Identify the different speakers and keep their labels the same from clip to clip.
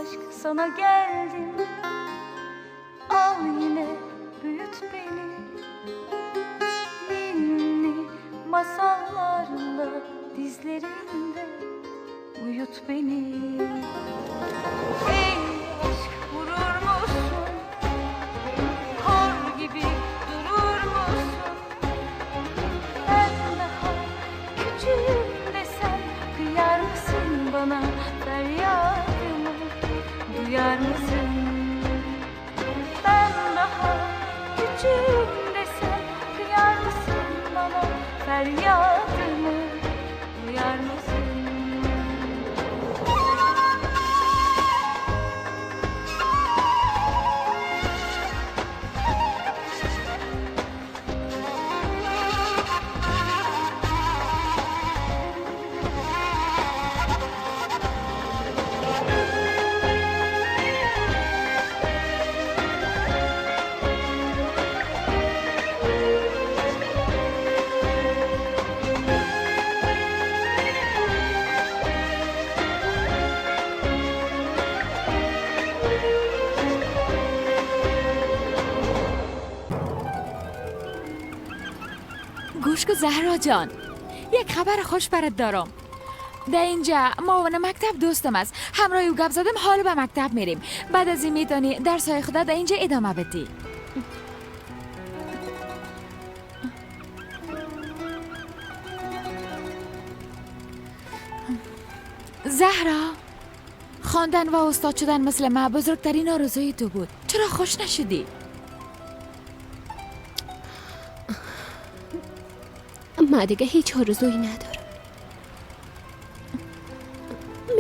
Speaker 1: Aşk sana geldim, al yine büyüt beni. Ninni masallarla dizlerinde uyut beni. Ey aşk vurur musun? Kor gibi durur musun? Ben daha küçüğüm desem kıyar mısın bana feryadımı? Duyar mısın? Ben daha küçüğüm desem kıyar mısın bana feryadımı? Duyar mısın?
Speaker 2: گوش کو زهرا جان، یک خبر خوش برات دارم. در اینجا معاون مکتب دوستم است، همراه او گپ زدم، حالا به مکتب میریم. بعد از این میتونی درس های خود در اینجا ادامه بدی. زهرا، خواندن و استاد شدن مثل من بزرگترین آرزوی تو بود. چرا خوش نشدی؟
Speaker 3: من دیگه هیچ آرزویی ندارم.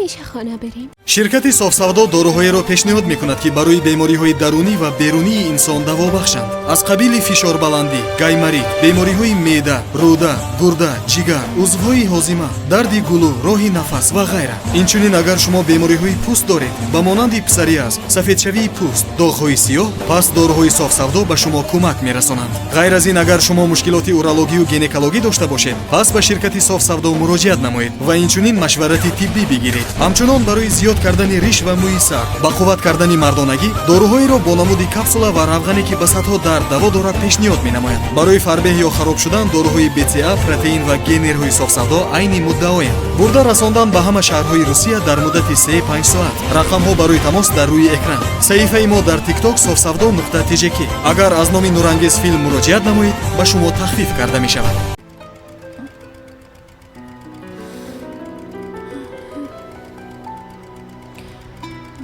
Speaker 3: میشه خانه بریم؟
Speaker 4: شرکت صاف‌سودا داروهایی را پیشنهاد می‌کند که برای بیماری‌های درونی و بیرونی انسان دوا بخشند. از قبیل فشار بلندی، گایماریت، بیماری‌های معده، روده، گرده، جگر، عضوهای هاضمه، درد گلو، راه نفس و غیره. اینچنین اگر شما بیماری‌های پوست دارید، به مانند پسوریاز، سفیدشوی پوست، داغ‌های سیاه، پس داروهای صاف‌سودا به شما کمک می‌رسانند. غیر از این اگر شما مشکلات اورولوژی و گینکولوژی داشته باشید، پس به شرکت صاف‌سودا مراجعت نمایید و اینچنین مشورت طبی بگیرید. همچنان برای زیاد کردن ریش و موی سر، با قوت کردن مردانگی، داروهایی را با نمود کپسولا و روغنی که به سطح درد دوا دارد پیشنهاد می‌نماید. برای فربه یا خراب شدن داروهای BCA، پروتئین و گنرهای صاف‌سودا عین مدعایند. برده رساندن به همه شهرهای روسیه در مدت 3-5 ساعت. رقم ها برای تماس در روی اکران. صحیفه ما در تیک تاک صاف‌سودا.tjk. اگر از نام نورانگیز فیلم مراجعت نمایید به شما تخفیف کرده می شود.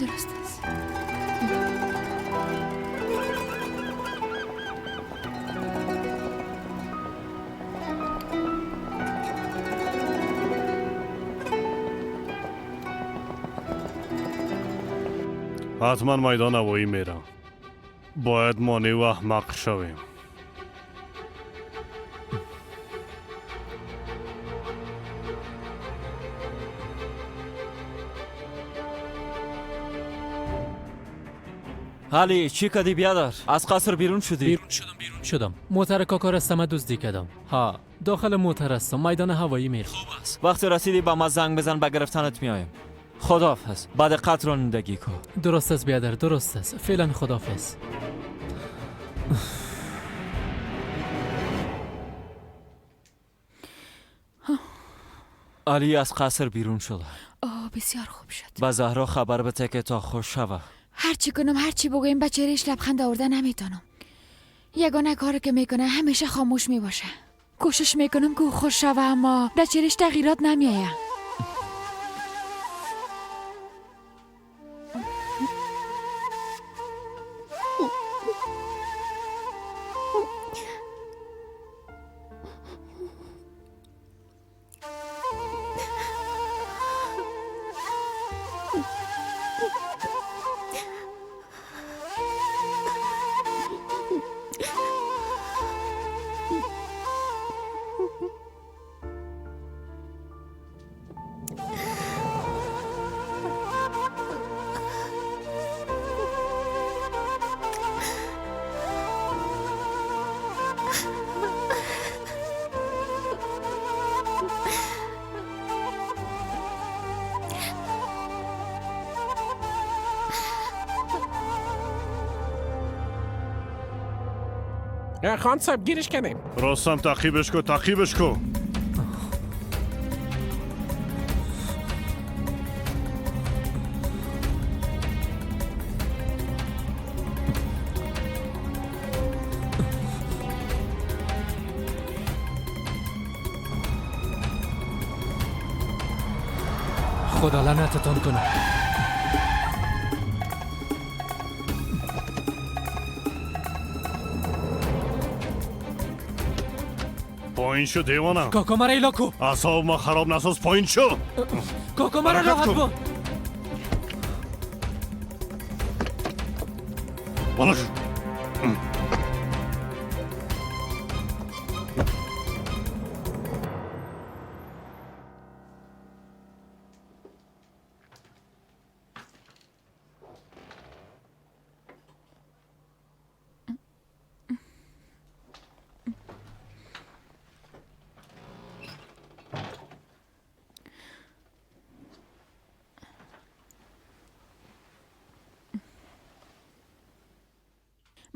Speaker 2: درست است.
Speaker 5: حتما میدان هوایی میرم. باید مانع و احمق شویم.
Speaker 6: علی چی کردی بیادر؟ از قصر بیرون شدی؟
Speaker 7: بیرون شدم. موتر کاکا رستم دزدی کردم. ها، داخل موتر هستم، میدان هوایی میرم.
Speaker 6: خوب است. وقتی رسیدی با ما زنگ بزن، به گرفتنت میایم. خداحافظ. بعد قطر رانندگی کن.
Speaker 7: درست است بیادر، درست است. فعلا خداحافظ.
Speaker 6: علی از قصر بیرون شده.
Speaker 2: آه، بسیار خوب شد.
Speaker 6: به زهرا خبر بده که تا خوش شوه.
Speaker 2: هرچی کنم، هرچی بگویم، به چهرهش لبخند آورده نمیتونم. یگانه کاری که میکنه همیشه خاموش میباشه. کوشش میکنم که او خوش شوه، اما در چهرهش تغییرات نمیآید.
Speaker 8: خان صاحب گیرش کردیم.
Speaker 5: راستم تعقیبش کو، تعقیبش کو.
Speaker 7: خدا لعنتتان کنه.
Speaker 5: پایین شو دیوانم.
Speaker 7: کاکا مرا ایلا کو.
Speaker 5: اعصاب ما خراب نساز، پایین شو.
Speaker 7: کاکا مرا راحت کن.
Speaker 5: بالا شو.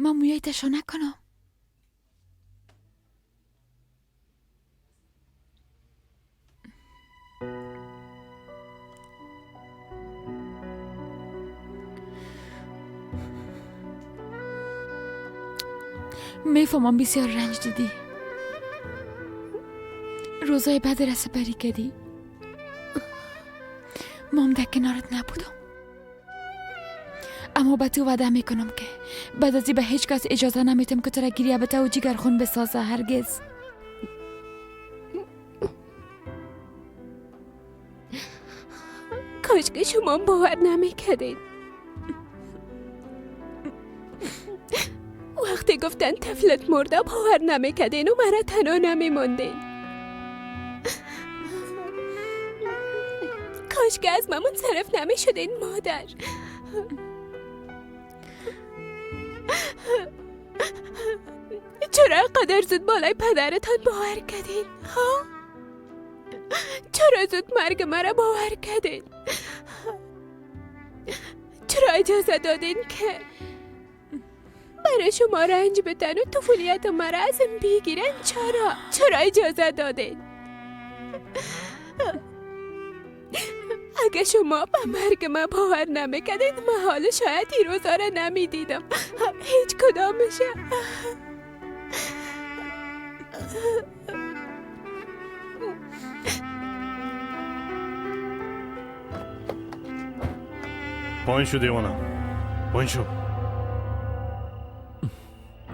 Speaker 2: من مویای تشانه کنم. میفهمم بسیار رنج دیدی، روزای بد را سپری کردی، مام در کنارت نبودم، اما به تو وعده میکنم که بعد از به هیچ کس اجازه نمیتم که تو را گریه بته و جگر خون بسازه، هرگز.
Speaker 3: کاش که شما باور نمیکردین. وقتی گفتن طفلت مرده باور نمیکردین و مرا تنها نمیماندین. کاش که از من منصرف نمیشدین مادر. چرا قدر زود بالای پدرتان باور کردین؟ ها؟ چرا زود مرگ مرا باور کردین؟ چرا اجازه دادین که برای شما رنج بدن و طفولیت مرا ازم بگیرن؟ چرا اجازه دادین؟ اگه شما به مرگ من باور نمیکردین من حالا شاید این روزا را نمیدیدم، هیچ کدامشه.
Speaker 5: پایین شو دیوانه، پایین شو.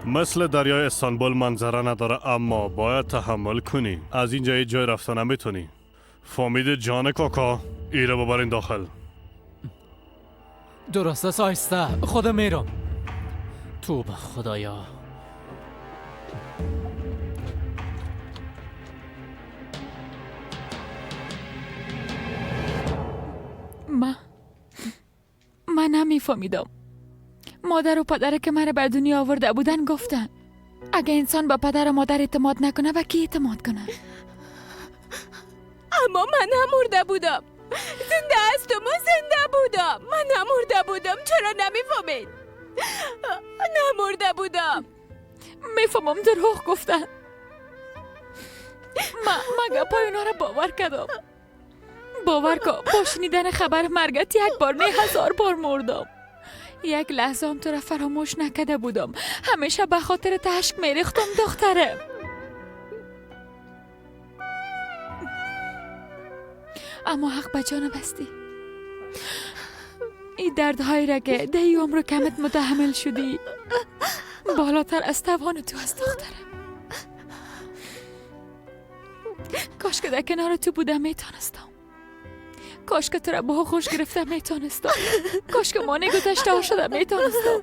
Speaker 5: مثل دریای استانبول منظره نداره، اما باید تحمل کنی. از اینجا یه جای رفتن نمیتونی. فامید جان کاکا، ایره ببرین داخل.
Speaker 7: درست است، آیسته خودم میرم. توبه خدایا.
Speaker 2: من نمیفهمیدم. مادر و پدر که مرا به دنیا آورده بودن گفتن اگه انسان به پدر و مادر اعتماد نکنه به کی اعتماد کنه؟
Speaker 3: اما من نمرده بودم، زنده هستم و زنده بودم. من نمرده بودم، چرا نمیفهمید؟ نمرده بودم.
Speaker 2: میفهمم دروغ گفتن. ما گپای اونا را باور کردم. باور کن با شنیدن خبر مرگت یک بار نه 1000 بار مردم. یک لحظه هم تو را فراموش نکرده بودم. همیشه به خاطر اشک میریختم دخترم. اما حق به جان بستی. این دردهایی را که در این عمر کمت متحمل شدی بالاتر از توان تو از دخترم. کاش که در کنار تو بودم میتانستم. کاش که تو را با خوش گرفته میتانستم. کاش که مانع گذشته ها شده میتانستم.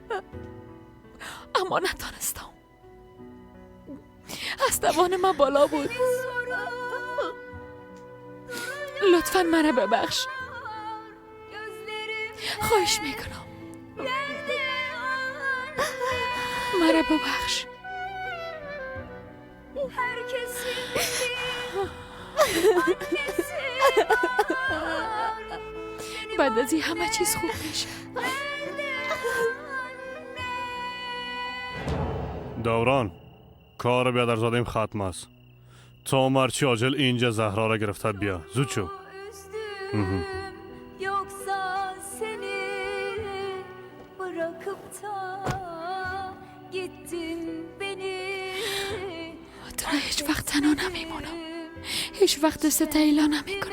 Speaker 2: اما نتانستم. از توان من بالا بود. لطفا مرا ببخش. خواهش میکنم مرا ببخش. بعد از این همه چیز خوب میشه.
Speaker 5: دوران کار بیادرزادیم ختم است. تا مرچی عاجل اینجا زهرا را گرفته بیا. زود شو.
Speaker 2: تو را هیچ وقت تنها نمیمانم. هیچ وقت دست تیلا نمیکنم.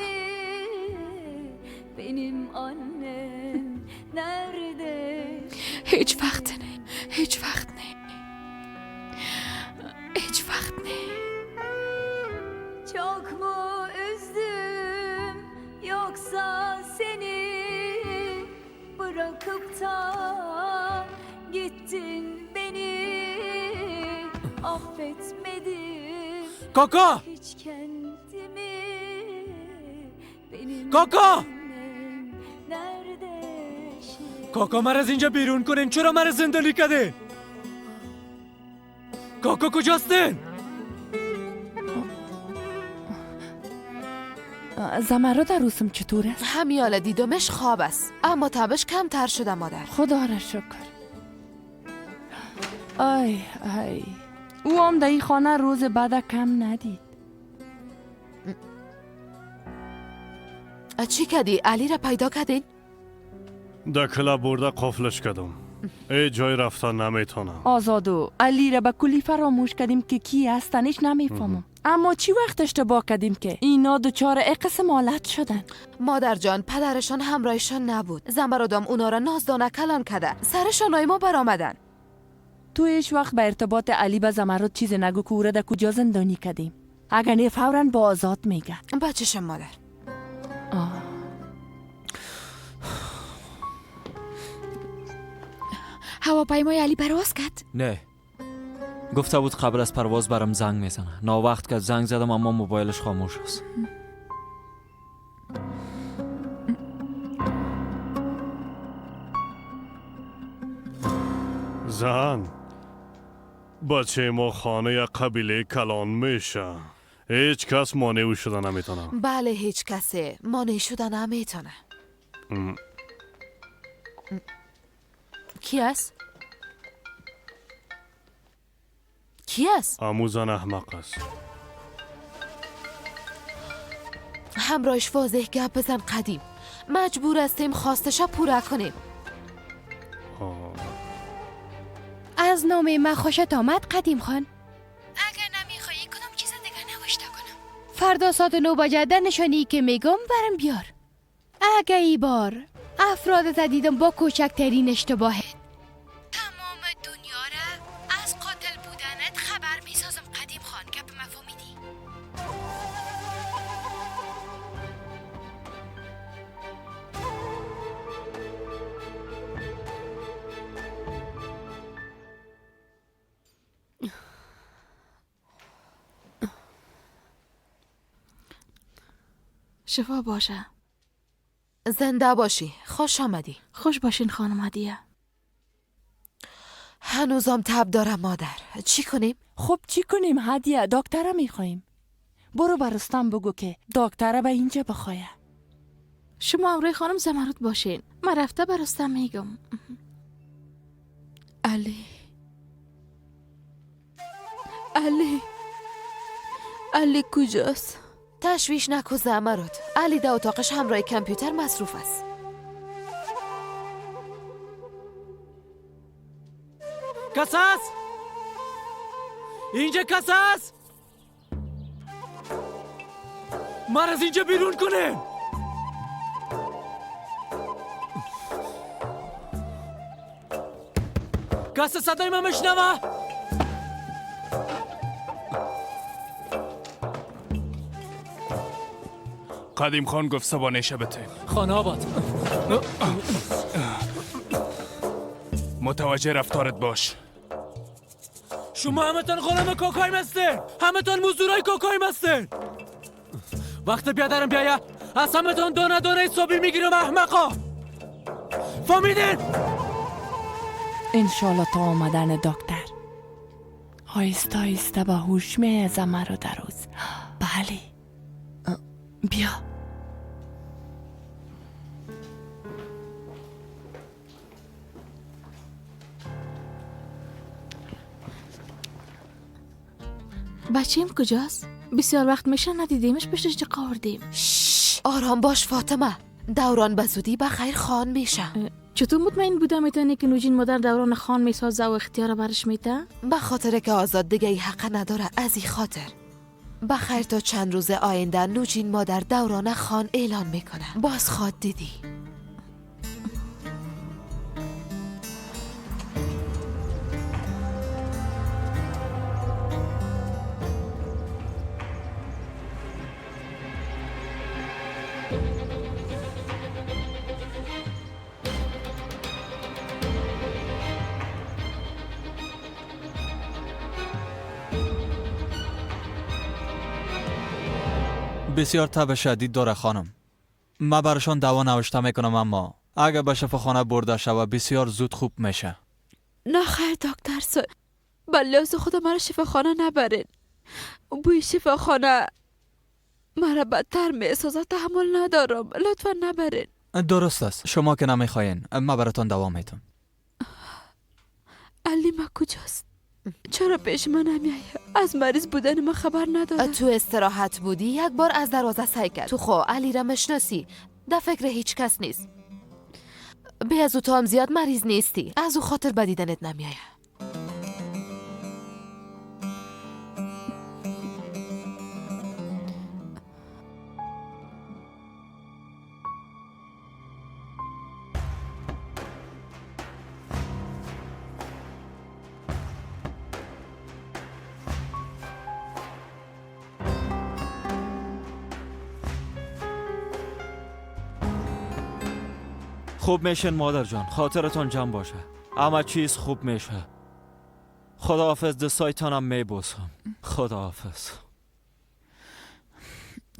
Speaker 2: هیچ وقت نه. هیچ وقت نه. هیچ وقت نه.
Speaker 1: Çok mu üzdüm yoksa seni bırakıp da gittin beni affetmedim.
Speaker 7: کاکا
Speaker 1: hiç kendimi benim
Speaker 7: کاکا
Speaker 1: annem nerede şimdi?
Speaker 7: کاکا مرا از اینجا بیرون کنین. چرا مرا زندانی کردین؟ کاکا کجاستین؟
Speaker 8: زمرد عروسم چطور است؟
Speaker 9: همیاله دیدمش خواب است، اما تبش کمتر شده مادر.
Speaker 8: خدا را شکر. آی آی، او هم در این خانه روز بعد کم ندید.
Speaker 9: چی کردی؟ علی را پیدا کردین؟
Speaker 5: در کلا برده قفلش کردم. ای جای رفتن نمیتونم.
Speaker 8: آزادو علی را به کلی فراموش کردیم که کی هستنش نمیفهمم. اما چی وقت اشتباه کردیم که اینا دچار قسم حالت شدن؟
Speaker 9: مادر جان، پدرشان همراهشان نبود. زنبرادام اونا را نازدانه کلان کرده. سرشان ما برآمدن.
Speaker 8: تو هیچ وقت به ارتباط علی به زمرد چیز نگو که او را در کجا زندانی کردیم. اگر نه فوراً با آزاد میگه.
Speaker 9: بچشم مادر.
Speaker 2: هواپیمای علی پرواز کرد؟
Speaker 6: نه، گفته بود قبل از پرواز برام زنگ میزنه. ناوقت که زنگ زدم اما موبایلش خاموش است.
Speaker 5: زن بچه ما خانه قبیله کلان میشه. هیچ کس مانع او شده نمیتونه.
Speaker 9: بله، هیچ کسی مانع شده نمیتونه. کی است؟ کی است؟
Speaker 5: امو زن احمق است.
Speaker 9: همراهش واضح گپ بزن قدیم. مجبور هستیم خواستش پوره کنیم.
Speaker 3: از نام من خوشت آمد قدیم خان؟ اگر نمیخوایی کدام چیز دیگه نوشته کنم. فردا ساعت 9 بجه در نشانی که میگم برم بیار. اگه ای بار افراد دیدم با کوچکترین اشتباهت تمام دنیا را از قاتل بودنت خبر میسازم قدیم خان. که به مفهومیدی؟
Speaker 10: شفا باشه.
Speaker 9: زنده باشی. خوش آمدی.
Speaker 10: خوش باشین خانم هدیه.
Speaker 9: هنوزم تب دارم مادر. چی کنیم؟
Speaker 8: خب چی کنیم هدیه؟ دکتر میخواییم. برو برستان بگو که دکتر به اینجا بخواه.
Speaker 10: شما امروی خانم زمرد باشین. من رفته برستان میگم. علی علی علی کجاست؟
Speaker 9: تشویش نکو زمرد. علی در اتاقش همراه کامپیوتر مصروف است.
Speaker 7: کس هست؟ اینجا کس هست؟ من از اینجا بیرون کنه. کس صدای من میشنوه؟
Speaker 11: قدیم خان گفت صبانه شبته.
Speaker 7: خانه آباد.
Speaker 11: متوجه رفتارت باش.
Speaker 7: شما همتان غلام کوکایم هستین. همتان مزدورای کوکایم هستین. وقت بیادرم بیایه از همتان دانه دانه حسابی میگیرم احمقا. فهمیدین؟
Speaker 8: انشالله تا آمدن دکتر آیسته آیسته به هوش میایه زمرد روز. بله بیا.
Speaker 10: بچیم کجاست؟ بسیار وقت میشه ندیدیمش، پشتش جقا آوردیم.
Speaker 9: آرام باش فاطمه، دوران به زودی به خیر خان میشه.
Speaker 10: چطور مطمئن بودم میتونی که نوجین مادر دوران خان میسازه و اختیار برش میته؟
Speaker 9: به خاطر که آزاد دیگه ای حق نداره، از این خاطر به خیر تا چند روز آینده نوجین مادر دوران خان اعلان میکنه. باز خواد دیدی.
Speaker 6: بسیار تب شدید داره خانم. من برشان دوا نوشته میکنم، اما اگر به شفاخانه برده شوه بسیار زود خوب میشه.
Speaker 1: نه خیر دکتر صاحب، بله خدا مرا شفاخانه نبرین. بوی شفاخانه مرا بدتر میسازه، تحمل ندارم، لطفا نبرین.
Speaker 6: درست است، شما که نمیخواین من براتون دوا میتم.
Speaker 1: علی ما کجاست؟ چرا پیش من نمیایه؟ از مریض بودن من خبر نداره.
Speaker 9: تو استراحت بودی یک بار از دروازه سعی کرد. تو خو علی را مشناسی، در فکر هیچ کس نیست. به از او تو هم زیاد مریض نیستی، از او خاطر به دیدنت نمیایه.
Speaker 6: خوب میشن مادر جان، خاطرتان جمع باشه، همه چیز خوب میشه. خداحافظ، دستایتانم میبوسم. خداحافظ.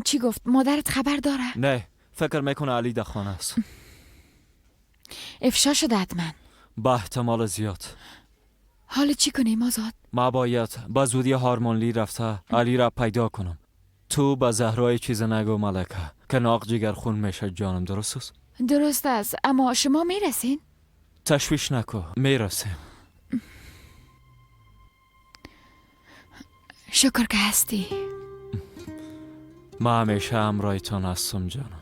Speaker 2: چی گفت؟ مادرت خبر داره؟
Speaker 6: نه، فکر میکنه علی در خانه است.
Speaker 2: افشا شده حتما.
Speaker 6: به احتمال زیاد.
Speaker 2: حالا چی کنیم آزاد؟
Speaker 6: ما باید با زودی هارمونلی رفته علی را پیدا کنم. تو به زهرای چیز نگو ملکه که ناق جگر خون میشه جانم. درست است؟
Speaker 2: درست است، اما شما میرسین؟
Speaker 6: تشویش نکو، میرسیم.
Speaker 2: شکر که هستی.
Speaker 6: ما همیشه همراهتان هستم جانم.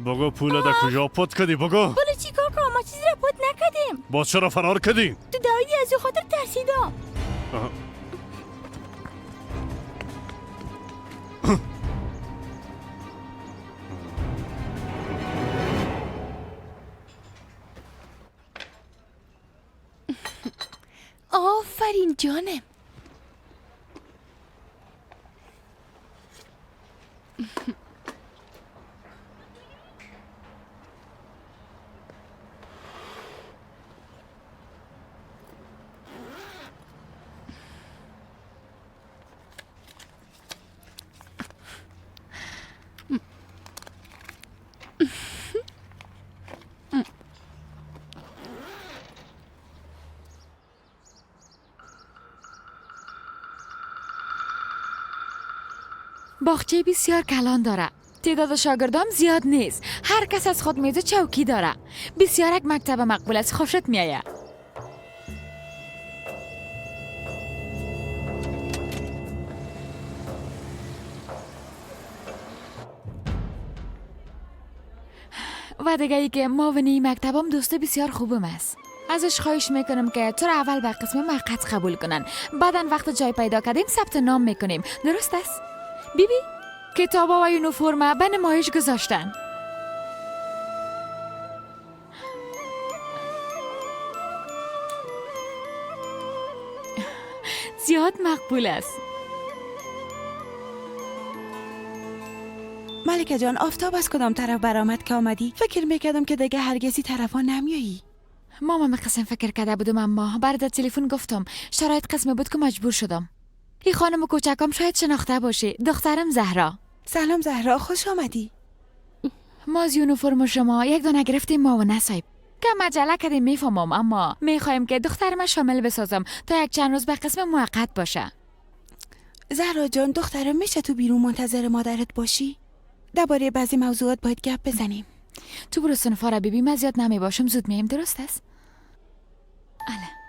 Speaker 5: بگو پول در کجا پت کردی؟ بگو
Speaker 1: پول چی کاکا؟ ما چیزی را پت نکردیم.
Speaker 5: باز چرا فرار کردی؟
Speaker 1: تو دویدی، از خاطر ترسیدم.
Speaker 3: آفرین جانم.
Speaker 2: باغچه بسیار کلان داره. تعداد شاگردام زیاد نیست. هر کس از خود میز چوکی داره. بسیار یک مکتب مقبول است. خوشت میآید. و دیگه ای که معاون مکتبم دوست بسیار خوبم است. ازش خواهش میکنم که تو را اول به قسم موقت قبول کنن، بعدا وقت جای پیدا کردیم ثبت نام میکنیم. درست است؟ بیبی کتابا و یونیفرم به نمایش گذاشتن. زیاد مقبول است.
Speaker 12: ملکه جان، آفتاب از کدام طرف برآمد که آمدی؟ فکر میکردم که دیگه هرگزی طرفا نمیایی.
Speaker 2: ماما قسم فکر کرده بودم، اما بعد تلفن گفتم شرایط قسم بود که مجبور شدم. این خانم کوچکم شاید شناخته باشی، دخترم زهرا.
Speaker 12: سلام زهرا، خوش آمدی.
Speaker 2: ما از یونیفرم شما یک دانه گرفتیم ما و نصیب که مجله کردیم میفهمم، اما میخوایم که دخترم شامل بسازم تا یک چند روز به قسم موقت باشه.
Speaker 12: زهرا جان، دخترم میشه تو بیرون منتظر مادرت باشی؟ درباره بعضی موضوعات باید گپ بزنیم.
Speaker 2: تو برو صنفا را ببین، من زیاد نمی باشم، زود میم. درست است؟ اله.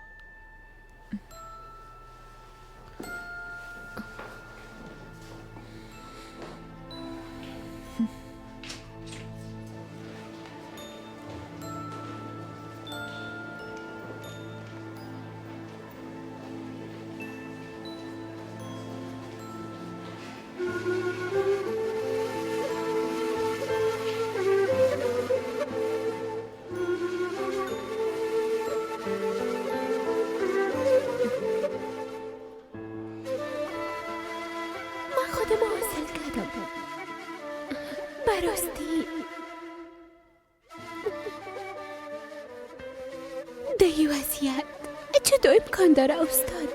Speaker 1: داره استاد؟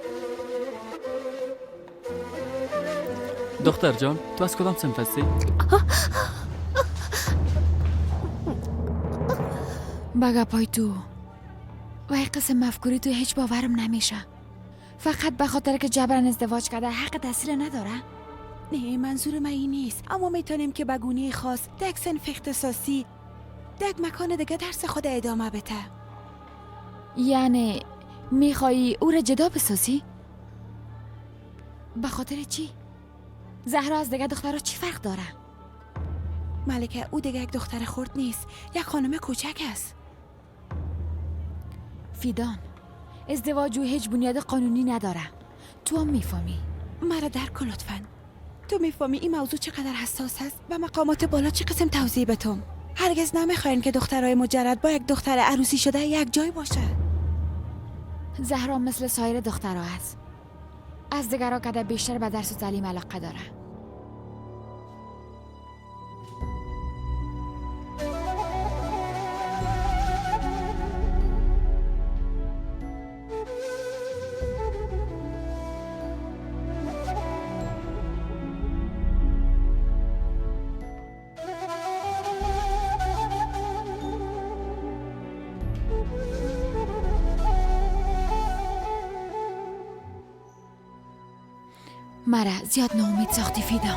Speaker 7: دختر جان، تو از کدام صنف هستی؟
Speaker 2: بگا پای تو و این قسم مفکوری تو هیچ باورم نمیشه. فقط به خاطر که جبران ازدواج کرده حق تحصیل نداره؟
Speaker 12: نه، منظور من این نیست، اما میتونیم که به گونه خاص دک صنف اختصاصی دک مکان دیگه درس خود ادامه بده.
Speaker 2: یعنی میخوایی او را جدا بسازی؟ به خاطر چی؟ زهرا از دیگه دخترها چی فرق داره؟
Speaker 12: ملکه، او دیگه یک دختر خرد نیست، یک خانم کوچک است.
Speaker 2: فیدان، ازدواج او هیچ بنیاد قانونی نداره. تو هم میفهمی.
Speaker 12: مرا درک کن لطفاً. تو میفهمی این موضوع چقدر حساس است و مقامات بالا چه قسم توضیح بتم. هرگز نمیخواین که دخترای مجرد با یک دختر عروسی شده یک جای باشه.
Speaker 2: زهرا مثل سایر دخترها است. از دیگرها کده بیشتر به درس و تعلیم علاقه داره. مرا زیاد ناامید ساختی فیدان.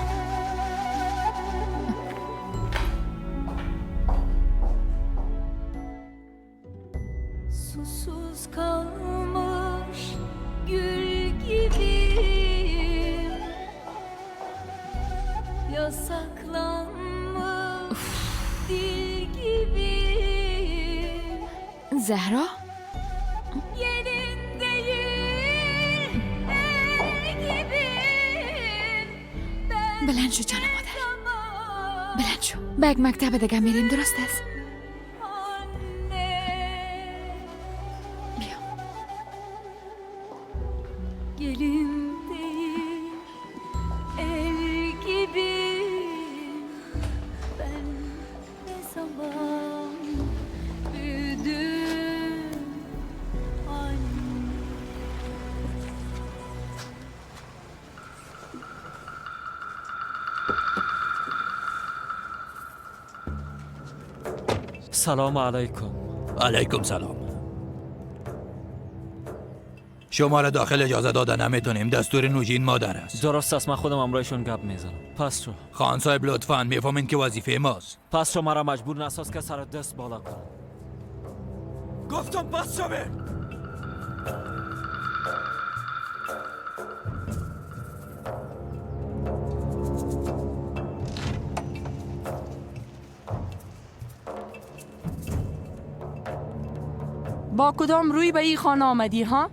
Speaker 13: Susuz kalmış gül gibiyim, yasaklanmış dil gibiyim.
Speaker 2: Zehra?
Speaker 13: Gelin değil el gibiyim.
Speaker 2: بلند شو جان مادر، بلند شو. به یک مکتب دیگه میریم، درست است؟ بیا.
Speaker 13: Gelin değil el gibiyim. Ben ne zaman büyüdüm anne.
Speaker 6: سلام علیکم.
Speaker 14: علیکم سلام. شما را داخل اجازه داده نمیتونیم. دستور نوجین مادر است.
Speaker 6: درست است، من خودم امرایشون گپ میزنم. پس شو
Speaker 14: خان صاحب لطفاً میفهمین که وظیفه ماست.
Speaker 6: پس شما را مجبور نساز که سر دست بالا کنم.
Speaker 14: گفتم پس شو.
Speaker 8: با کدام روی به این خانه آمدی ها؟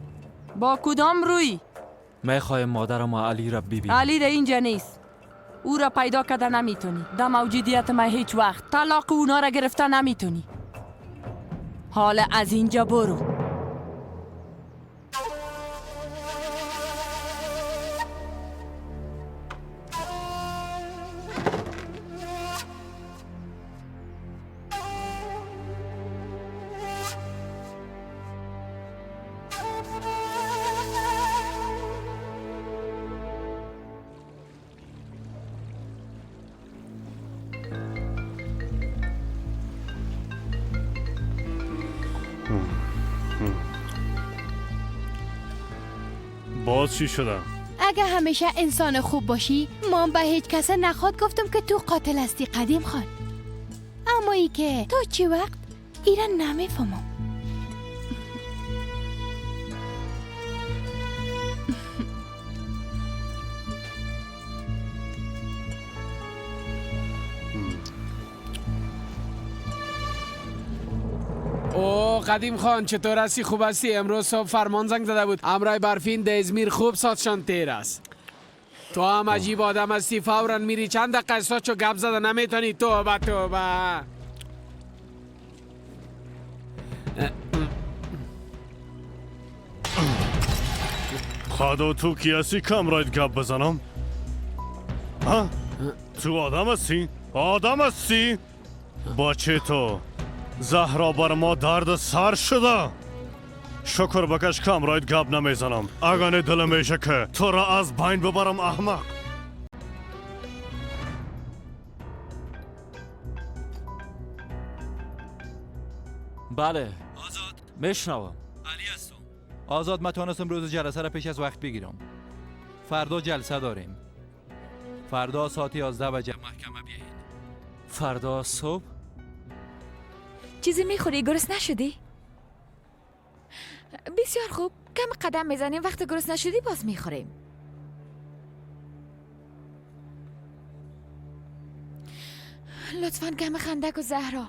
Speaker 8: با کدام روی؟
Speaker 6: میخوایم مادرم و علی را ببینم.
Speaker 8: علی در اینجا نیست. او را پیدا کرده نمیتونی. در موجودیت من هیچ وقت طلاق اونا را گرفته نمیتونی. حالا از اینجا برو.
Speaker 5: باز چی شدم؟
Speaker 3: اگه همیشه انسان خوب باشی ما به هیچ کس نخواد گفتم که تو قاتل هستی قدیم خان. اما ای که تو چی وقت ایران نمیفهمم.
Speaker 15: او قدیم خان چطور هستی؟ خوب هستی؟ امروز صبح فرمان زنگ زده بود امرای برفین در ازمیر خوب ساتشان تیر است. تو هم عجیب آدم هستی، فورا میری چند دقیقه ساچو گپ زده نمیتونی. توبه توبه.
Speaker 5: خدا تو کی هستی که امرایت گپ بزنم؟ ها؟ تو آدم هستی؟ آدم هستی؟ بچه تو زهرا بر ما درد سر شده. شکر بکش که امرایت گپ نمیزنم، اگر نه دلم میشه که تو را از بین ببرم احمق.
Speaker 6: بله آزاد میشنوم.
Speaker 14: علی هستم. آزاد من تانستم روز جلسه را پیش از وقت بگیرم. فردا جلسه داریم. فردا ساعت 11 بجه محکمه بیایید.
Speaker 6: فردا صبح؟
Speaker 2: چیزی میخوری؟ گرسنه نشدی؟ بسیار خوب، کم قدم میزنیم، وقت گرسنه نشدی باز میخوریم. لطفاً کم خندک و زهرا.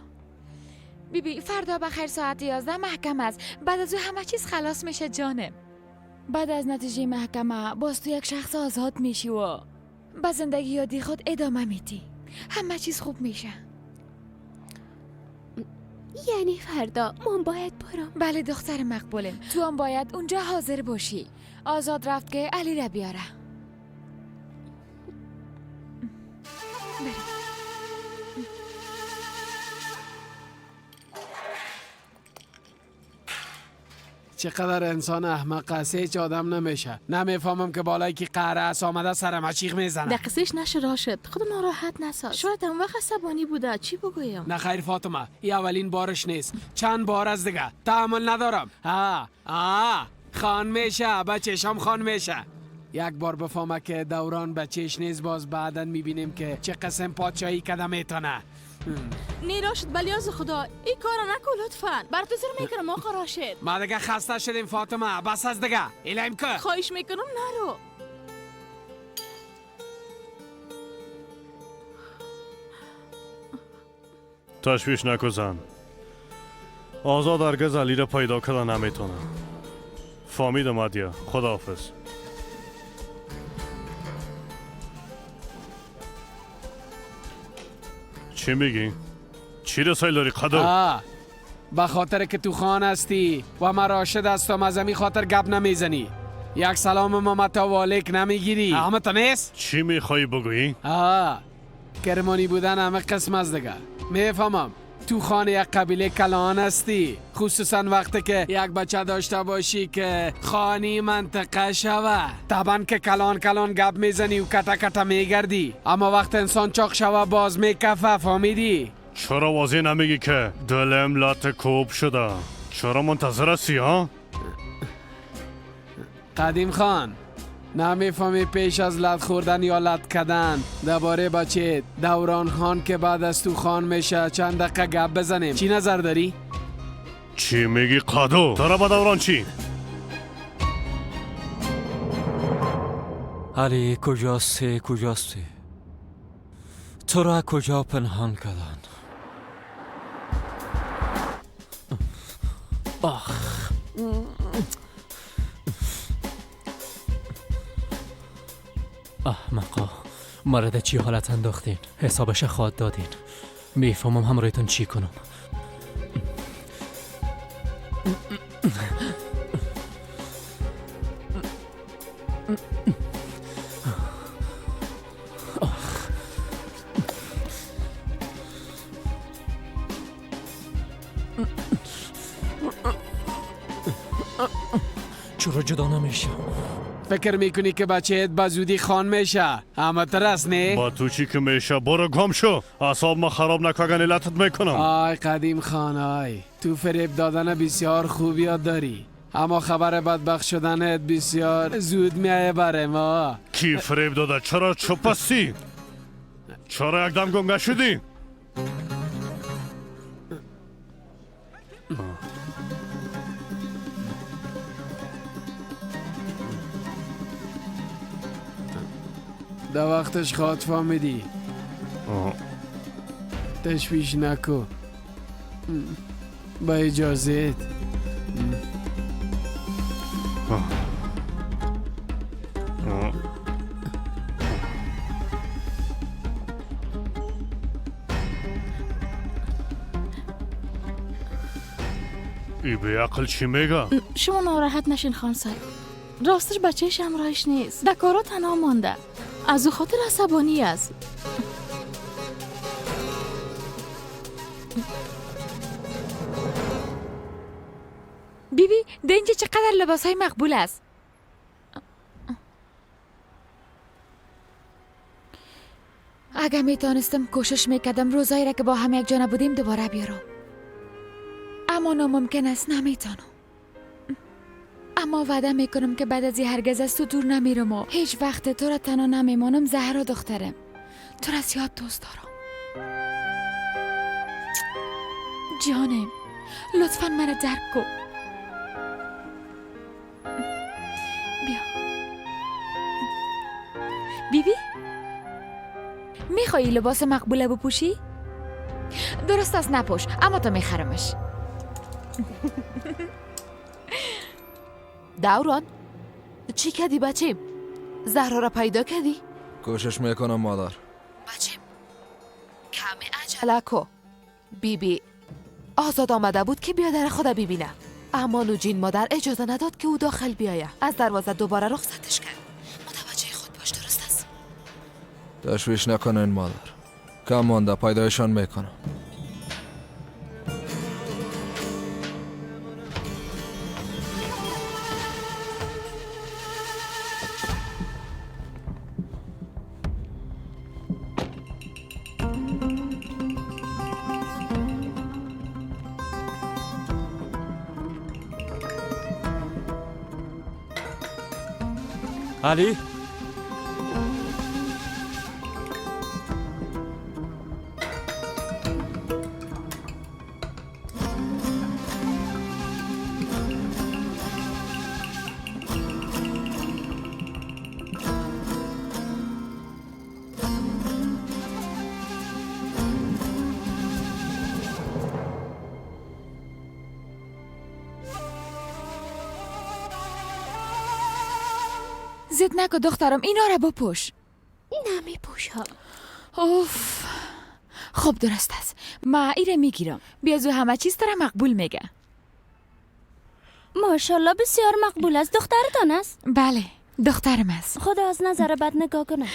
Speaker 2: بیبی فردا بخیر ساعت 11 محکمه است. بعد از او همه چیز خلاص میشه جانم. بعد از نتیجه محکمه باز تو یک شخص آزاد میشی و به زندگی عادی خود ادامه میدی. همه چیز خوب میشه.
Speaker 3: یعنی فردا من باید برم؟
Speaker 2: بله دختر مقبولم، تو هم باید اونجا حاضر باشی. آزاد رفت که علی را بیاره. بریم.
Speaker 15: چقدر انسان احمق است، هیچ آدم نمیشه. نمیفهمم که بالایی که قهره است آمده سرم عشیق میزنه.
Speaker 10: دقیقش نشه راشد، خود ناراحت نساز. شاید اون وقت عصبانی بوده، چی بگویم؟
Speaker 15: نه خیر فاطمه، این اولین بارش نیست، چند بار از دیگه تحمل ندارم. ها خان میشه، بچه‌شام خان میشه. یک بار بفهمه که دوران بچهش نیست، باز بعدا میبینیم که چه قسم پادشاهی کده میتونه.
Speaker 10: نی راشد بلیاز خدا این کارو نکن لطفا. بر تو زر میکنم آقا راشد.
Speaker 15: ما دیگه خسته شدیم فاطمه، بس از دیگه. ایلایم که
Speaker 10: خواهش میکنم نرو.
Speaker 5: تشویش نکن زن. آزاد هرگز علی را پیدا کرده نمیتونه. فهمیدم عدیه، خداحافظ. چی میگی؟ چی رسایل داری قدر؟
Speaker 15: به خاطر که تو خان هستی و من راشد هستم، از همین خاطر گپ نمیزنی. یک سلام ما متوالیک نمیگیری. همه تا نیست؟
Speaker 5: چی میخوایی بگویی؟
Speaker 15: کرمانی بودن همه قسم از دیگه. میفهمم تو خانه یک قبیله کلان هستی، خصوصا وقتی که یک بچه داشته باشی که خانی منطقه شوه. طبعا که کلان کلان گپ میزنی و کتا کتا میگردی، اما وقت انسان چاق شوه باز میکفه. فهمیدی؟
Speaker 5: چرا واضح نمیگی که دلم لط کوب شده؟ چرا منتظر هستی ها؟
Speaker 15: قدیم خان نمیفهمی پیش از لط خوردن یا لط کردن درباره بچه دوران خان که بعد از تو خان میشه چند دقیقه گپ بزنیم. چی نظر داری؟
Speaker 5: چی میگی قدو؟ تو را با دوران چی؟
Speaker 6: علی کجاستی؟ کجاستی؟ تو را کجا پنهان کردن؟ آخ احمقا،
Speaker 7: مرا در چی حالت انداختین؟ حسابش خواد دادین. میفهمم همراهتون چی کنم. چرا جدا نمیشم؟
Speaker 15: فکر میکنی که بچهت به زودی خان میشه؟ اما ترس نه؟
Speaker 5: با تو چی که میشه؟ برو گم شو، اعصاب ما خراب نکن، علتت میکنم.
Speaker 15: آی قدیم خان، آی تو فریب دادن بسیار خوب یاد داری، اما خبر بدبخت شدنت بسیار زود میایه بر ما.
Speaker 5: کی فریب داده؟ چرا چپ هستی؟ چرا یکدم گم نشدی؟
Speaker 15: در وقتش خواد فهمیدی. تشویش نکو. با اجازت.
Speaker 5: ای بی عقل چی میگه؟
Speaker 10: شما ناراحت نشین خان صاحب، راستش بچهش همراهش نیست، در کارا تنها مانده، از او خاطر عصبانی است.
Speaker 2: بیبی در اینجا چقدر لباس های مقبول است. اگر میتونستم کوشش میکردم روزایی را که با هم یک جا نبودیم دوباره بیارم، اما ناممکن است، نمیتونم. اما وعده میکنم که بعد از این هرگز از تو دور نمیرم و هیچ وقت تو را تنها نمیمانم. زهرا دخترم، تو را زیاد دوست دارم. جانم لطفا مرا درک کن. بیا بیبی، میخوایی لباس مقبوله بپوشی؟ درست است نپوش، اما تا میخرمش.
Speaker 9: دوران چی کردی بچیم؟ زهرا را پیدا کردی؟
Speaker 16: کوشش میکنم مادر.
Speaker 9: بچیم کمی عجله کو. بی بی آزاد آمده بود که بیا در خدا ببینه، اما نوجین مادر اجازه نداد که او داخل بیایه. از دروازه دوباره رخصتش کرد. متوجه خود باش، درست است؟
Speaker 16: تشویش نکنین مادر، کم مانده پیدایشان میکنم.
Speaker 6: علی،
Speaker 2: زد نکن دخترم، اینا را بپوش.
Speaker 3: نمیپوشم.
Speaker 2: اوف، خب درست است، ما ایره میگیرم. بیا زو همه چیز تره مقبول میگه.
Speaker 17: ماشاءالله بسیار مقبول است. دخترتان است؟
Speaker 2: بله دخترم است.
Speaker 17: خدا از نظر بد نگاه کنه.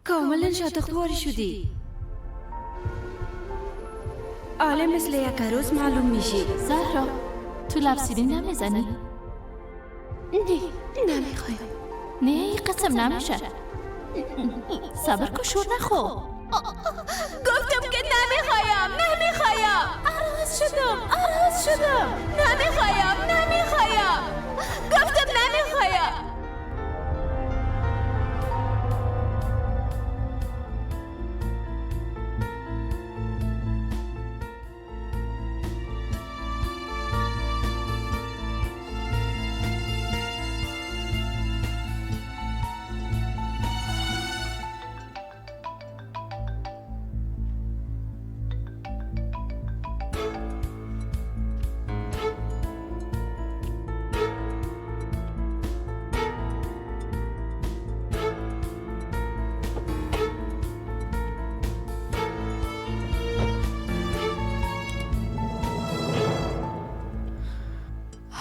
Speaker 3: کاملا شاتختواری شدی. آله مثل یک عروس معلوم میشی.
Speaker 10: زهرا تو لب سیبی نمیزنی؟
Speaker 3: نه نمیخوایم.
Speaker 10: نه این قسم نمیشه. صبر کن، شور نخو. گفتم که نمیخوایم، نمیخوایم. عروس شدم، عروس شدم. نمیخوایم، نمیخوایم. گفتم نمیخوایم.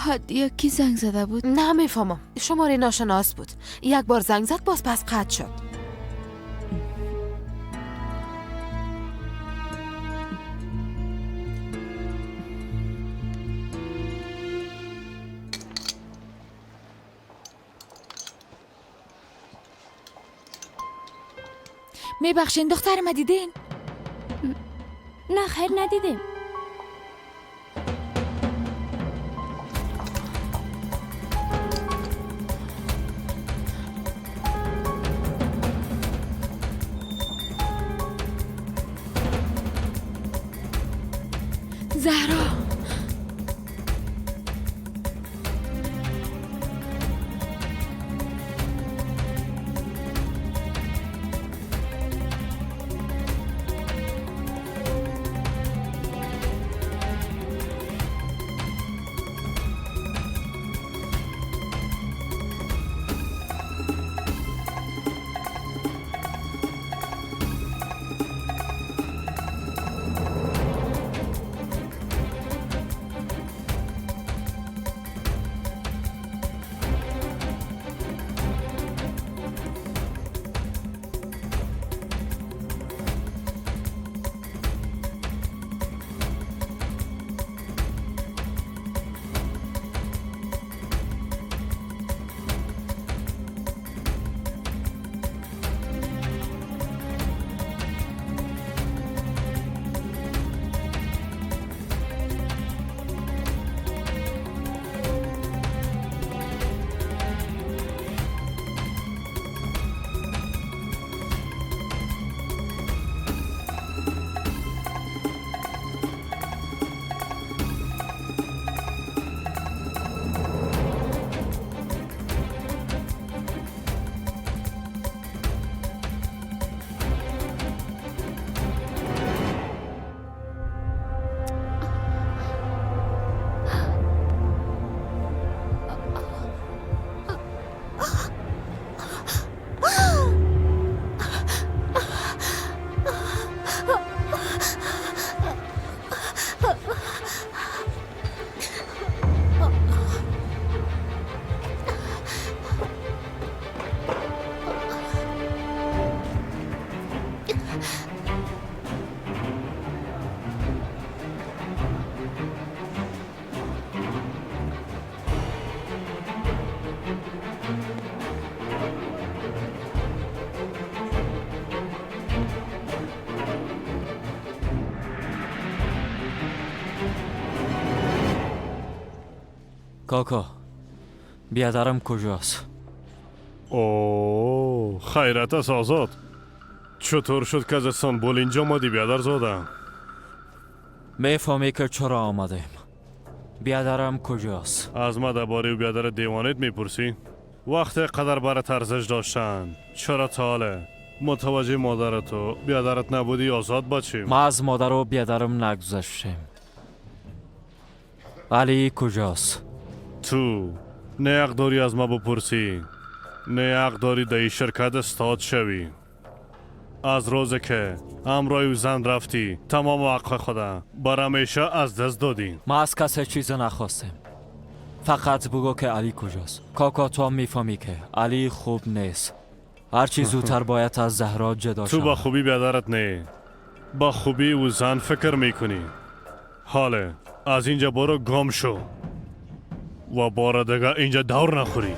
Speaker 1: هدیه کی زنگ زده بود؟
Speaker 9: نه میفهمم، شماره ناشناس بود. یک بار زنگ زد باز پس قطع شد.
Speaker 2: میبخشین دختر ما دیدین؟
Speaker 17: نه خیر ندیدیم.
Speaker 2: زهرا
Speaker 6: کاکا بیادرم کجاست؟
Speaker 5: اوه خیرت است آزاد. چطور شد که از استانبول اینجا آمدی بیادر زاده؟
Speaker 6: میفهمی که چرا آمدیم. بیادرم کجاست؟
Speaker 5: از ما درباره بیادر دیوانت میپرسی؟ وقت قدر برات ارزش داشتن چرا تا حالا متوجه مادرت و بیادرت نبودی آزاد بچیم؟
Speaker 6: ما از مادر و بیادرم نگذشتیم. علی کجاست؟
Speaker 5: تو نه حق داری از ما بپرسی، نه حق داری در این شرکت استاد شوی. از روزی که همراه زن رفتی تمام حق خدا بر همیشه از دست دادی.
Speaker 6: ما از کسی چیز نخواستیم، فقط بگو که علی کجاست. کاکا تو هم میفهمی که علی خوب نیست. هرچی زودتر باید از زهرا جدا
Speaker 5: تو
Speaker 6: شود.
Speaker 5: با خوبی بیادرت نه، با خوبی و زن فکر میکنی. حاله از اینجا برو گم شو و بار دیگه اینجا دور نخوری.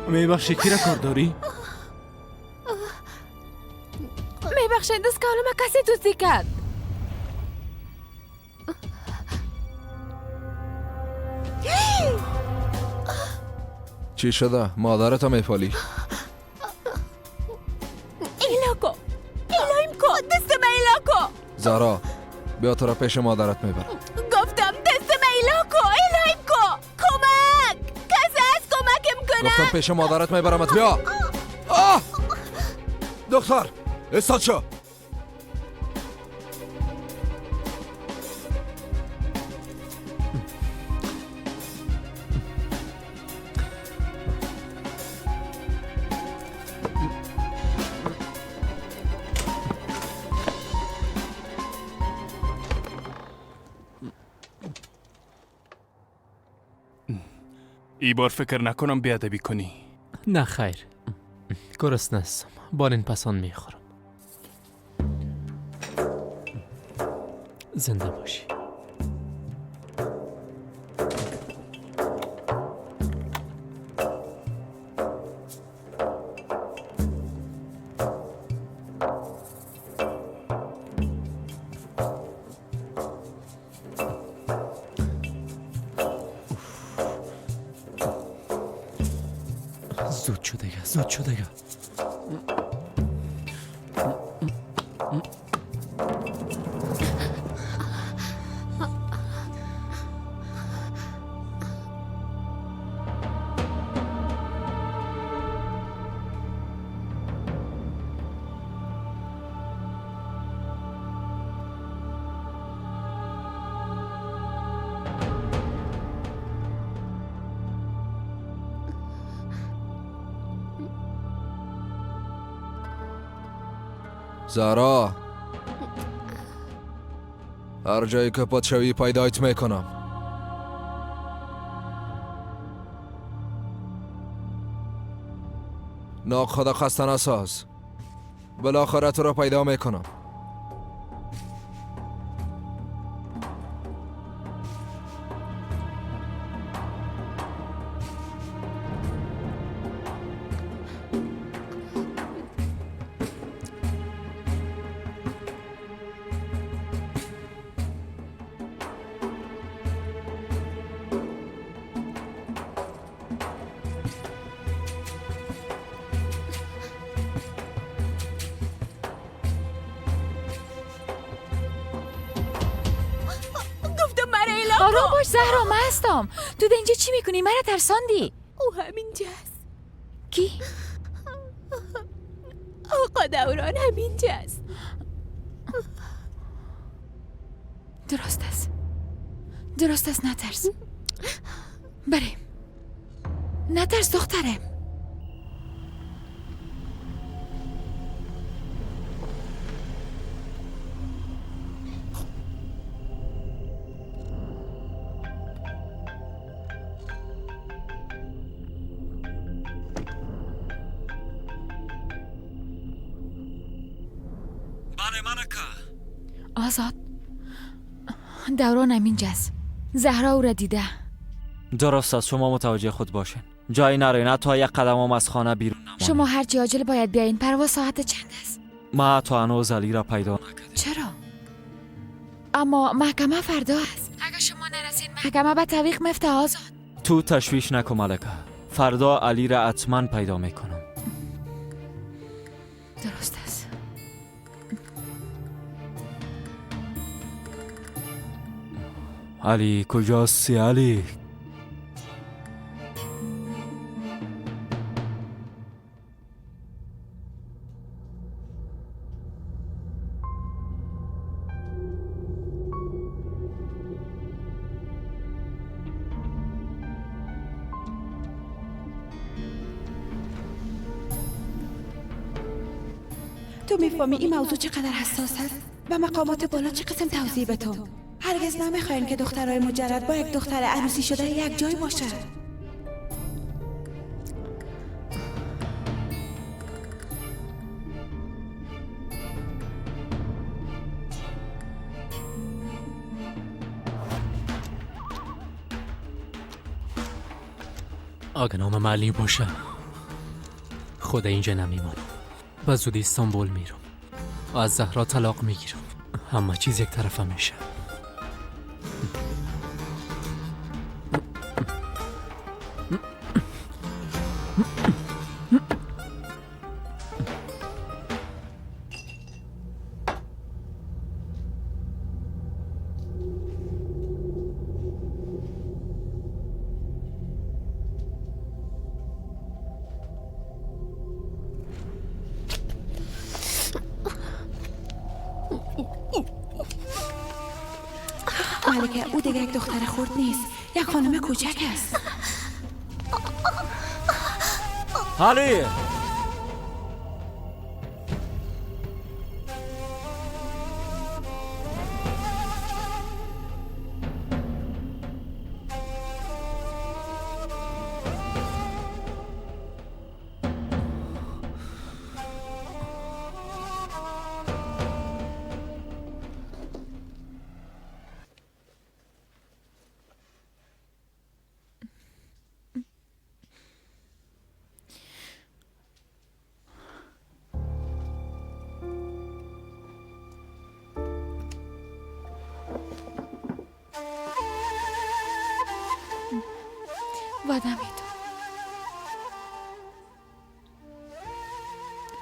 Speaker 7: میبخشی کی را کار داری؟
Speaker 9: میبخشید دست کالم کسی دزدی کرد.
Speaker 16: چی شده؟ مادرت هم میپالی؟
Speaker 1: ایلاکو ایلایم کو دست من ایلاکو.
Speaker 16: زارا بیا تو را پیش مادرت میبرم.
Speaker 1: گفتم دست من ایلاکو ایلایم کو. کمک کسی از کمکم کنه.
Speaker 16: گفتم پیش مادرت میبرمت، بیا. آه دختر استاد شو.
Speaker 11: ای بار فکر نکنم بیادبی کنی.
Speaker 7: نه خیر، گرسنه هستم. بارین پسان میخورم. زنده باشی. زود شو دیگه.
Speaker 16: زهرا، هر جایی که پات شوی پیدایت میکنم. ناخدا خسته نساز، بالاخره تو را پیدا میکنم.
Speaker 2: آرام باش زهرا، من هستم. تو در اینجا چی میکنی؟ مرا ترساندی.
Speaker 1: او همینجاست.
Speaker 2: کی؟
Speaker 1: آقا دوران همینجاست.
Speaker 2: درست است، درست است. نترس، بریم. نترس دخترم. آزاد، دوران همینجاست. زهرا او را دیده.
Speaker 6: درست است، شما متوجه خود باشین. جایی نرین، حتی یک قدم هم از خانه بیرون نمانید.
Speaker 2: شما هرچی عاجل باید بیاین. پرواز ساعت چند است؟
Speaker 6: ما تا هنوز علی را پیدا نکردیم.
Speaker 2: چرا؟ اما محکمه فردا است. اگر شما نرسین محکمه به تعویق میفته. آزاد،
Speaker 6: تو تشویش نکن ملکه. فردا علی را حتما پیدا میکنم.
Speaker 2: درست است.
Speaker 6: علی کجاستی علی؟
Speaker 12: تو میفهمی این موضوع چقدر حساس است و مقامات بالا چه قسم توضیح به تو. هرگز نمیخواین که دخترای مجرد با یک دختر عروسی شده یک جای باشه.
Speaker 7: اگه نام علی باشه خود اینجا نمیمانم. به زودی استانبول میرم. از زهرا طلاق میگیرم. همه چیز یک طرفه میشه.
Speaker 12: ملکه، او دیگه یک دختر خرد نیست، یک خانم کوچک است.
Speaker 6: علی،
Speaker 2: وعده میدم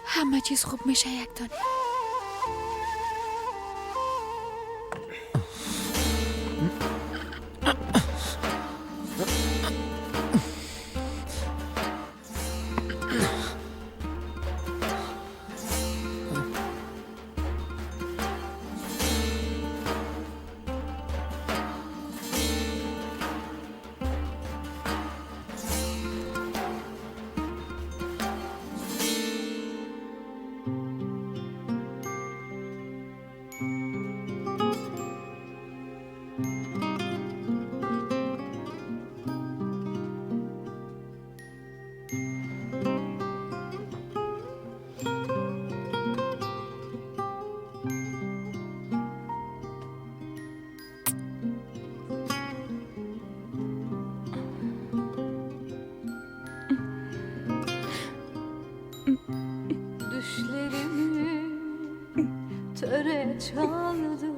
Speaker 2: همه چیز خوب میشه یک دانه.
Speaker 13: Düşlerimi töre çaldı.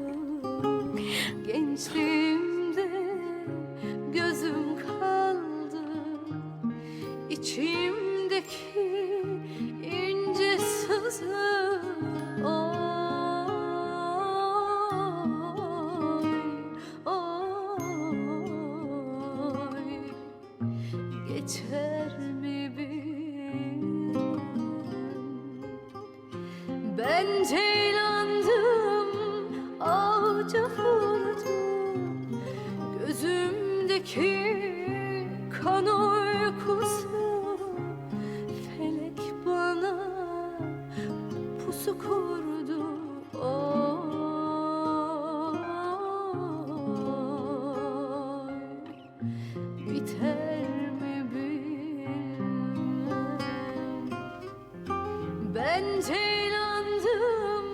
Speaker 13: Gençliğimde gözüm kaldı. İçimdeki ince sızı. Oy, oy, geçer mi bir? Ben ceylandım, avca vurdum. Gözümdeki kan uykusu. Felek bana pusu kurdu. Oy, biter mi bilmem. Ben ceylandım,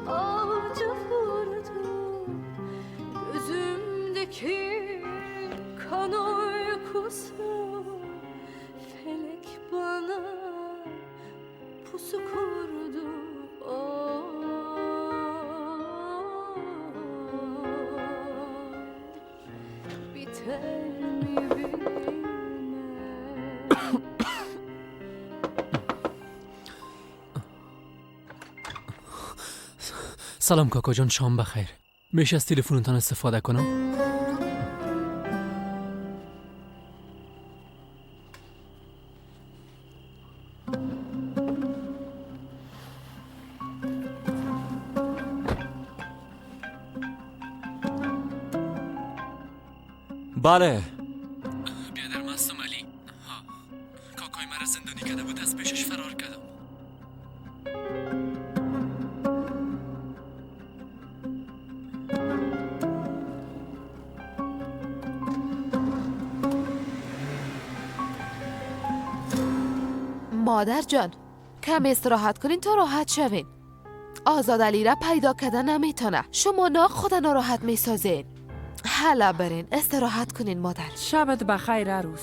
Speaker 13: avcı vurdum. Gözümdeki kan uykusu. Felek bana pusu kurdu. Oy, biter mi bilmem.
Speaker 7: سلام کاکا جان، شام بخیر. میشه از تلفنتان استفاده کنم؟
Speaker 6: بله
Speaker 7: بیادر مستم علی. کاکای مرا زندانی کرده بود، از پیشش فرار کردم.
Speaker 9: مادر جان کم استراحت کنین تا راحت شوین. آزاد علی را پیدا کردن نمیتونه. شما ناق خود ناراحت میسازین. حالا برین استراحت کنین مادر.
Speaker 8: شبت بخیر عروس.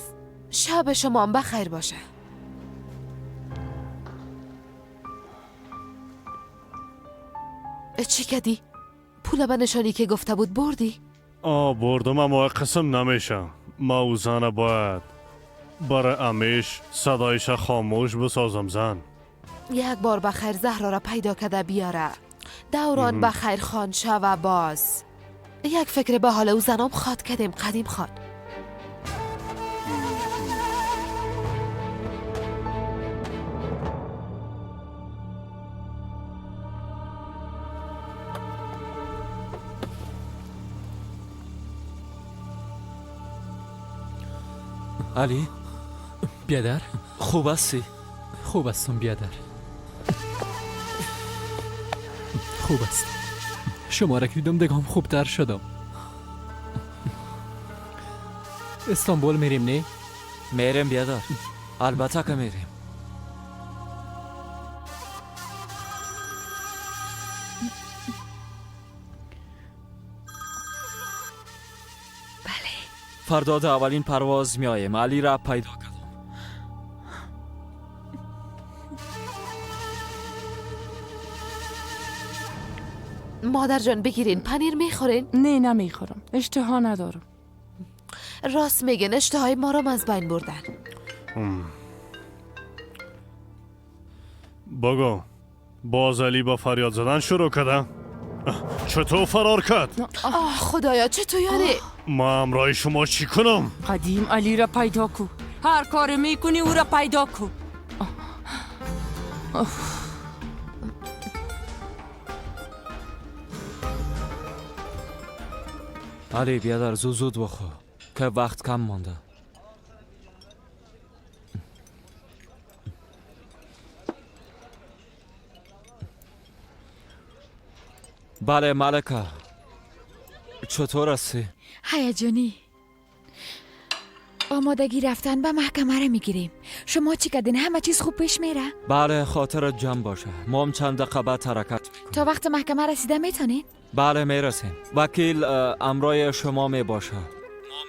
Speaker 9: شب شما هم بخیر باشه. چی کردی؟ پول به نشانی که گفته بود بردی؟
Speaker 5: آه بردم، اما قسم نمیشه. ما او زنه باید برای امیش صدایش خاموش بسازم. زن
Speaker 9: یک بار بخیر زهرا را پیدا کرده بیاره. دوران بخیر خان شوه باز. یک فکر به حال او زنام خواد کردیم قدیم خان.
Speaker 6: علی
Speaker 7: بیادر
Speaker 6: خوب هستی؟
Speaker 7: خوب هستم بیادر، خوب است. شما را که دیدم دگام خوبتر شدم. استانبول میریم نه؟
Speaker 6: میریم بیادر، البته که میریم.
Speaker 2: بله
Speaker 6: فردا در اولین پرواز میایم. علی را پیدا کردم.
Speaker 9: مادر جان بگیرین پنیر میخورین؟
Speaker 8: نه نمیخورم، اشتها ندارم.
Speaker 9: راست میگن، اشتهای ما را از بین بردن.
Speaker 5: بگو باز علی با فریاد زدن شروع کرده. چطور فرار کرد؟
Speaker 9: آه خدایا، چطور یعنی؟
Speaker 5: ما همراه شما چی کنم؟
Speaker 18: قدیم علی را پیدا کو. هر کار میکنی او را پیدا کو.
Speaker 6: علی بیادر زود زود بخور که وقت کم مانده. بله ملکه، چطور هستی؟
Speaker 2: هیجانی. آمادگی رفتن به محکمه را میگیریم. شما چی کردین؟ همه چیز خوب پیش میره؟
Speaker 6: بله، خاطرت جمع باشه. ما هم چند دقیقه بعد حرکت میکنیم.
Speaker 2: تا وقت محکمه رسیده میتونین؟
Speaker 6: بله میرسیم. وکیل امرای شما میباشه. ما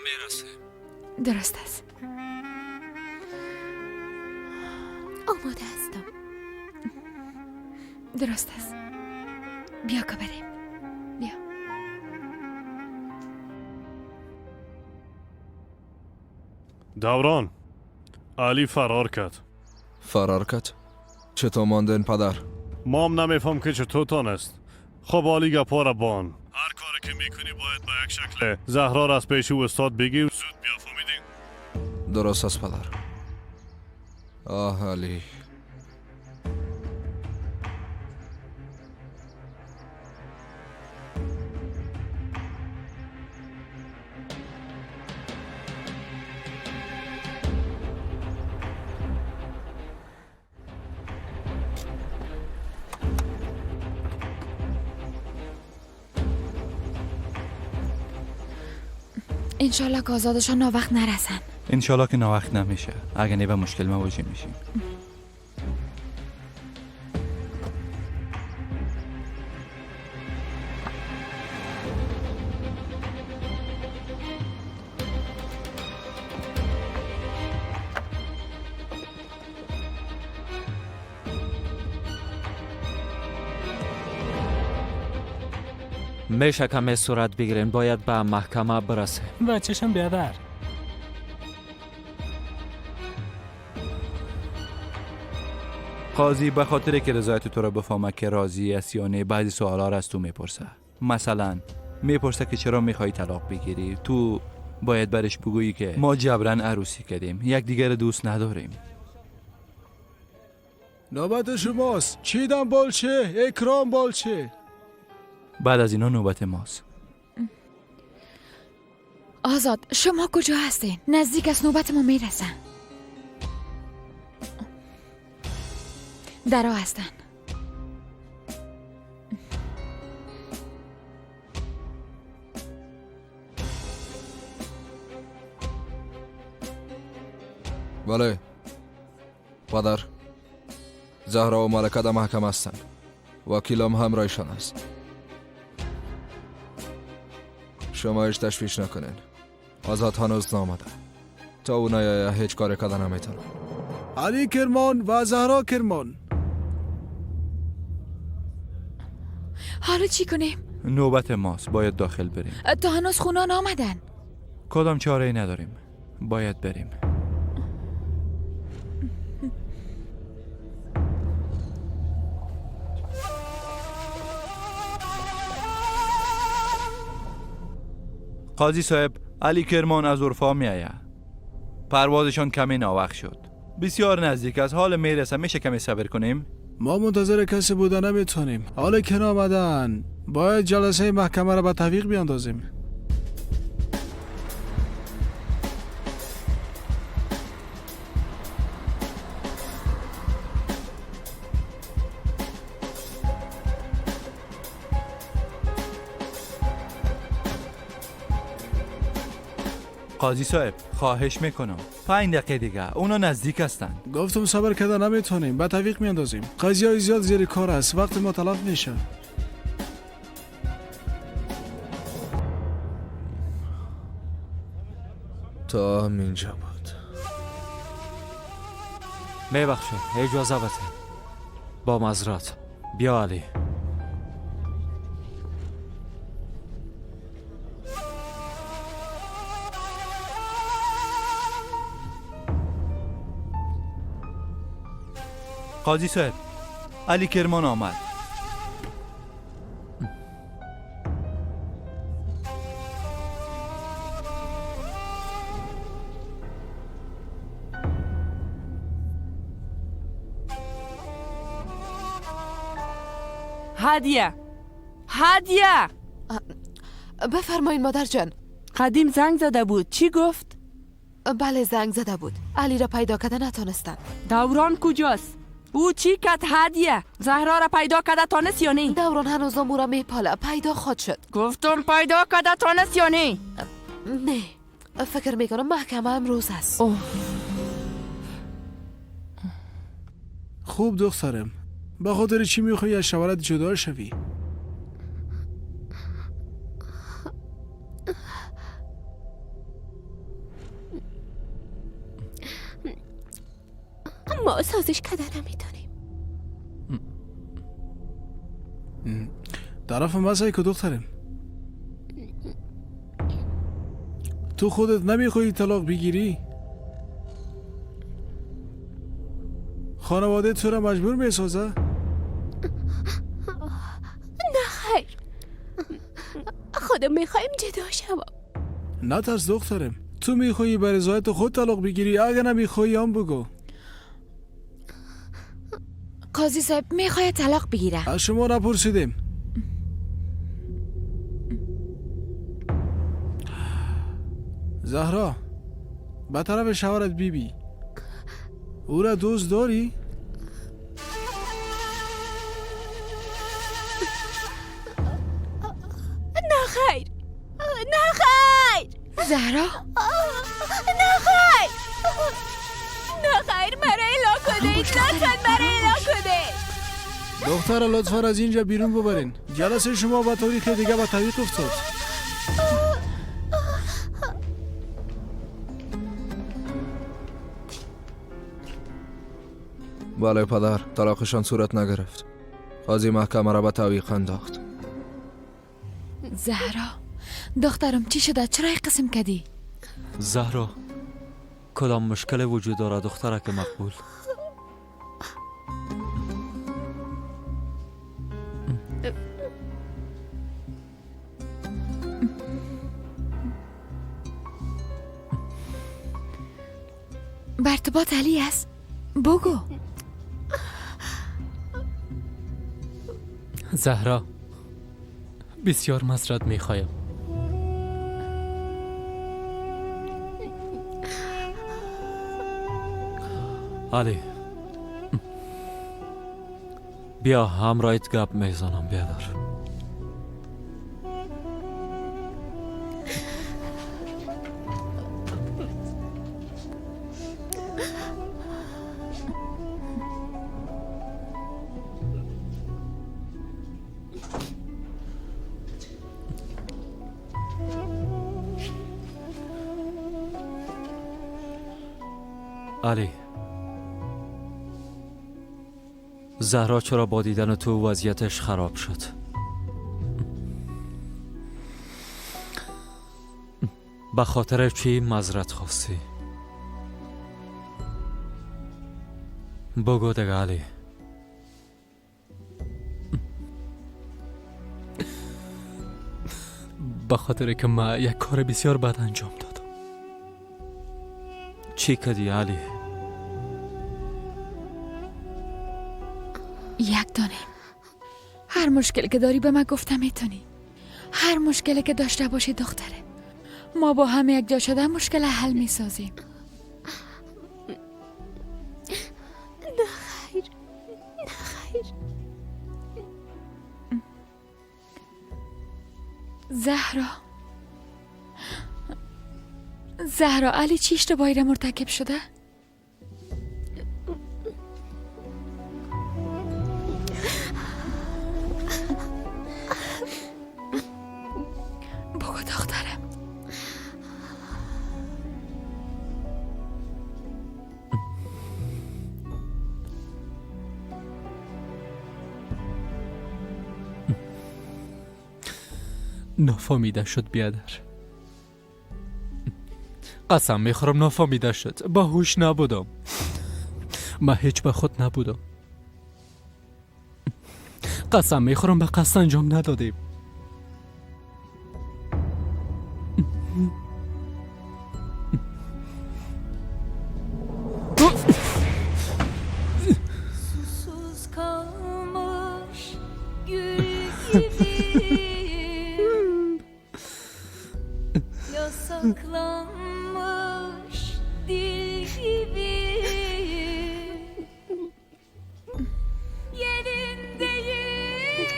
Speaker 6: میرسیم.
Speaker 2: درست است.
Speaker 1: آماده هستم.
Speaker 2: درست است. بیا که بریم. بیا.
Speaker 5: دوران، علی فرار کرد.
Speaker 16: فرار کرد؟ چطور ماندن پدر؟
Speaker 5: مام نمیفهم که چطور تانست. خب علی گپا را بان. هر کاری که میکنی باید با یک شکل زهرا را از پیش استاد بگی و زود بیا، فهمیدی؟
Speaker 16: درست است پدر. آه علی.
Speaker 2: انشالله که آزادشان ناوقت نرسن.
Speaker 14: انشالله که ناوقت نمیشه. اگه نه به مشکل مواجه میشیم.
Speaker 6: میشه کمی صورت بگیرین، باید به محکمه برسه.
Speaker 7: بچه‌شم بیادر.
Speaker 14: قاضی به خاطر که رضایت تو را بفهمه که راضی است یا نه، بعضی سوالا را از تو میپرسه. مثلا میپرسه که چرا میخوای طلاق بگیری؟ تو باید برش بگویی که ما جبرا عروسی کردیم، یکدیگر دوست نداریم.
Speaker 19: نوبت شماست. چیدم بالچه، اکرام بالچه.
Speaker 14: بعد از اینا نوبت ماست.
Speaker 2: آزاد شما کجا هستین؟ نزدیک از نوبت ما میرسن. درا هستن.
Speaker 16: بله پدر، زهرا و ملکه در محکمه هستند. وکیلم همراهشان است. شما هیچ تشویش نکنین. آزاد هنوز نامده. تا او نیایه هیچ کار کردن نمیتونم.
Speaker 19: علی کرمان و زهرا کرمان.
Speaker 2: حالا چی کنیم؟
Speaker 14: نوبت ماست، باید داخل بریم.
Speaker 2: تا هنوز خونه نامدن.
Speaker 14: کدام چاره ای نداریم، باید بریم. قاضی صاحب، علی کرمان از اورفا می آید. پروازشان کمی ناوقت شد. بسیار نزدیک از حال میرسه. میشه کمی صبر کنیم؟
Speaker 19: ما منتظر کسی بودن نمیتونیم. حالا که آمدن باید جلسه محکمه را به تعویق بیاندازیم.
Speaker 14: قاضی صاحب، خواهش میکنم 5 دقیقه دیگه، اونا نزدیک هستن.
Speaker 19: گفتم صبر کردن نمیتونیم، به تعویق میاندازیم. قاضی های زیاد زیر کار است، وقت ما تلف میشه.
Speaker 16: تا هم اینجا بود.
Speaker 6: میبخشید، اجازه بده. با معذرت. بیا علی.
Speaker 14: قاضی صاحب، علی کرمان آمد.
Speaker 18: هدیه، هدیه.
Speaker 9: بفرمایین مادر جان.
Speaker 18: قدیم زنگ زده بود، چی گفت؟
Speaker 9: بله زنگ زده بود، علی را پیدا کرده نتانستن.
Speaker 18: دوران کجاست؟ او چی کد هدیه؟ زهرا را پیدا کرده تانست یا نه؟
Speaker 9: دوران هنوز او را میپاله، پیدا خود شد.
Speaker 18: گفتم پیدا کرده تانست یا نه؟
Speaker 9: نه، فکر میکنم محکمه امروز است.
Speaker 19: خوب دخترم، به خاطر چی میخوای از شوهرت جدا شوی؟
Speaker 17: ما سازش کده نمیتونیم.
Speaker 19: طرف ما که دخترم، تو خودت نمیخوای طلاق بگیری؟ خانواده تو را مجبور میسازه؟
Speaker 17: نه خیر، خودم میخوایم جدا شوم.
Speaker 19: نه ترس دخترم، تو میخوایی به رضایت خود طلاق بگیری، اگر نمیخوایی هم بگو.
Speaker 2: قاضی صاحب میخواد طلاق بگیره.
Speaker 19: از شما نپرسیدیم. زهرا، به طرف شوهرت بیبی، او را دوست داری؟
Speaker 17: نه خیر، نه خیر.
Speaker 2: زهرا،
Speaker 17: نه خیر، نه خیر، مرا الا کنید، لطفاً مرا الا کنید.
Speaker 19: دختر لطفاً از اینجا بیرون ببرین. جلسه شما با تاریخ دیگه به تعویق افتاد.
Speaker 16: بله پدر، طلاقشان صورت نگرفت. قاضی محکمه را به تعویق انداخت.
Speaker 2: زهرا دخترم چی شده؟ چرا قسم کردی؟
Speaker 6: زهرا کدام مشکل وجود دارد دخترک مقبول؟
Speaker 2: بر ارتباط علی است؟ بگو.
Speaker 7: زهرا بسیار معذرت میخوایم.
Speaker 6: علی بیا همراهت گپ میزنم، بیادر. علی زهرا چرا با دیدن تو وضعیتش خراب شد؟ به خاطر چی معذرت خواستی؟ بگو دیگه علی.
Speaker 7: به خاطر که ما یک کار بسیار بد انجام دادم.
Speaker 6: چی کردی علی؟
Speaker 2: یک دانه هر مشکل که داری به من گفته میتونی. هر مشکلی که داشته باشی دختره، ما با هم یک جا شده مشکل حل میسازیم.
Speaker 17: نه خیر، نه خیر.
Speaker 2: زهرا، زهرا علی چی اشتباهی را مرتکب شده؟ بگو دخترم.
Speaker 7: نفهمیده شد بیادر. قسم میخورم نفهمیده شد. با هوش نبودم. من هیچ به خود نبودم. قسم میخورم به قصد انجام ندادیم.
Speaker 13: Susuz kalmış gül gibiyim. Yasaklanmış dil gibiyim. Yerin değil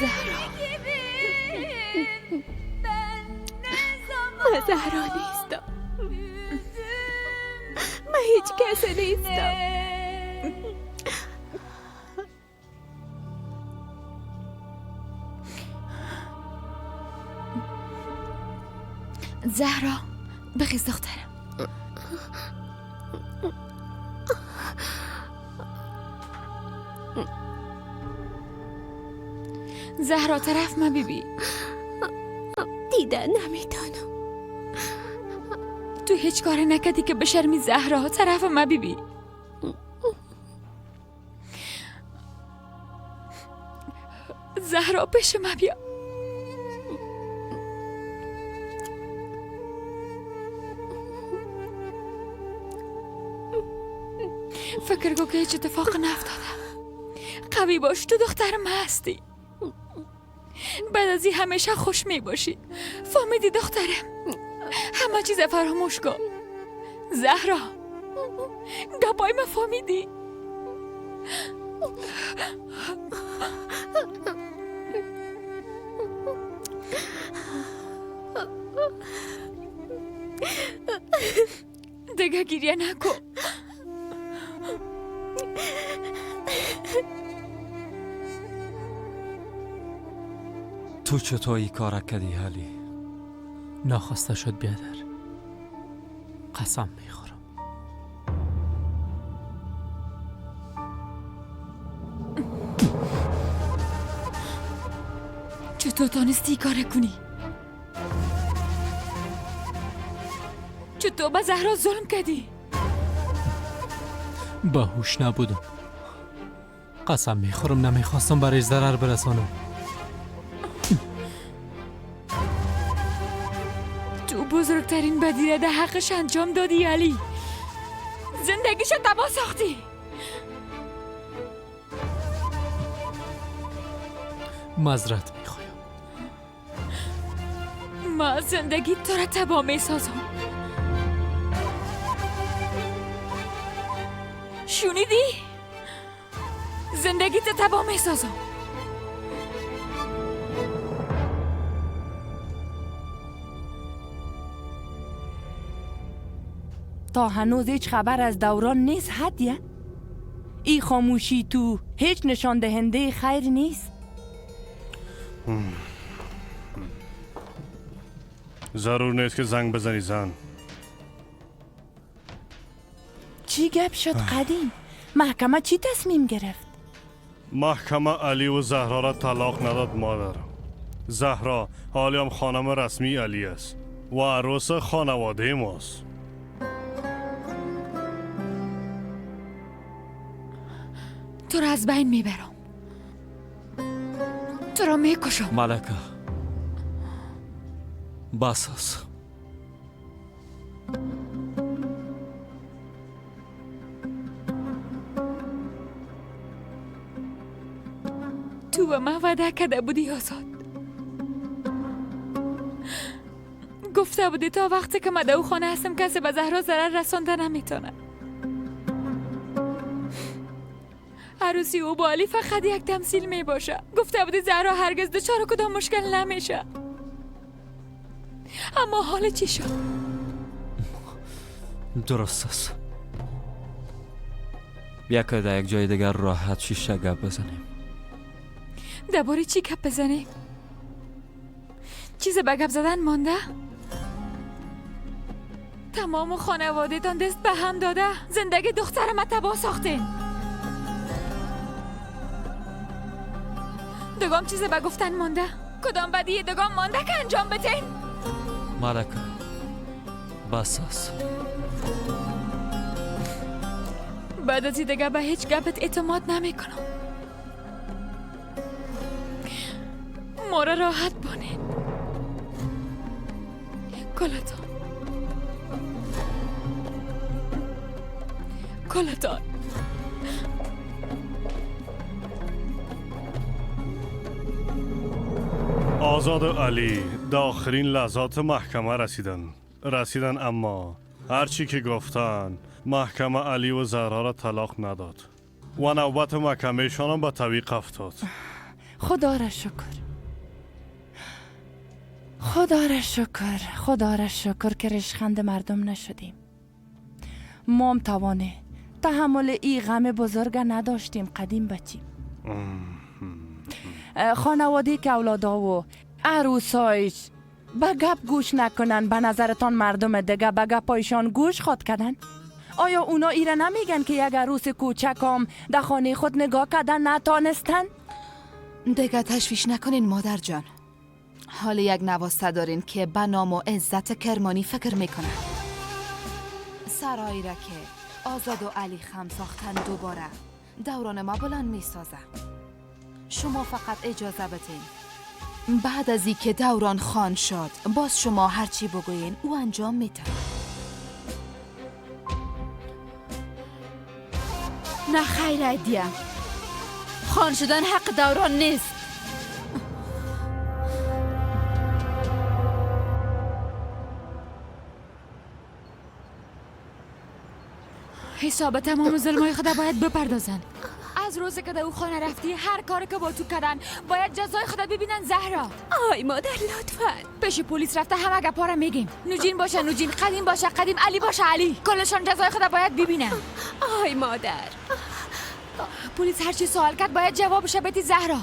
Speaker 1: زهرا
Speaker 13: gibiyim. Ben ne zaman
Speaker 1: من زهرا نیستم. من هیچ کس نیستم.
Speaker 2: زهرا بخیز دخترم. زهرا طرف ما بیبی.
Speaker 1: دیدن نمیتونم.
Speaker 2: تو هیچ کار نکردی که بشرمی زهرا. طرف ما بیبی. زهرا پیش ما بیا. فکر کن که هیچ اتفاق نیفتاده. قوی باش، تو دختر ما هستی. بعد از این همیشه خوش می باشی. فهمیدی دخترم؟ همه چیز فراموش کن. زهرا گپای ما فهمیدی؟ دیگه گریه نکن.
Speaker 6: تو چطور این کار کردی علی؟
Speaker 7: ناخواسته شد بیادر. قسم میخورم.
Speaker 2: چطور تانستی کار کنی؟ چطور به زهرا ظلم کردی؟
Speaker 7: باهوش نبودم. قسم میخورم نمیخواستم برایش ضرر برسانم.
Speaker 2: تو بزرگترین بدی را در حقش انجام دادی علی. زندگیشو تباه ساختی.
Speaker 7: معذرت میخوایم.
Speaker 2: ما زندگی تو را تباه میسازم. شنیدی؟ زندگی تو تباه میسازم.
Speaker 18: تا هنوز هیچ خبر از دوران نیست هدیه. ای خاموشی تو هیچ نشان دهنده خیر نیست.
Speaker 5: ضرور نیست که زنگ بزنی زن.
Speaker 18: چی گپ شد قدیم؟ محکمه چی تصمیم گرفت؟
Speaker 5: محکمه علی و زهرا را طلاق نداد مادر. زهرا حالی هم خانم رسمی علی است و عروس خانواده ماست.
Speaker 2: تو را از بین میبرم. تو را میکشم.
Speaker 6: ملکه بس است.
Speaker 2: تو به من وعده کرده بودی آزاد. گفته بودی تا وقتی که من در او خانه هستم کسی به زهرا ضرر رسانده نمیتونه. عروسی او با علی فقط یک تمثیل می باشه. گفته بودی زهرا هرگز دچار کدام مشکل نمیشه. اما حال چی شد؟
Speaker 6: درست است. بیا که در یک جای دیگر راحت شیشه گپ بزنیم.
Speaker 2: درباره چی گپ بزنیم؟ چیز به گپ زدن مانده؟ تمام خانواده تان دست به هم داده. زندگی دخترم تباه ساختین. دگام چیز به گفتن مانده؟ کدام بدی دگام مانده که انجام بتین؟
Speaker 6: ملکه بس است.
Speaker 2: بعد از این دیگه به هیچ گپت اعتماد نمی کنم. ما را راحت بانین. کلتان کلتان.
Speaker 5: آزاد و علی در آخرین لحظات محکمه رسیدن، اما هرچی که گفتن محکمه علی و زهرا را طلاق نداد و نوبت محکمه شان به تعویق افتاد.
Speaker 18: خدا را شکر، خدا را شکر، خدا را شکر که رشخند مردم نشدیم. ما هم توانه تحمل ای غم بزرگ نداشتیم. قدیم بچیم خانواده که اولادا و عروسایش به گپ گوش نکنن، به نظرتان مردم دیگه به گپایشان گوش خواد کردن؟ آیا اونا ایره نمیگن که یک عروس کوچکم در خانه خود نگاه کردن نتانستن؟
Speaker 9: دیگه تشویش نکنین مادر جان. حال یک نواسته دارین که به نام و عزت کرمانی فکر میکنن. سرایی را که آزاد و علی خم ساختن دوباره دوران ما بلند میسازه. شما فقط اجازه بدین. بعد از ای که دوران خان شد باز شما هرچی بگوین او انجام میده.
Speaker 1: نه خیر ایدیا، خان شدن حق دوران نیست.
Speaker 2: حساب تمام ظلمای خدا باید بپردازن. از روزی که در او خانه رفتی هر کاری که با تو کردن باید جزای خدا ببینن. زهرا
Speaker 17: آی مادر لطفا.
Speaker 2: پیش پلیس رفته همه گپا را میگیم. نوجین باشه نوجین، قدیم باشه قدیم، علی باشه علی، کلشان جزای خدا باید ببینن.
Speaker 17: آی مادر.
Speaker 2: پلیس هر چی سوال کرد باید جوابش بدی زهرا.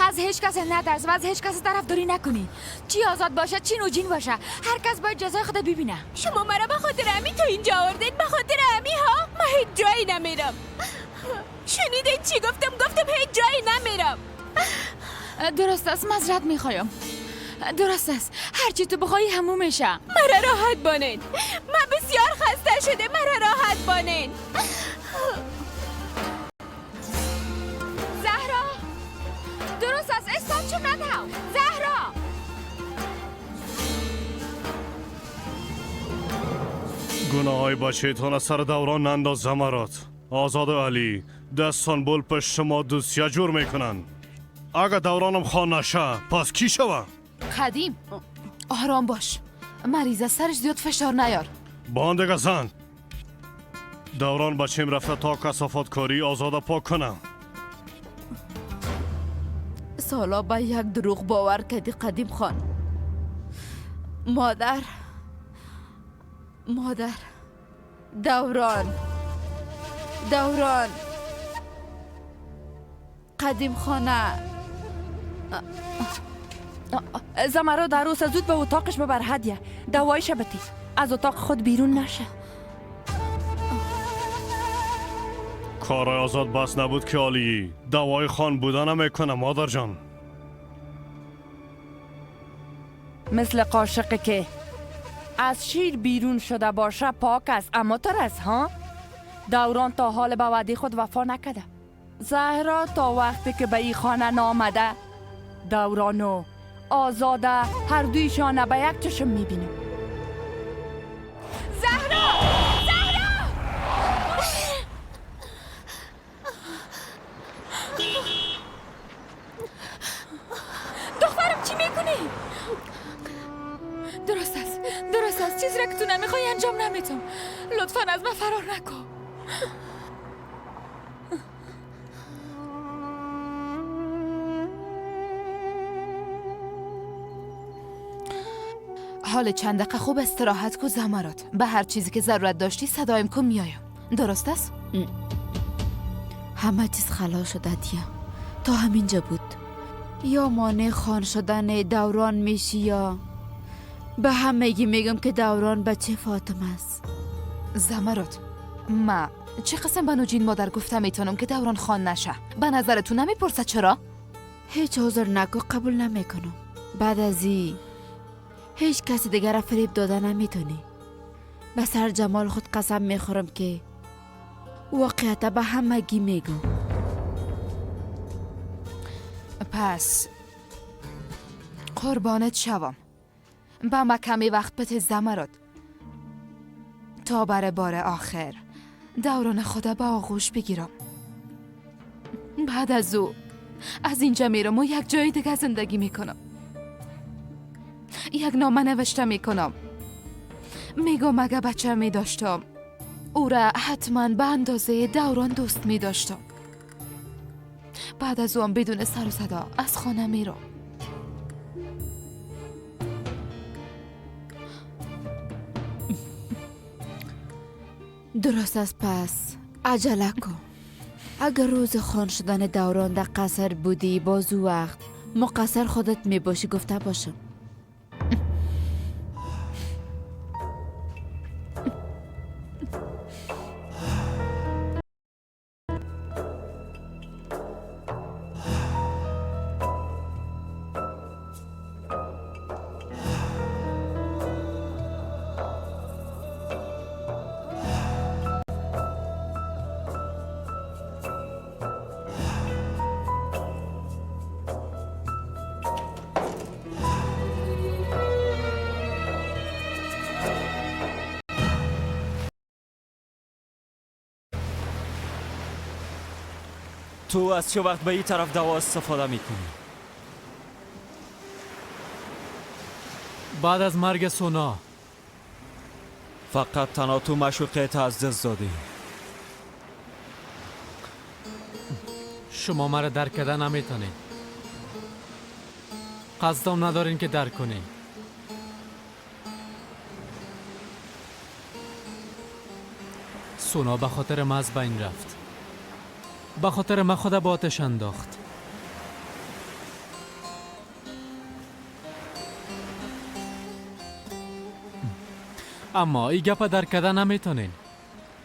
Speaker 2: از هیچ کس نترس و از هیچ کس طرفداری نکنی. چی آزاد باشه چی نوجین باشه، هر کس باید جزای خدا ببینه.
Speaker 17: شما مرا به خاطر امی تو اینجا آوردین؟ به خاطر امی ها؟ من هیچ جایی نمیرم. شنیدین چی گفتم؟ گفتم هیچ جایی نمیرم.
Speaker 2: درست است، معذرت میخوایم. درست است، هرچی تو بخوای همون میشه.
Speaker 17: مرا راحت بانین، من بسیار خسته شده، مرا راحت بانین.
Speaker 2: زهرا درست است، استاب چون ندهم. زهرا
Speaker 5: گناه های بچهتان از سر دوران ننداز زمرات. آزاد و علی دستان بول پشت شما دوسیه جور میکنن. اگه دورانم خان نشه پس کی شوه؟
Speaker 9: قدیم آرام باش، مریض سرش زیاد فشار نیار.
Speaker 5: باندگه زن دوران بچیم رفته تا کثافت کاری آزاده پاک کنم.
Speaker 1: سالا با یک دروغ باور کردی قدیم خان. مادر، مادر، دوران، دوران، قدیم خانه.
Speaker 18: زمرا در روز زود به اتاقش ببر هدیه، دوایش بتی، از اتاق خود بیرون نشه.
Speaker 5: کار آزاد بس نبود که عالی دوای خان بودن میکنه مادر جان.
Speaker 18: مثل قاشقی که از شیر بیرون شده باشه پاک است، اما تر است ها. دوران تا حال به وعده خود وفا نکرده. زهرا تا وقتی که به این خانه نامده دوران و آزاده هر دویشان به یک چشم میبینم.
Speaker 2: زهرا، زهرا، دخترم چی میکنی؟ درست است، درست است، چیزی را که تو نمیخوای انجام نمیتم. لطفا از من فرار نکن.
Speaker 9: حال چند دقیقه خوب استراحت کو زمرات. به هر چیزی که ضرورت داشتی صدایم کن میایم. درست است؟
Speaker 1: همه چیز خلاص شده دیگه. تا همینجا بود. یا مانع خان شدن دوران میشی یا به همگی میگم که دوران بچه فاطمه است.
Speaker 9: زمرات ما چه قسم به نوجین مادر گفتم میتونم که دوران خان نشه؟ به نظر تو نمیپرسه چرا؟
Speaker 1: هیچ حاضر نکو قبول نمیکنم. بعد از این هیچ کسی دیگر را فریب داده نمیتونی. به سر جمال خود قسم میخورم که واقعیت به همگی میگم.
Speaker 9: پس قربانت شوم، به ما کمی وقت بده زمرد تا بر بار آخر دوران خدا به آغوش بگیرم. بعد از او از اینجا میرم و یک جای دیگه زندگی میکنم. یک نامه نوشته میکنم، میگم اگه بچه میداشتم او را حتما به اندازه دوران دوست میداشتم. بعد از او هم بدون سر و صدا از خانه میرم.
Speaker 1: درست است، پس عجله کن. اگر روز خان شدن دوران در قصر بودی باز او وقت مقصر خودت می باشی گفته باشم.
Speaker 6: تو از چه وقت به این طرف دوا استفاده میکنی؟
Speaker 7: بعد از مرگ سونا.
Speaker 6: فقط تنها تو معشوقت از دست دادی.
Speaker 7: شما مرا درک کردن نمیتونید. قصدم ندارین که درک کنین. سونا به خاطر ما از بین رفت. به خاطر من خود به آتش انداخت. اما این گپ درک کردن نمیتونین.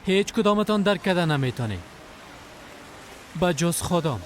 Speaker 7: هیچ کدامتان درک کردن نمیتونین به جز خودم.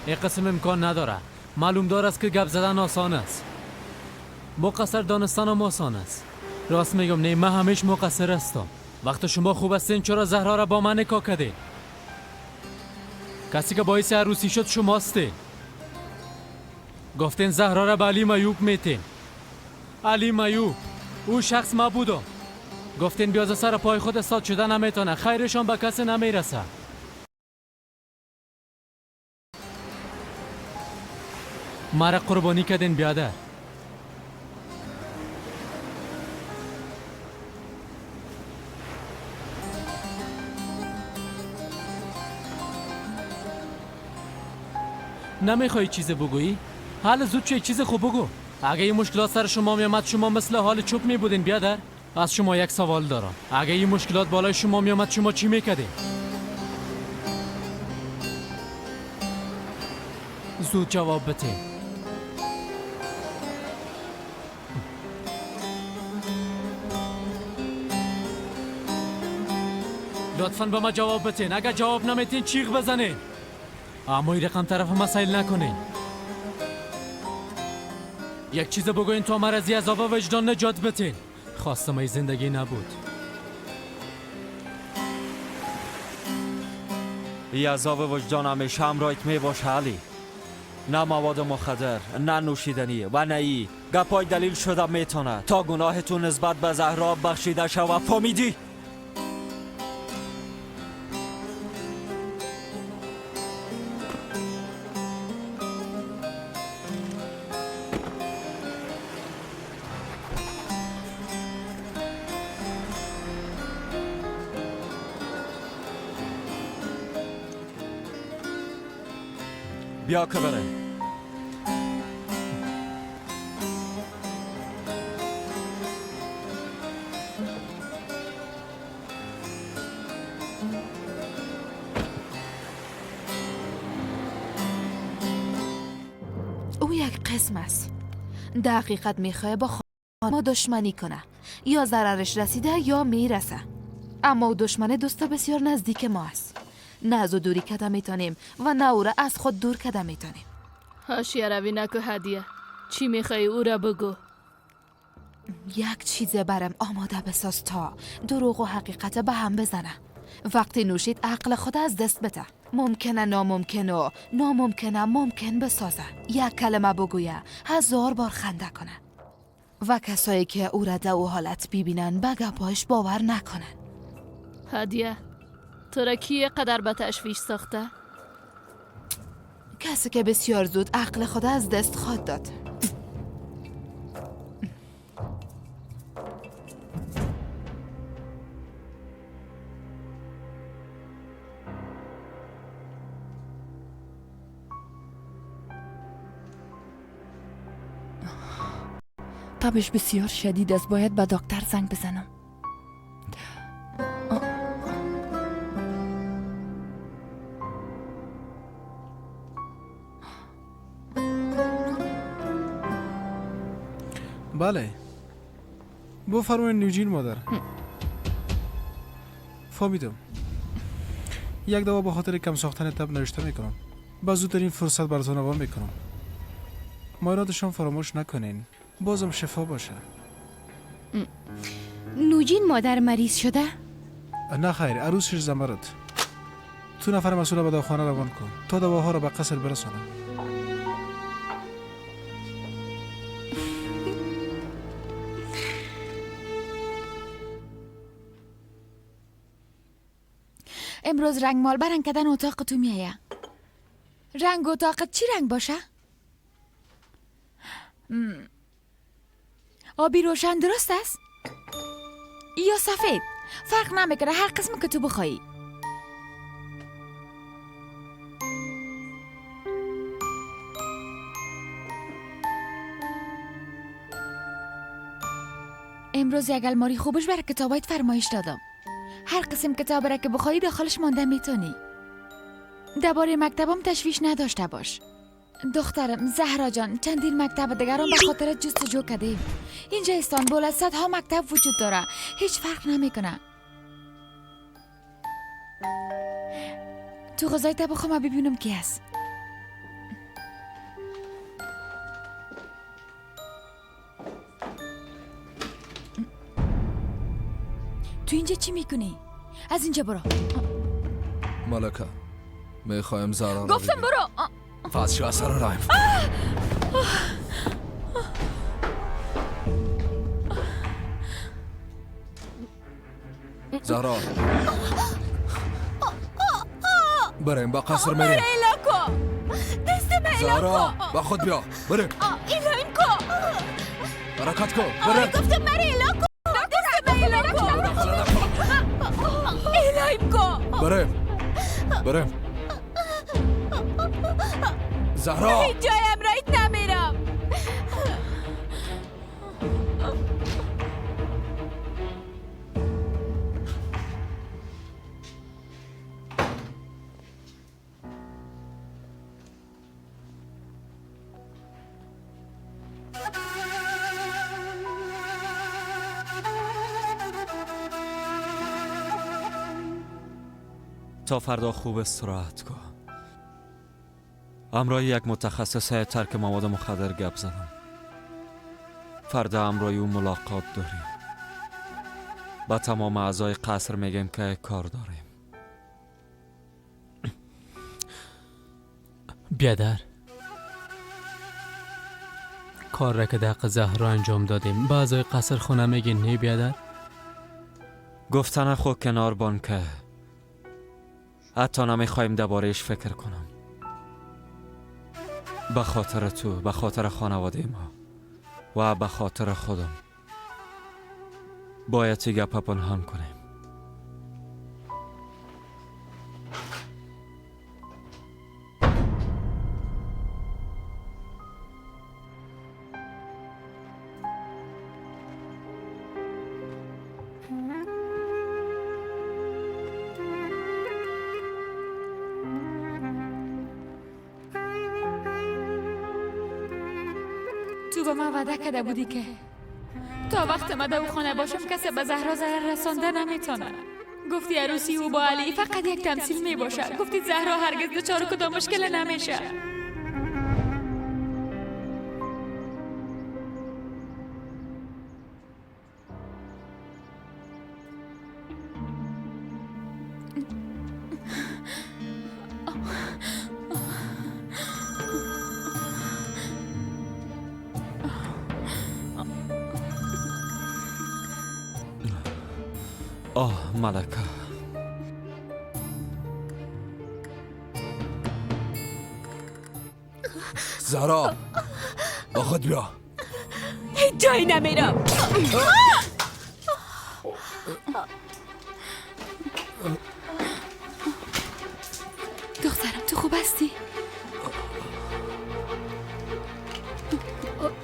Speaker 7: این قسم امکان نداره. معلوم دار است که گپ زدن آسان است، مقصر دانستن هم آسان است. راست میگم، نه من همیش مقصر هستم. وقت شما خوب هستین چرا زهرا را با من نکاح کردین؟ کسی که باعث عروسی شد شماستین. گفتین زهرا را به علی میوب میتین. علی میوب او شخص ما بودم. گفتین بیاز سر پای خود استاد شده نمیتونه، خیرشان به کسی نمیرسه. مرا قربانی کردین بیادر. نمیخوای چیز بگویی؟ حال زود چه چیز خوب بگو. اگه این مشکلات سر شما میامد شما مثل حال چوب میبودین بیادر. از شما یک سوال دارم. اگه این مشکلات بالای شما میامد شما چی میکردین؟ زود جواب بده. لطفاً به ما جواب بتین. اگر جواب نمیتین چیغ بزنین. اما این رقم طرف ما سیل نکنین. یک چیز بگوین تا مرا از عذاب وجدان نجات بتین. خواستم ای زندگی نبود.
Speaker 6: ای عذاب وجدان همیشه همراهت می باشه علی. نه مواد مخدر، نه نوشیدنی و نه ای گپای دلیل شده میتونه تا گناه تو نسبت به زهرا بخشیده شوه. فهمیدی؟ بیا که بره.
Speaker 9: او یک قسم است. در حقیقت میخواه با ما دشمنی کنه، یا ضررش رسیده یا میرسه. اما او دشمن دوست بسیار نزدیک ما است. نه از او دوری کده میتونیم و نه او را از خود دور کده میتونیم.
Speaker 10: حاشیه روی نکو هدیه. چی میخوای او را بگو.
Speaker 9: یک چیز برم آماده بساز تا دروغ و حقیقت به هم بزنه. وقتی نوشید عقل خود از دست بده. ممکنه ناممکن و ناممکنه ممکن بسازه. یک کلمه بگویه 1000 بار خنده کنه و کسایی که او را در او حالت ببینن به گپایش باور نکنن.
Speaker 10: هدیه، تو را کی قدر به تشویش ساخته؟
Speaker 9: کسی که بسیار زود عقل خود از دست خواهد داد.
Speaker 18: تبش بسیار شدید است، باید به دکتر زنگ بزنم.
Speaker 19: بله بفرمایید نوجین مادر. فهمیدم. یک دوا به خاطر کم ساختن تب نوشته میکنم. با زودترین فرصت براتون روان میکنم. معایناتشان فراموش نکنین. بازم شفا باشه.
Speaker 3: نوجین مادر مریض شده؟
Speaker 19: نه خیر، عروسش زمرد. تو نفر مسئول به دواخانه روان کن تا دواها را به قصر برسانم.
Speaker 2: امروز رنگ مال برنگ کردن اتاق تو میایه. رنگ اتاقت چی رنگ باشه؟ آبی روشن درست است؟ یا سفید؟ فرق نمیکنه، هر قسم که تو بخوایی. امروز یک الماری خوبش برای کتابایت فرمایش دادم. هر قسم کتاب را که بخوایی داخلش مانده میتونی. درباره مکتبم تشویش نداشته باش. دخترم زهرا جان، چندین مکتب دیگران به خاطر جستجو کردیم. اینجا استانبول از صدها مکتب وجود داره، هیچ فرق نمیکنه. تو غذای بخوام ببینم کی هست. تو اینجا چی میکنی؟ از اینجا برو.
Speaker 16: ملکه، میخوایم زهرا.
Speaker 2: گفتم برو.
Speaker 16: فاز شو از سر رایم. زهرا بریم با قصر میریم. زهرا با خود بیا بریم.
Speaker 17: الهیم کو
Speaker 16: حرکت کن بریم.
Speaker 17: گفتم مرا الا کو، دست من الا کو، الهیم کو.
Speaker 16: بریم بریم. زهرا
Speaker 17: هیچ جایم رایت نمیرم.
Speaker 6: تا فردا خوب استراحت کن. امرای یک متخصص ترک مواد مخدر گپ زدم. فردا امرای او ملاقات داریم. با تمام اعضای قصر میگیم که کار داریم.
Speaker 7: بیادر، کار را که دق زهرا انجام دادیم با اعضای قصر خونه میگین نه بیادر؟
Speaker 6: گفتن خود کنار بان که حتی نمیخوایم درباره‌اش فکر کنم. به خاطر تو، به خاطر خانواده ما و به خاطر خودم باید گپ پنهان کنیم.
Speaker 2: تو به من وعده کرده بودی که تا وقت من در خانه باشم کسی به زهرا ضرر رسانده نمیتونه. گفتی عروسی او با علی فقط یک تمثیل می باشه. گفتی زهرا هرگز دچار کدام مشکل نمیشه.
Speaker 6: آه ملکه،
Speaker 16: زهرا با خود بیا.
Speaker 17: هیچ جایی نمیرم.
Speaker 2: دخترم تو خوب هستی؟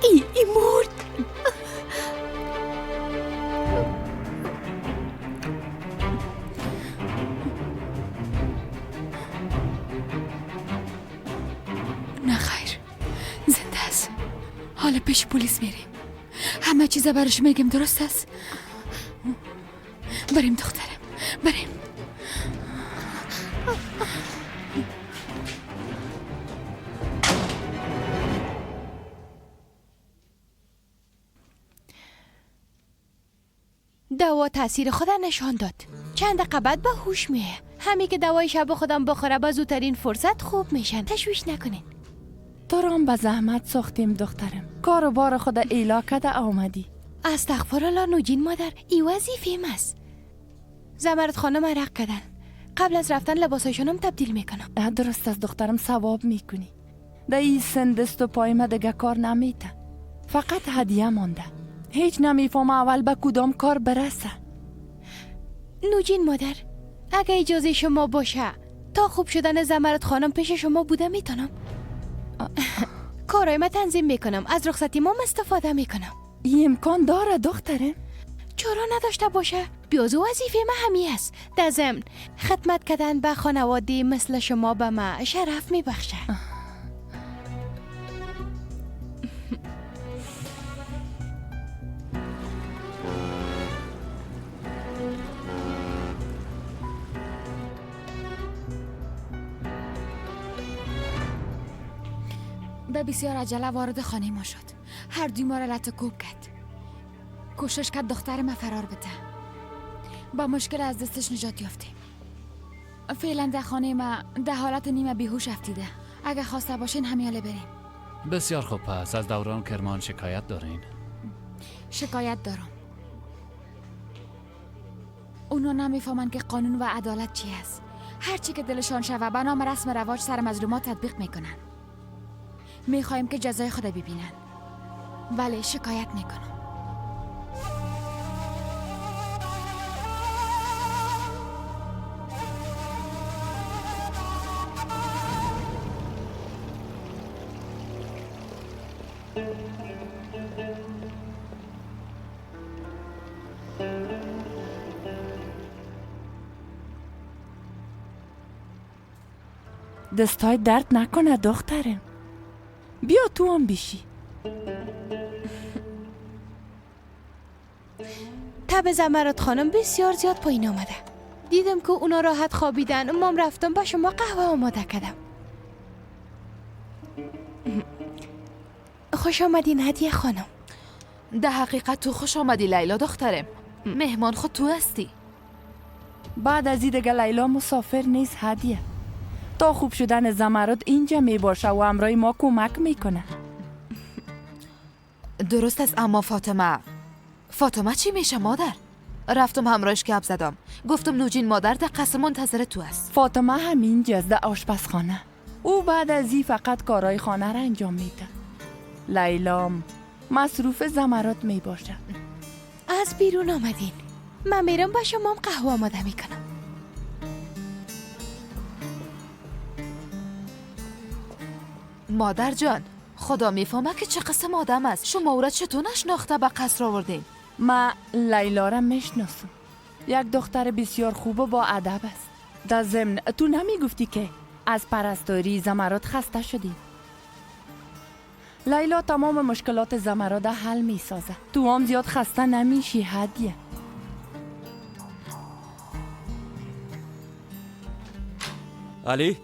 Speaker 17: ای مرد.
Speaker 2: حالا پیش پلیس میریم، همه چیزا براش میگیم، درست است؟ بریم دخترم، بریم.
Speaker 3: دوا تاثیر خود نشان داد. چند دقیقه بعد به هوش میه. همین که دوای شب خودم بخوره به زودترین فرصت خوب میشن. تشویش نکنین.
Speaker 8: تو را به زحمت ساختیم دخترم. کار و بار خود ایلا کده آمدی.
Speaker 3: استغفر الله نوجین مادر، ای وظیفه است. زمرد خانم عرق کردن. قبل از رفتن لباسایشانم تبدیل میکنم.
Speaker 8: درست از دخترم، ثواب میکنی. در این سن دست و پای ما دیگه کار نمیته. فقط هدیه مانده. هیچ نمیفهم اول به کدام کار برسه.
Speaker 3: نوجین مادر، اگه اجازه شما باشه تا خوب شدن زمرد خانم پیش شما بوده میتونم. کارای ما تنظیم میکنم، از رخصتی ما استفاده میکنم.
Speaker 8: این امکان داره دخترم؟
Speaker 3: چرا نداشته باشه؟ بیازو وظیفه ما همی است. در ضمن خدمت کردن به خانواده مثل شما به ما شرف میبخشه.
Speaker 2: به بسیار عجله وارد خانه ما شد. هر دوی ما را لط و کوب کرد. کوشش کرد دختر ما فرار بده. با مشکل از دستش نجات یافتیم. فعلا در خانه ما در حالت نیمه بیهوش افتیده. اگه خواسته باشین همیاله بریم.
Speaker 20: بسیار خوب. پس از دوران کرمان شکایت دارین؟
Speaker 2: شکایت دارم. اونا نمیفهمن که قانون و عدالت چی است. هرچی که دلشان شوه به نام رسم رواج سر مظلومات تطبیق میکنن. میخوایم که جزای خود ببینن. بله شکایت میکنم.
Speaker 8: دستای درد نکنه دخترم. بیا تو هم بیشی.
Speaker 3: تب زمرد خانم بسیار زیاد پایین آمده. دیدم که اونا راحت خوابیدن. مام رفتم با شما قهوه آماده کردم. خوش آمدین هدیه خانم.
Speaker 9: در حقیقت تو خوش آمدی لیلا دخترم. مهمان خود تو هستی.
Speaker 8: بعد از این دیگه لیلا مسافر نیست هدیه. تا خوب شدن زمرد اینجا می باشه و همراه ما کمک میکنه.
Speaker 9: درست است. اما فاطمه چی میشه مادر؟ رفتم همراهش گپ زدم. گفتم نوجین مادر در قصر منتظر تو است.
Speaker 8: فاطمه هم اینجاست در آشپزخانه. او بعد از این فقط کارهای خانه را انجام میده. لیلام مصروف زمرد می باشه.
Speaker 3: از بیرون آمدین. من میرم با شما قهوه آماده میکنم.
Speaker 9: مادر جان، خدا میفهمه که چه قسم آدم است. شما او را چطور نشناخته به قصر آوردین؟
Speaker 8: من لیلا را میشناسم. یک دختر بسیار خوب و با ادب است. در ضمن تو نمیگفتی که از پرستاری زمرد خسته شدی؟ لیلا تمام مشکلات زمرد حل می سازه. تو هم زیاد خسته نمیشی هدیه.
Speaker 6: علی،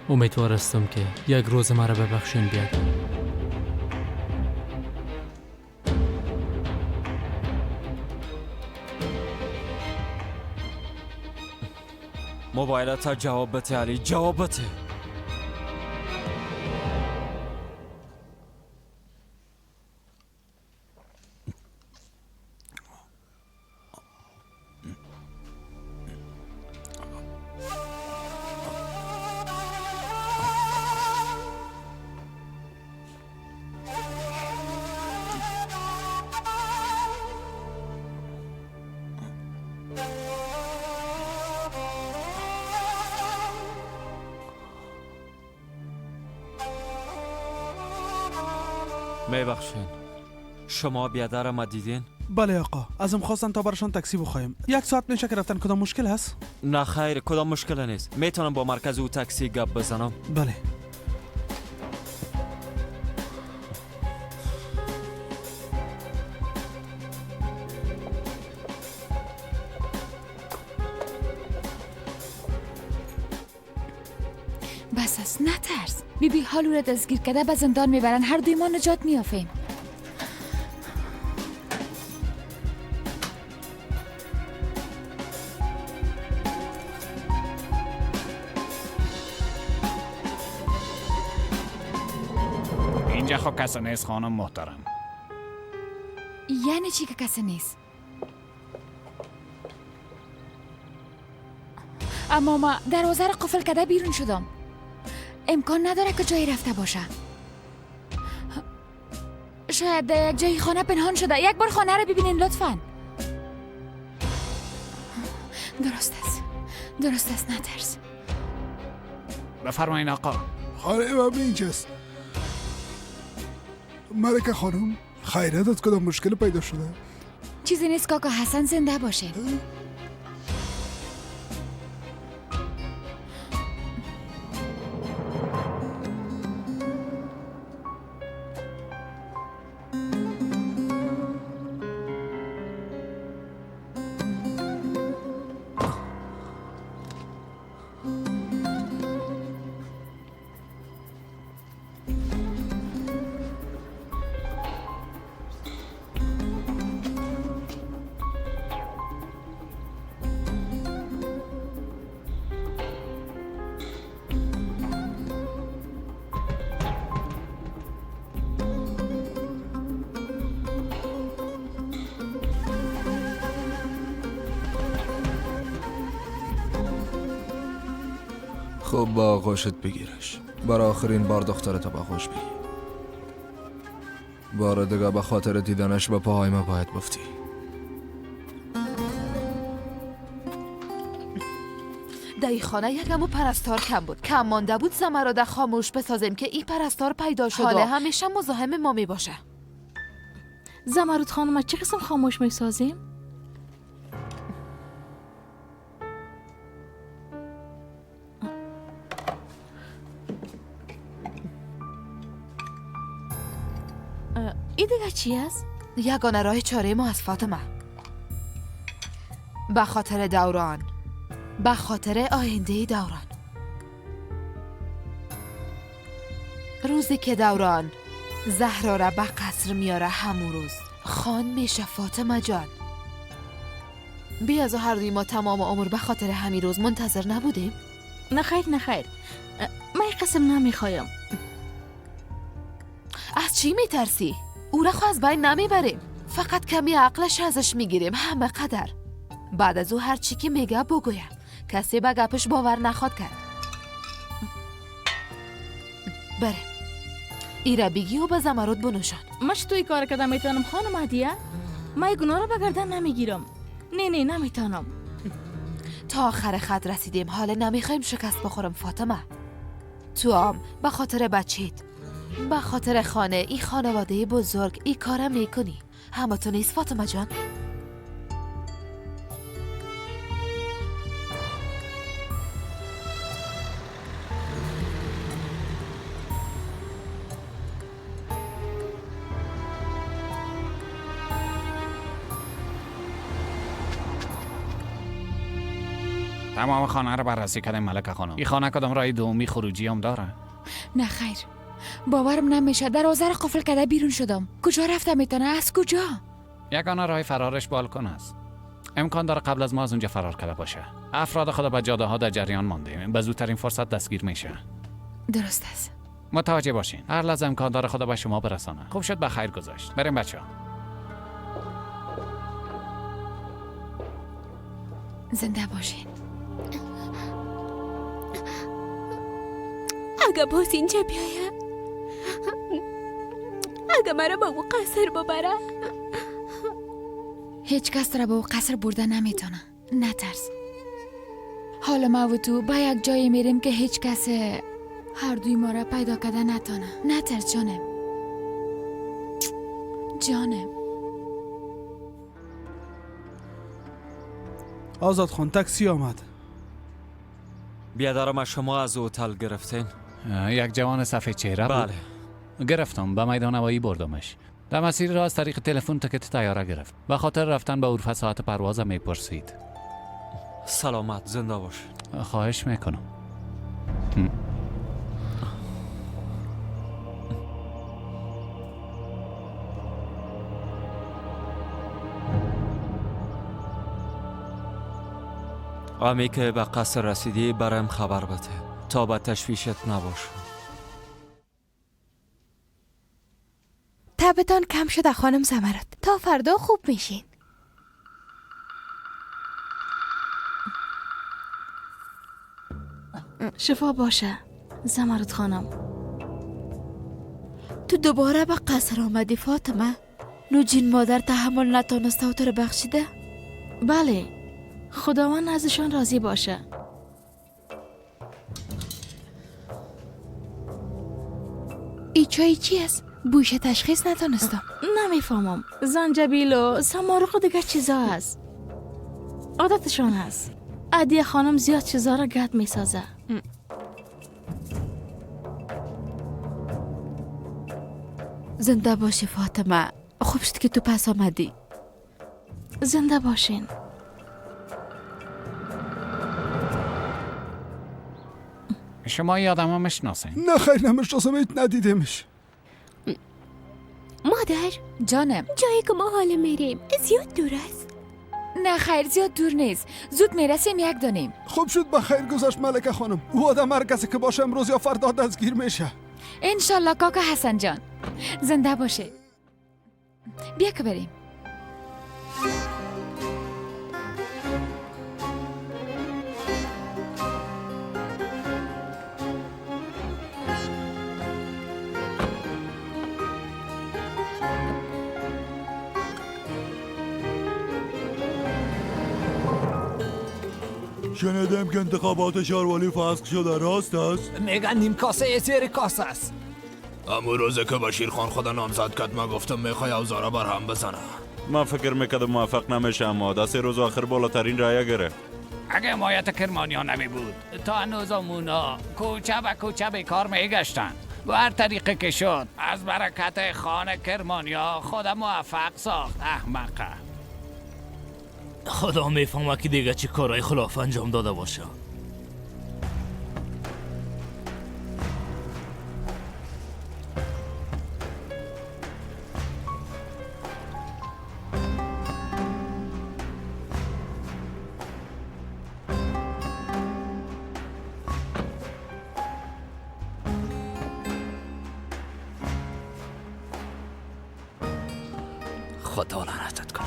Speaker 7: امیدوار هستم که یک روز مرا ببخشین بیاد.
Speaker 6: موبایلت جواب بده علی، جواب بده. میبخشین، شما بیادر ما دیدین؟
Speaker 19: بله آقا، ازم خواستن تا برشان تاکسی بخوایم. 1 ساعت میشه که رفتن. کدام مشکل هست؟
Speaker 6: نه خیر، کدام مشکل نیست. میتونم با مرکز او تاکسی گپ بزنم؟
Speaker 19: بله.
Speaker 2: بس است، نترس. بیبی حال او را دستگیر کرده به زندان میبرن. هر دوی ما نجات میافیم.
Speaker 20: اینجا خب کسی نیست خانم محترم.
Speaker 2: یعنی چی که کسی نیست؟ اما ما دروازه را قفل کرده بیرون شدم. امکان نداره که جایی رفته باشه. شاید در یک جایی خانه پنهان شده. یک بار خانه را ببینین لطفاً. درست است، درست است، نترس.
Speaker 20: بفرمایین آقا.
Speaker 21: خانه من اینجاست. ملکه خانم، خیرت از کدام مشکل پیدا شده؟
Speaker 2: چیزی نیست کاکا حسن، زنده باشه.
Speaker 16: خب با آغوشت بگیرش. برای آخرین بار دخترتو با آغوش بگیر. بار دیگه به خاطر دیدنش به پاهای ما باید بفتی.
Speaker 9: در خانه یکمو پرستار کم بود. کم مانده بود زمرد خاموش بسازیم که این پرستار پیدا شد. حالا همیشه مزاحم ما می باشه.
Speaker 10: زمرد خانم چه قسم خاموش می سازیم؟ این دیگه چی است؟
Speaker 9: یگانه راه چاره ما از فاطمه. به خاطر دوران، به خاطر آینده دوران. روزی که دوران زهرا را به قصر میاره، همون روز خان میشه فاطمه جان. بی از هر دوی ما تمام عمر به خاطر همین روز منتظر نبودیم؟
Speaker 10: نه خیر، نه خیر، من این قسم نمیخوایم.
Speaker 9: از چی میترسی؟ او را خو از بین نمیبریم، فقط کمی عقلش ازش میگیریم، همه قدر. بعد از او هر چی که میگه بگویم، کسی به گپش باور نخواد کرد. بره ایره بگی و به زمرد بنوشان.
Speaker 10: من چطور کار کردم میتونم خانم هدیه؟ من گناه را به گردن نمیگیرم. نه نه نمیتونم.
Speaker 9: تا آخر خط رسیدیم، حالا نمیخوایم شکست بخورم فاطمه. تو هم به خاطر بچیت، به خاطر خانه، ای خانواده بزرگ، ای کارم میکنی. همه تو نیست فاطمه جان؟
Speaker 20: تمام خانه رو بررسی کردیم ملکه خانم. این خانه کدام راه دومی خروجی هم داره؟
Speaker 2: نه خیر، باورم نمیشه. دروازه رو قفل کرده بیرون شدم. کجا رفته میتونه؟ از کجا؟
Speaker 20: یگانه راه فرارش بالکن است. امکان داره قبل از ما از اونجا فرار کرده باشه. افراد خود به جاده ها در جریان مانده. به زودترین فرصت دستگیر میشه.
Speaker 2: درست است.
Speaker 20: متوجه باشین، هر لحظه امکان داره خدا به شما برسانه. خوب شد به خیر گذاشت. بریم بچه‌ها.
Speaker 2: زنده باشین.
Speaker 17: اگه باز اینجا بیایه، اگه مرا به او قصر ببره،
Speaker 2: هیچ کس را به او قصر برده نمیتونه. نترس. حالا ما و تو به یک جایی میریم که هیچ کس هر دوی ما را پیدا کرده نتانه. نترس جانم، جانم.
Speaker 21: آزاد خان تاکسی آمد.
Speaker 6: بیادرم شما از هتل گرفتین؟
Speaker 20: یک جوان سفید چهره بود.
Speaker 6: بله
Speaker 20: گرفتم، به میدان هوایی بردمش. در مسیر را از طریق تلفن تکت طیاره گرفت. به خاطر رفتن به اورفه ساعت پرواز میپرسید.
Speaker 6: سلامت، زنده باش.
Speaker 20: خواهش میکنم.
Speaker 6: امی که به قصر رسیدی برایم خبر بده تا به تشویشت نباشم.
Speaker 3: تبتان کم شده خانم زمرد. تا فردا خوب میشین.
Speaker 10: شفا باشه زمرد خانم.
Speaker 1: تو دوباره به قصر آمدی فاطمه؟ نوجین مادر تحمل نتانسته و تو رو بخشیده؟
Speaker 10: بله، خداوند ازشان راضی باشه.
Speaker 3: ای چای چی است؟ بوش تشخیص نتانستم.
Speaker 10: نمیفهمم. زنجبیل و سمارق و دیگه چیزا هست. عادتشان هست. عدیه خانم زیاد چیزا را گرد میسازه.
Speaker 1: زنده باشی فاطمه. خوب شد که تو پس آمدی.
Speaker 10: زنده باشین.
Speaker 20: شما این آدم ها میشناسین؟
Speaker 21: نه خیر نمیشناسم، هیچ ندیدمش.
Speaker 17: مادر
Speaker 2: جانم،
Speaker 17: جایی که ما حالا میریم زیاد دور است.
Speaker 2: نه خیر زیاد دور نیست، زود میرسیم یک دانیم.
Speaker 21: خوب شد به خیر گذشت ملکه خانم. او آدم هر کسی که باشه امروز یا فردا دستگیر میشه.
Speaker 2: انشالله کاکا حسن جان. زنده باشه. بیا که بریم.
Speaker 4: شنیدم که انتخابات شاروالی فسخ شده، راست است؟
Speaker 22: میگن نیم کاسه زیر کاسه است.
Speaker 23: امو روزه که بشیر خان خدا نامزد کرد من گفتم میخوای اوزارا بر هم بزنه.
Speaker 24: من فکر میکردم موفق نمیشه، اما دست روز آخر بالاترین رأی گرفت.
Speaker 20: اگه حمایت کرمانیا نمی بود تا هنوز آمونا کوچه به کوچه به کار میگشتن. و هر طریقه که شد از برکت خان کرمانیا خدا موفق ساخت. احمقه.
Speaker 25: خدا میفهمه که دیگه چه کارهای خلاف انجام داده باشه. خدا لعنتت کنه.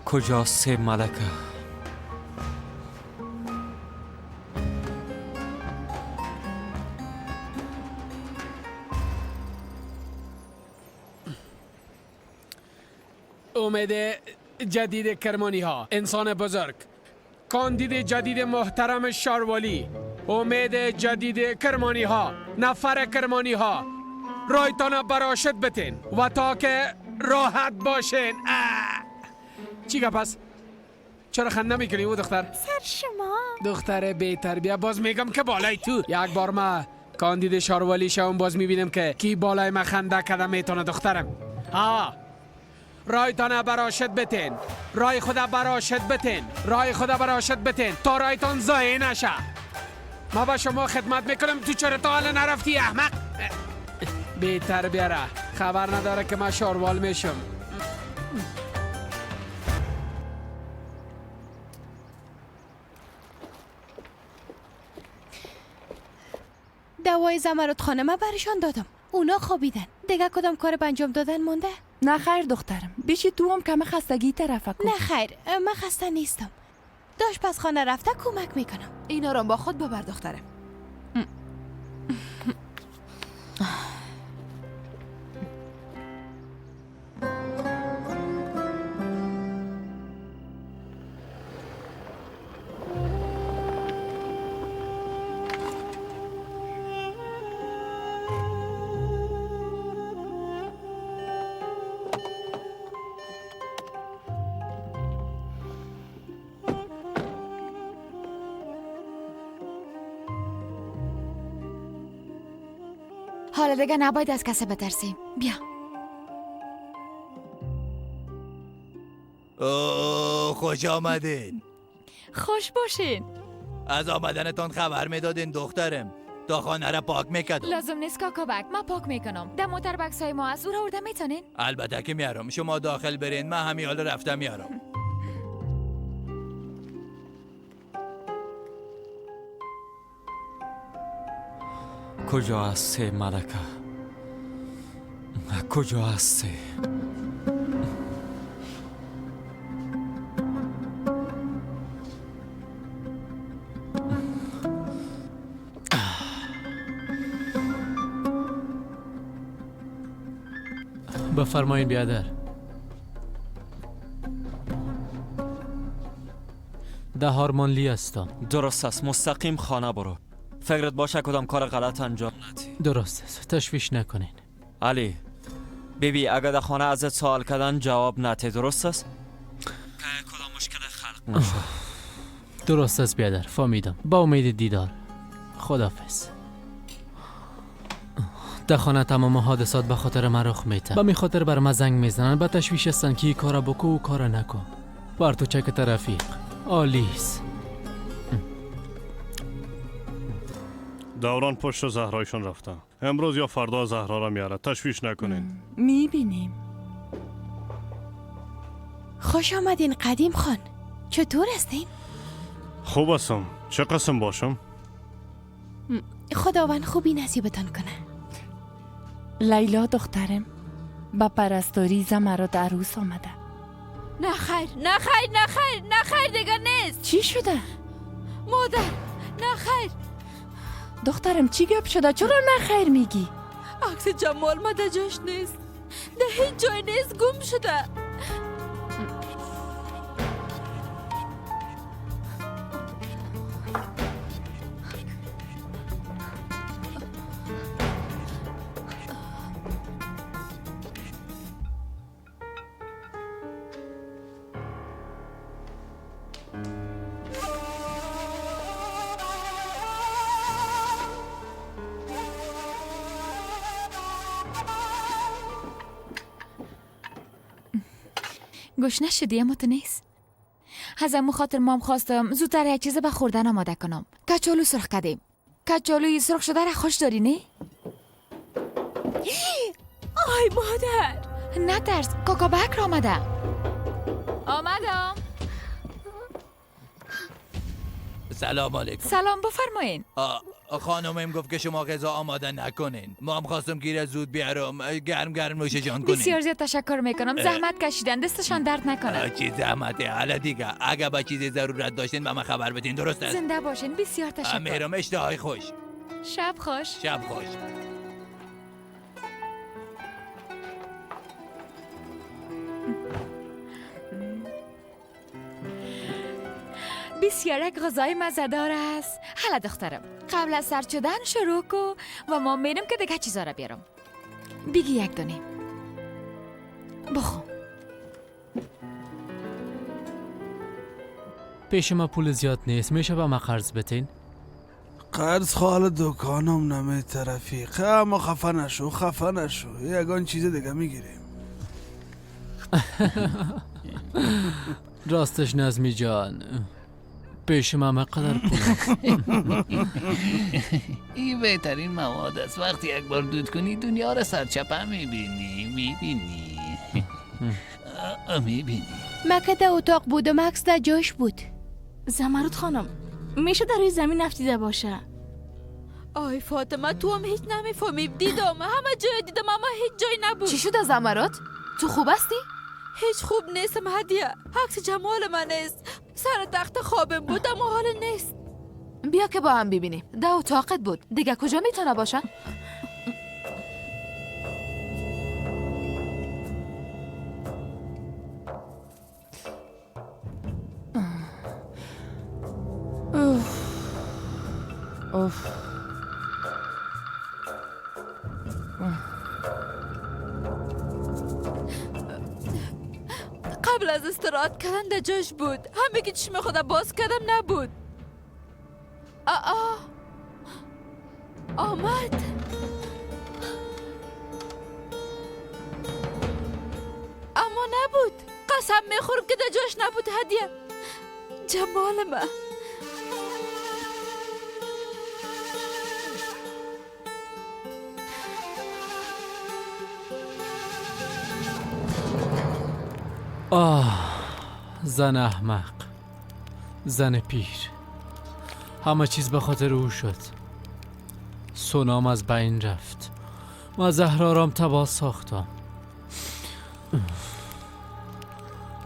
Speaker 6: کجاست ملکه؟
Speaker 11: امید جدید کرمانی ها، انسان بزرگ، کاندید جدید محترم شاروالی، امید جدید کرمانی ها، نفر کرمانی ها، رایتان براشد بتین و تا که راحت باشین. چی گپ است؟ چرا خنده میکنی او دختر؟
Speaker 10: سر شما
Speaker 11: دختر بی تربیه، باز میگم که بالای تو. یک بار ما کاندید شاروالی شوم، باز میبینم که کی بالای ما خنده کده میتونه دخترم. ها، رایتان براشد بتین، رای خدا براشد بتین، رای خدا براشد بتین تا رایتان ضایع نشه. ما با شما خدمت میکنم، تو چرا تا حالا نرفتی احمق؟ بی تربیه را خبر نداره که ما شاروال میشم.
Speaker 3: دوای زمرد خانمه برشان دادم، اونا خوابیدن. دیگه کدام کار به انجام دادن مونده؟
Speaker 8: نه خیر دخترم، بیشی تو هم کم خستگی طرفه کن.
Speaker 3: نه خیر، من خسته نیستم. داشت پس خانه رفته کمک میکنم.
Speaker 9: اینا را با خود ببر دخترم.
Speaker 2: حالا دیگه نباید از کسی بترسیم. بیا.
Speaker 12: اوه، خوش آمدین.
Speaker 2: خوش باشین.
Speaker 12: از آمدنتان خبر میدادین دخترم، تا خانه را پاک میکردم.
Speaker 2: لازم نیست کاکا بک، من پاک میکنم. در موتر بکس های ما از او را آورده میتونین؟
Speaker 12: البته که میارم، شما داخل برین، من همین حالا رفتم میارم.
Speaker 6: کجا هستی ملکه؟ کجا هستی؟
Speaker 7: بفرمایین بیادر. ده هارمانلی هستم.
Speaker 6: درست است، مستقیم خانه برو. فکرت باشه کدام کار غلط انجام ندی.
Speaker 7: درست است، تشویش نکنین.
Speaker 6: علی بیبی، اگر در خانه ازت سوال کردن جواب نده، درست است؟ کدام مشکل خلق نشه.
Speaker 7: درست است بیادر، فهمیدم. با امید دیدار. خداحافظ. در خانه تمام حادثات به خاطر من رخ میته. به می خاطر بر من زنگ میزنن، به تشویش هستن که این کارا بکو و کارا نکن. بر تو چک رفیق. آلیس.
Speaker 5: دوران پشت زهرایشان رفتن. امروز یا فردا زهرا را میاره، تشویش نکنین.
Speaker 8: میبینیم.
Speaker 3: خوش آمدین قدیم خان. چطور هستین؟
Speaker 5: خوب هستم. چه قسم باشم؟
Speaker 3: خداوند خوبی نصیبتان کنه.
Speaker 8: لیلا دخترم با پرستاری زمرد عروس آمده.
Speaker 1: نه خیر، نه خیر، نه خیر، نه خیر، دیگه نیست.
Speaker 8: چی شده؟
Speaker 1: مادر، نه خیر.
Speaker 8: دخترم چی گپ شده؟ چرا نه خیر میگی؟
Speaker 1: عکس جمال ما در جاش نیست، در هیچ جای نیست، گم شده.
Speaker 2: گوش نشدی اما تو نیست. از امو خاطر مام خواستم زودتر یک چیز به خوردن آماده کنم. کچالو سرخ کردیم. کچالوی سرخ شده را خوش داری نه؟
Speaker 17: آی مادر،
Speaker 2: نترس، کاکا بکر آمده. آمدم.
Speaker 12: سلام علیکم.
Speaker 2: سلام، بفرمایین.
Speaker 12: خانمم گفت که شما غذا آماده نکنین. ما هم خواستم گیر زود بیارم، گرم گرم نوش جان کنین.
Speaker 2: بسیار زیاد تشکر میکنم، زحمت کشیدن، دستشان درد نکنه.
Speaker 12: چی زحمته؟ حالا دیگه اگه با چیزی ضرورت داشتین به من خبر بدین، درست است؟
Speaker 2: زنده باشین، بسیار تشکر.
Speaker 12: میرم، اشتهای خوش.
Speaker 2: شب خوش.
Speaker 12: شب خوش.
Speaker 2: بسیار یک غذای مزه‌دار است. حالا دخترم قبل از سرد شدن شروع کو و ما میرم که دیگه چیزا را بیارم. بگی یک دونه بخو.
Speaker 7: پیش ما پول زیاد نیست، میشه به ما قرض بتین؟
Speaker 13: قرض خال دکانم نمیته رفیق، اما خفه نشو خفه نشو، یگان چیز دیگه میگیریم.
Speaker 7: راستش نظمی جان پیش ما مقدر پول است.
Speaker 20: این بهترین مواد است، وقتی یک بار دود کنی دنیا را سرچپه میبینی. میبینی میبینی.
Speaker 3: من که در اتاق بودم عکس در جاش بود.
Speaker 10: زمرد خانم میشه در روی زمین افتیده باشه.
Speaker 1: آی فاطمه تو هم هیچ نمیفهمی. دیدم همه جای دیدم اما هیچ جای نبود.
Speaker 9: چی شد زمرد؟ تو خوب هستی؟
Speaker 1: هیچ خوب نیستم هدیه. عکس جمال من است. سر تخت خوابم بود اما حال نیست.
Speaker 9: بیا که با هم ببینیم. در اتاقت بود دیگه، کجا میتونه باشه؟
Speaker 8: اوف.
Speaker 1: قبل از استراحت کردن در جاش بود. همه که چشم خدا باز کردم نبود. آه آمد. اما نبود. قسم میخورم که در جاش نبود هدیه. جمال من.
Speaker 7: آه زن احمق، زن پیر، همه چیز به خاطر او شد. سونام از بین رفت، ما زهرا رام تباه ساختم.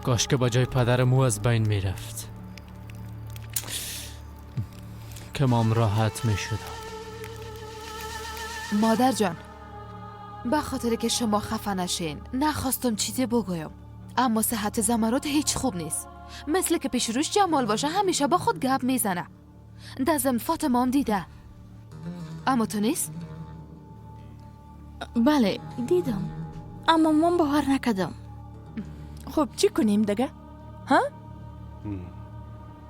Speaker 7: کاش که با جای پدرم او از بین می رفت که مام راحت می شدم.
Speaker 9: مادر جان، به خاطر که شما خفه نشین نخواستم چیزی بگویم، اما صحت زمرد هیچ خوب نیست. مثل که پیش روش جمال باشه همیشه با خود گپ میزنه. دزم فاطمه هم دیده، اما تو نیست؟
Speaker 10: بله دیدم، اما من باور نکردم.
Speaker 8: خب چی کنیم دیگه؟ ها؟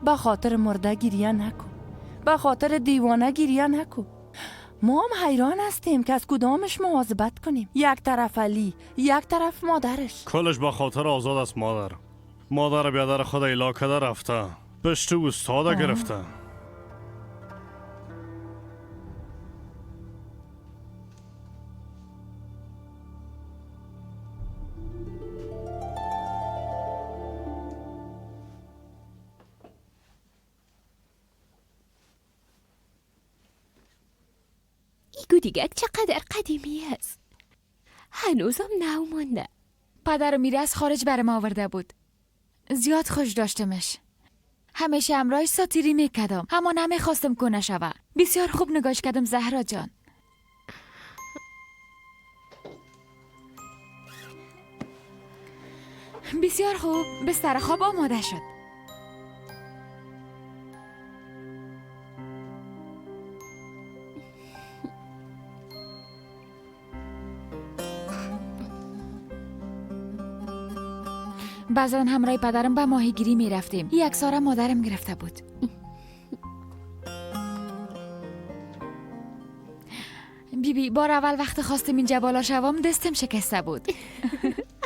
Speaker 8: به خاطر مرده گریه نکن، به خاطر دیوانه گریه نکن. ما هم حیران هستیم که از کدامش مواظبت کنیم. یک طرف علی، یک طرف مادرش.
Speaker 5: کلش به خاطر آزاد است مادر. مادر بیادر خود ایلا کده رفته، پشت استاده گرفته.
Speaker 17: دیگه چقدر قدیمی است، هنوزم نو مانده.
Speaker 2: پدر میره از خارج برم آورده بود، زیاد خوش داشتمش. همیشه همراهش ساتیری میکردم، اما نمیخواستم کنه شوه. بسیار خوب نگاش کردم زهرا جان. بسیار خوب بستر خواب آماده شد. بعضا همراه پدرم به ماهیگیری می رفتیم. یک ساره مادرم گرفته بود. بی بی بار اول وقت خواستم اینجا بالا شوم دستم شکسته بود.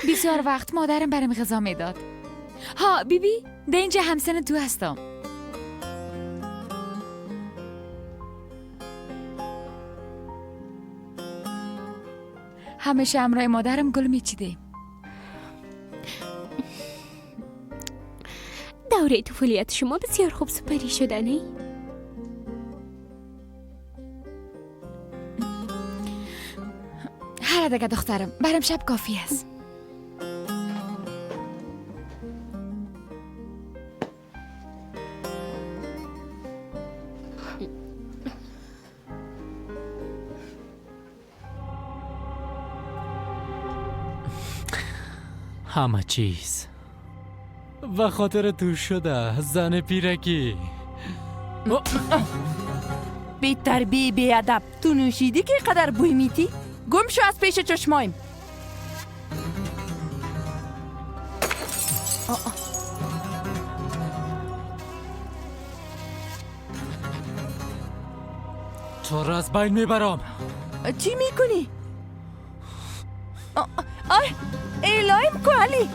Speaker 2: بسیار وقت مادرم برم غذا میداد. ها بی بی ده اینجا همسن تو هستم. همیشه همراه مادرم گل میچیدیم.
Speaker 17: دوره طفولیت شما بسیار خوب سپری شده نه؟
Speaker 2: هر دیگه دخترم برم شب کافی است.
Speaker 7: همه چیز به خاطر تو شده زن پیرکی.
Speaker 8: بی تربیه بی ادب، تو نوشیدی که قدر بوی میتی؟ گم شو از پیش چشمایم.
Speaker 7: تو را از بین میبرم.
Speaker 8: چی میکنی؟ آی ایلایم کو علی،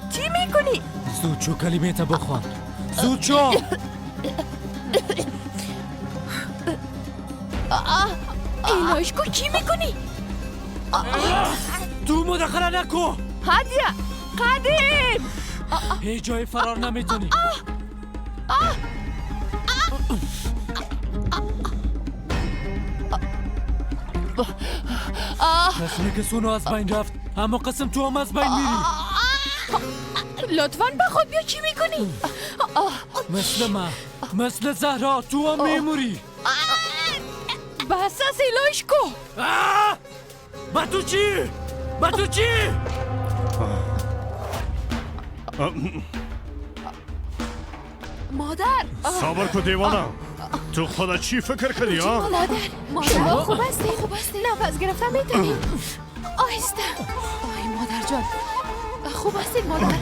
Speaker 8: چی میکنی؟
Speaker 7: زود چو کلمه تا بخوان، زود چو.
Speaker 8: ایلایش کو چی میکنی؟
Speaker 7: تو مداخله نکو.
Speaker 8: هدیه قدیم،
Speaker 7: هیچ جای فرار نمیتونی. قسمی که سونو از بین رفت، اما قسم تو هم از بین میری.
Speaker 3: لطفاً به خود بیا، چی میکنی؟
Speaker 7: مثل من، مثل زهرا، تو هم میموری.
Speaker 3: بس از ایلایش کو.
Speaker 7: با تو چی؟ با تو چی؟
Speaker 1: مادر
Speaker 5: صبر کن دیوانه، تو خدا چی فکر کردی ها؟
Speaker 3: مادر شما خوب هستی؟ خوب هستی؟ نفس گرفتم میتونی؟ آهسته.
Speaker 1: آی مادر جان، خوب هستی مادر؟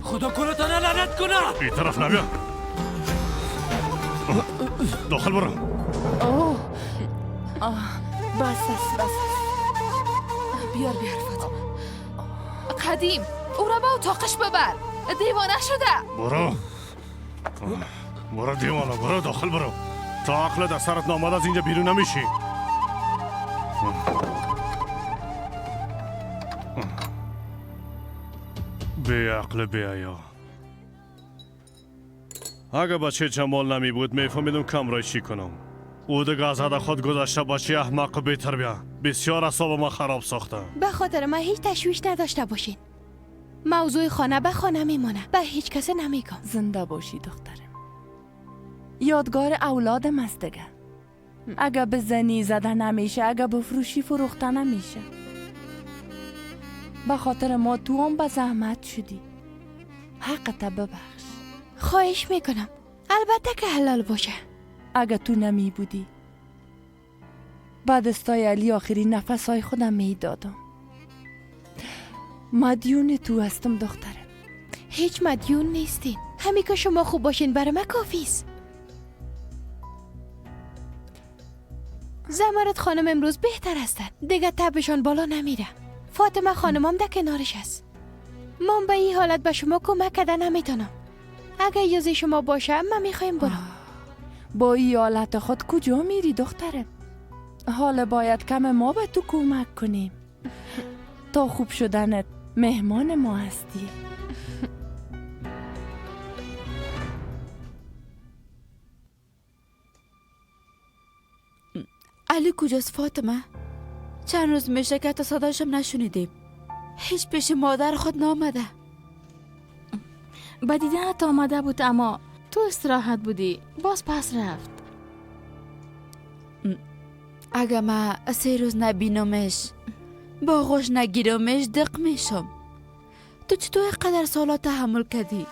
Speaker 7: خدا کنه لعنت کنه.
Speaker 5: این طرف نبیا، داخل برو.
Speaker 8: اوه بس است بس است.
Speaker 9: بیار بیار فاطمه. قدیم او را به اتاقش ببر، دیوانه شده.
Speaker 5: برو برو دیوانه، برو داخل برو. تا عقل در سرت نامد از اینجا بیرون نمیشی. بی عقل بی حیا. اگه بچه جمال نمی بود میفهمیدم کم رای چی کنم. او دیگه از حد خود گذشته، بچه احمق و بی‌تربیه، بسیار اعصاب ما خراب ساخته.
Speaker 3: به خاطر من هیچ تشویش نداشته باشین. موضوع خانه به خانه میمانه، به هیچ کس نمیگم.
Speaker 8: زنده باشی دخترم، یادگار اولادم است دیگه. اگه بزنی زده نمیشه، اگه بفروشی فروخته نمیشه. به خاطر ما تو هم به زحمت شدی، حقت ببخش.
Speaker 3: خواهش میکنم، البته که حلال باشه.
Speaker 8: اگه تو نمی بودی بعد استای علی آخرین نفسهای خودم میدادم. مدیون تو هستم دخترم.
Speaker 3: هیچ مدیون نیستین، همین که شما خوب باشین برای من کافیست. زمرد خانم امروز بهتر هستن، دیگه تبشان بالا نمیره. فاطمه خانمم در کنارش است. من به این حالت به شما کمک کردن نمیتونم. اگه اجازه شما باشه من میخوایم برم.
Speaker 8: با این حالت خود کجا میری دخترم؟ حالا باید کم ما به تو کمک کنیم. تا خوب شدنت مهمان ما هستی.
Speaker 1: علی کجاست فاطمه؟ چند روز میشه که تا صداشم نشنیدیم. هیچ پیش مادر خود نامده.
Speaker 10: به دیدنت آمده بود اما تو استراحت بودی، باز پس رفت.
Speaker 1: اگه من 3 روز نبینمش، باغوش نگیرمش، دق میشم. تو چطور اینقدر سالا تحمل کردی؟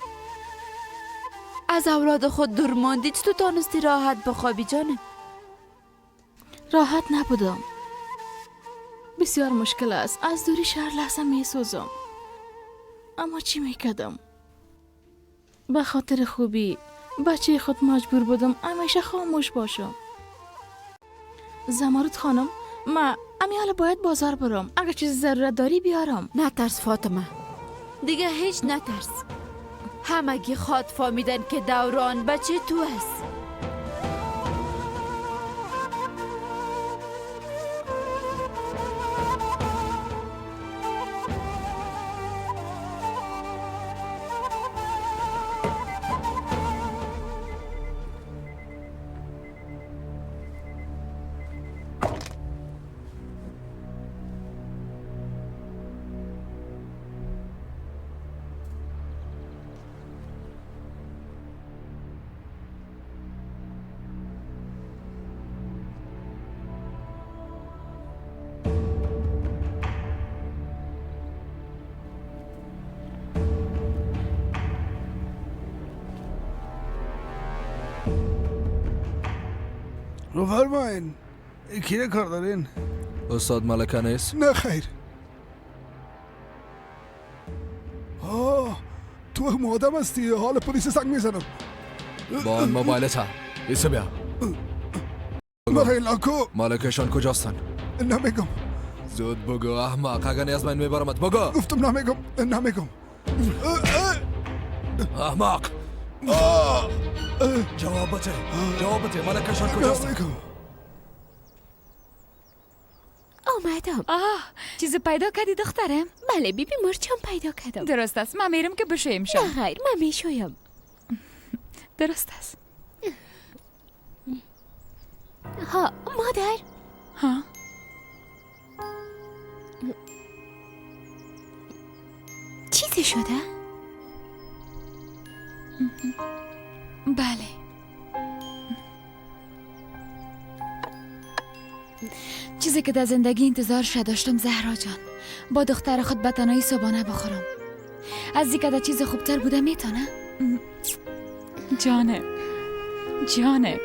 Speaker 1: از اولاد خود دور ماندی، چطور تانستی راحت بخوابی جانم؟
Speaker 10: راحت نبودم، بسیار مشکل است. از دوری شهر لحظه میسوزم. اما چی میکردم؟ به خاطر خوبی بچه خود مجبور بودم همیشه خاموش باشم. زمرد خانم، ما امی حالا باید بازار برم. اگر چیز ضرورت داری بیارم.
Speaker 1: نترس فاطمه، دیگه هیچ نترس. همگی خواد فهمیدن که دوران بچه تو است.
Speaker 13: بفرمایین. کی کار دارین؟
Speaker 14: استاد ملکه نیست؟
Speaker 21: نه خیر. آه تو هم آدم هستی. حال پلیس زنگ میزنم.
Speaker 14: با آن موبایلت ها ایسا بیا.
Speaker 21: برای لاکو.
Speaker 14: ملکشان کجاستن؟
Speaker 21: نمیگم.
Speaker 14: زود بگو احمق، اگر از من میبرمت. بگو.
Speaker 21: گفتم نمیگم، نمیگم.
Speaker 14: احمق. جواب بده، جواب بده. ملکشان کجاستن؟
Speaker 17: آمدم.
Speaker 2: آه چیز پیدا کردی دخترم؟
Speaker 17: بله بیبی، مرچم پیدا کردم.
Speaker 2: درست است، من میرم که بشویم شم.
Speaker 17: نه خیر، من میشویم.
Speaker 2: درست است.
Speaker 17: ها مادر.
Speaker 2: ها
Speaker 17: چیزی شده؟
Speaker 2: بله چیزی که در زندگی انتظارش داشتم زهرا جان، با دختر خود به تنهایی صبحانه بخورم. از اینکه در چیز خوبتر بوده میتونه؟ جانه جانه.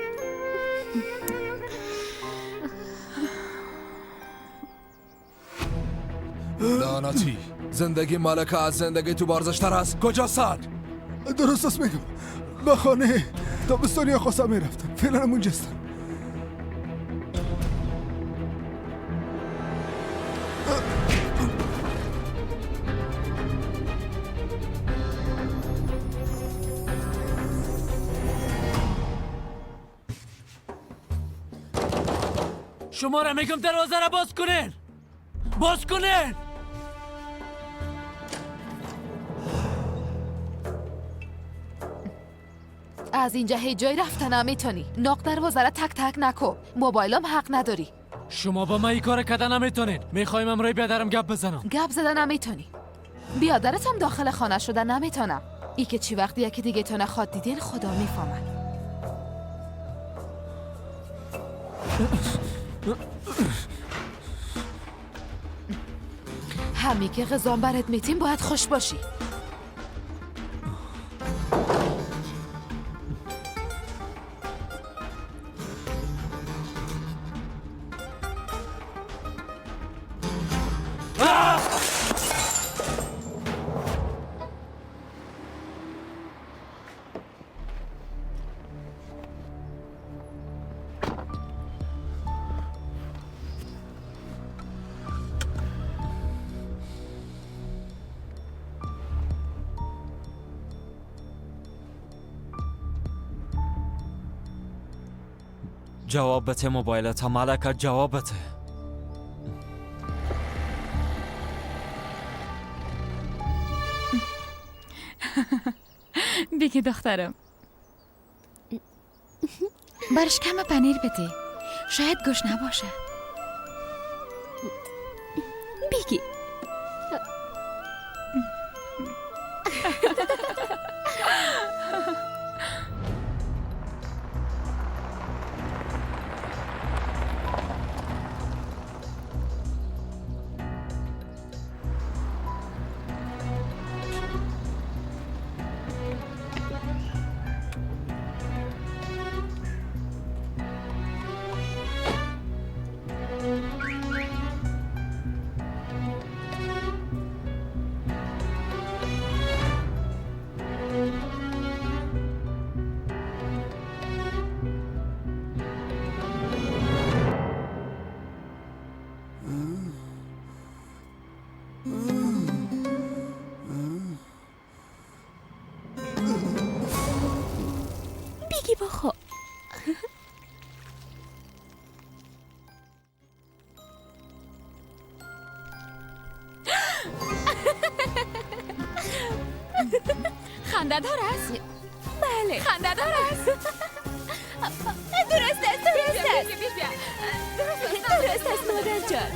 Speaker 14: لعنتی، زندگی ملکه از زندگی تو بارزشتر است. کجا سر؟
Speaker 21: درست است میگم. به خانه تابستانی خواستم میرفتم، فعلا اونجا هستم.
Speaker 7: شما را میگم دروازه را باز کنین، باز کنین.
Speaker 9: از اینجا هیچ جای رفتن نمیتونی. ناق دروازه را تک تک نکو. موبایلم حق نداری.
Speaker 7: شما با من این کار کردن نمیتونین. میخوایم امروز بیادرم گپ بزنم.
Speaker 9: گپ زدن نمیتونی. بیادرت هم داخل خانه شده نمیتونم. ای که چی وقتی یکی دیگه تونه خواد دیدین خدا میفهمد. همی که غذام برات میتیم باید خوش باشی.
Speaker 6: جواب بده موبایلت ملکه، جواب بده.
Speaker 2: بگی دخترم برش کم پنیر بده، شاید گوش نباشه.
Speaker 17: بگی بخور.
Speaker 2: خنده دار است؟
Speaker 17: بله
Speaker 2: خنده دار است.
Speaker 17: درست است، درست است، درست است مادر جان.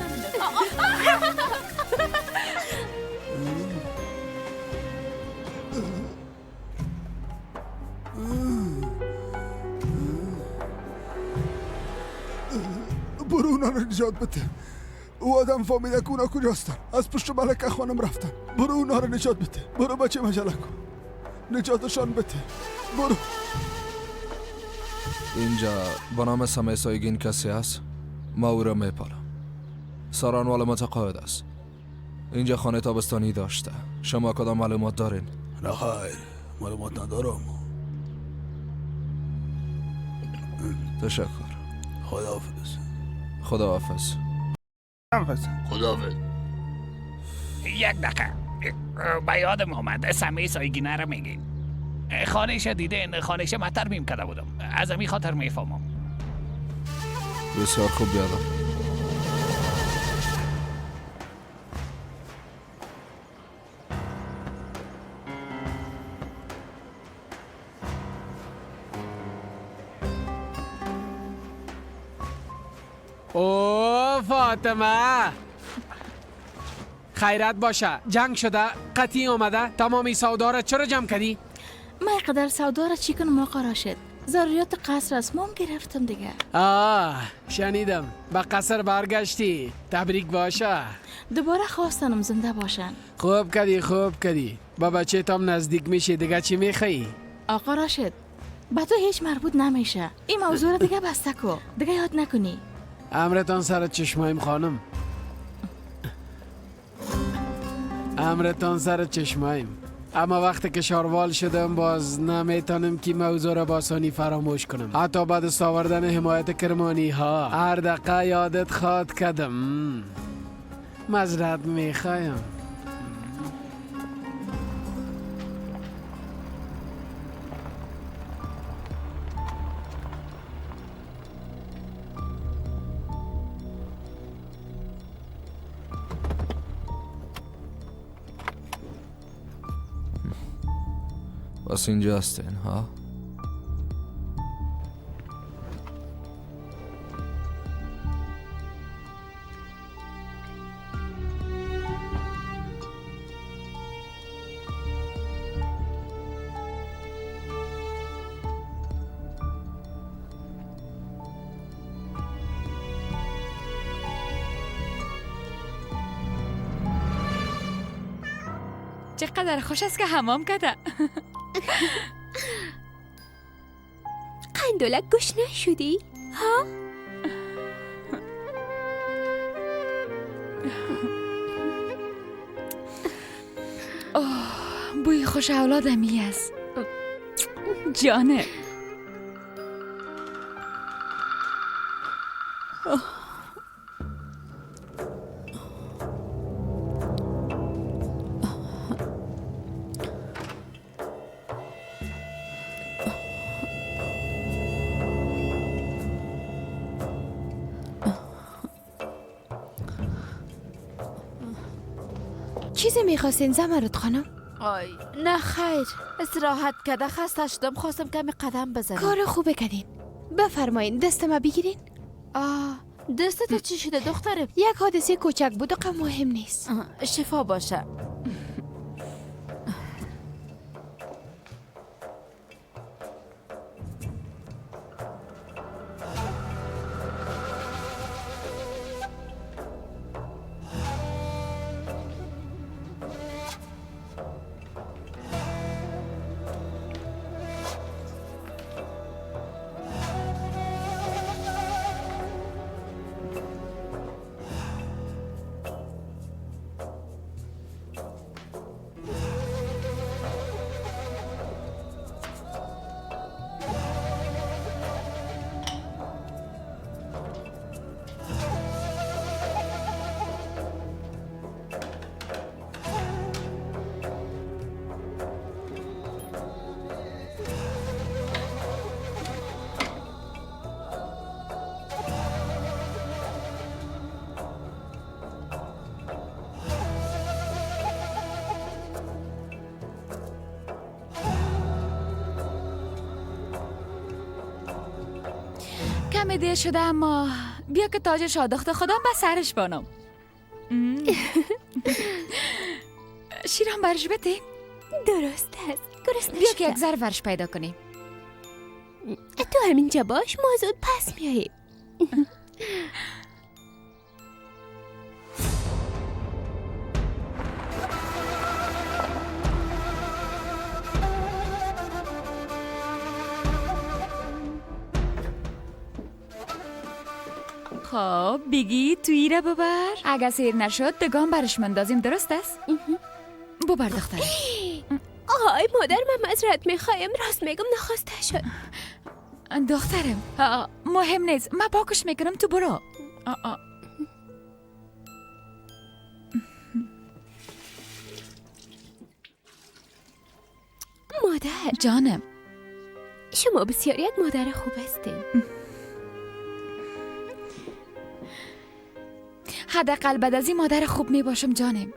Speaker 21: برو اونا رو نجات بده. او آدم فهمیده که اونا کجاستن. از پشت ملکه خانم رفتن. برو اونا رو نجات بده. برو بچه مجله کن، نجاتشان بده. برو.
Speaker 14: اینجا به نام سمیه سایگین کسی است؟ ما او را میپالم. سارانوال متقاعد است. اینجا خانه تابستانی داشته. شما کدام معلومات دارین؟
Speaker 21: نه خیر، معلومات ندارم.
Speaker 14: تشکر.
Speaker 21: خداحافظ.
Speaker 14: خداحافظ.
Speaker 20: خداحافظ. یک دقیقه به یادم آمد، سمیه سایگینه را میگین. خانهش دیدین؟ خانهش من ترمیم کرده بودم، از همین خاطر میفهمم.
Speaker 14: بسیار خوب بیادم.
Speaker 11: او فاطمه، خیرت باشه. جنگ شده، قطعی آمده، تمامی سودا را چرا جمع کردی؟
Speaker 10: من قدر سودا را چی کنم آقا راشد؟ ضروریات قصر است، مام گرفتم دیگه.
Speaker 11: آه شنیدم به قصر برگشتی، تبریک باشه.
Speaker 10: دوباره خواستنم زنده باشن.
Speaker 11: خوب کردی، خوب کردی. با بچه تام نزدیک میشی دیگه، چی میخوایی؟
Speaker 10: آقا راشد به تو هیچ مربوط نمیشه، این موضوع را دیگه بسته کو، دیگه یاد نکنی.
Speaker 11: امرتان سر چشمایم خانم، امرتان سر چشمایم. اما وقتی که شاروال شدم باز نمیتونم که موضوع را با آسانی فراموش کنم. حتی بعد از آوردن حمایت کرمانی ها هر دقیقه یادت خواد کردم. معذرت میخوایم.
Speaker 14: پس اینجا هستین ها؟
Speaker 2: چقدر خوش است که حمام کرده.
Speaker 17: قندولک گوش نشدی؟ ها؟
Speaker 2: اوه بوی خوش اولادمی است. جانه.
Speaker 3: چیزی میخواستین زمرد خانم؟
Speaker 1: آی نه خیر، استراحت کرده خسته شدم، خواستم کمی قدم بزنم.
Speaker 3: کار خوبه کردین. بفرمایین دست ما بگیرین.
Speaker 1: آه دستت چی شده دخترم؟
Speaker 3: یک حادثه کوچک بود و مهم نیست.
Speaker 1: شفا باشه.
Speaker 2: کمی دیر شده اما بیا که تاج شادخت خودم به سرش بانم. شیرم برش بده.
Speaker 17: درست است. گرسنه
Speaker 2: بیا که یک ذره ورش پیدا کنیم.
Speaker 17: تو همینجا باش، ما زود پس میاییم.
Speaker 2: خب بگی توی را ببر. اگه سیر نشد دگان برش مندازیم، درست است؟ ببر دختره.
Speaker 17: آهای مادر، من معذرت میخوایم، راست میگم نخواسته شد.
Speaker 2: دخترم مهم نیست، من پاکش میکنم، تو برو.
Speaker 17: مادر
Speaker 2: جانم،
Speaker 17: شما بسیار یک مادر خوب هستین.
Speaker 2: حداقل بعد از این مادر خوب می باشم جانم.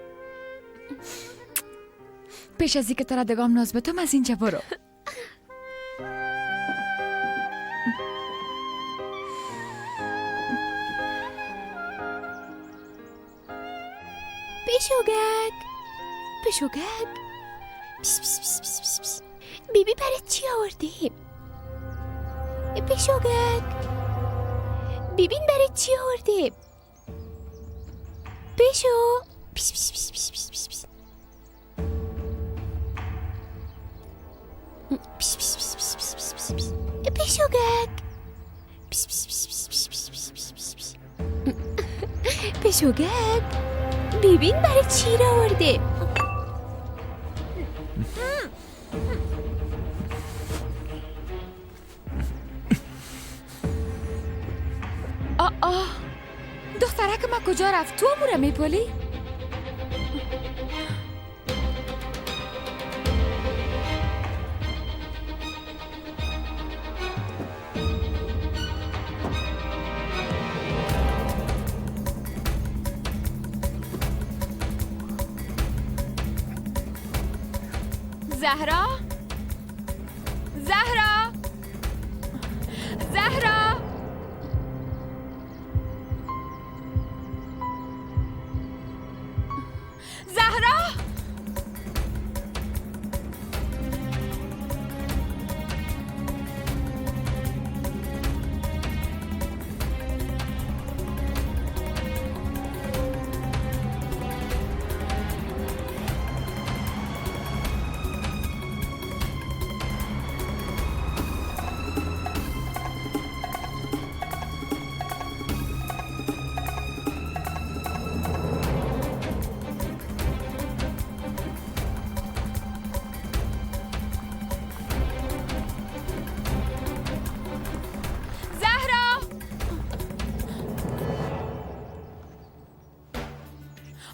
Speaker 2: پیش از اینکه ترا دگام ناز بتم از اینجا برو.
Speaker 17: پشوگک پشوگک، پس پس پس پس پس پس. بیبی برای چی آوردیم؟ پشوگک ببین برای چی آوردیم؟ پشو پس پس پس پس پس پس پس پس پس پس پس پس پس پس پس. پشوگک پس پس پس پس پس پس پس پس پس. پشوگک ببین برای چی را آورده؟
Speaker 2: آه دخترک ما کجا رفت؟ تو امورا میپالی؟ زهرا، زهرا، زهرا، زهرا.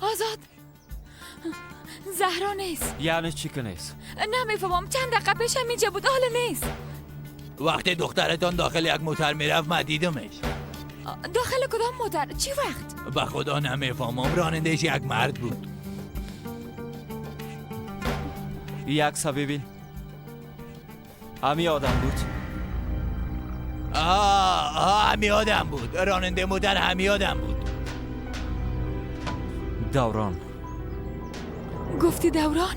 Speaker 2: آزاد، زهرا نیست.
Speaker 6: یعنی چی که نیست؟
Speaker 2: نمیفهمم، چند دقیقه پیش هم اینجا بود، حالا نیست.
Speaker 12: وقتی دخترتان داخل یک موتر میرفت من دیدمش.
Speaker 2: داخل کدام موتر؟ چی وقت؟
Speaker 12: به خدا نمیفهمم، رانندهش یک مرد بود.
Speaker 6: یک ببین، همی آدم بود.
Speaker 12: آه همی آدم بود، راننده موتر همی آدم بود.
Speaker 6: دوران.
Speaker 2: گفتی دوران؟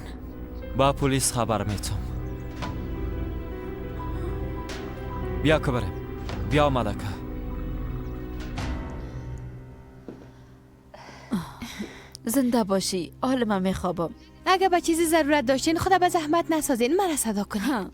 Speaker 6: با پلیس خبر میتم. بیا که بریم، بیا ملکه.
Speaker 1: زنده باشی، حال من میخوابم.
Speaker 3: اگه به چیزی ضرورت داشتین خدا به زحمت نسازین، مرا صدا کنین.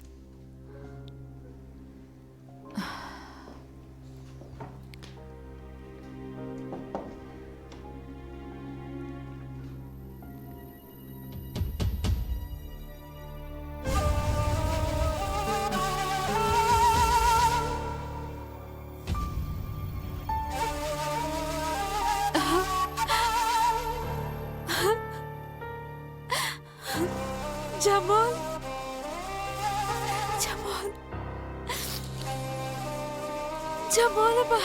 Speaker 1: جمال، جمال، جمال ما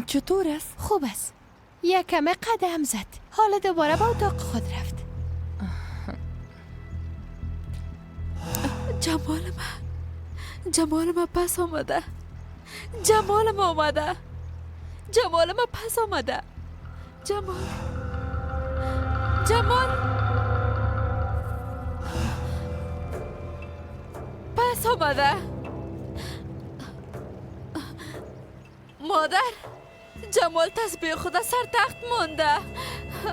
Speaker 8: چطور است؟
Speaker 3: خوب است. یک کمه قدم زد، حالا دوباره با اتاق خود رفت.
Speaker 1: جمال من، جمال من پس آمده، جمال ما آمده، جمال ما پس آمده. جمال، جمال پس آمده. مادر، جمال تسبیح خدا سر تخت مانده.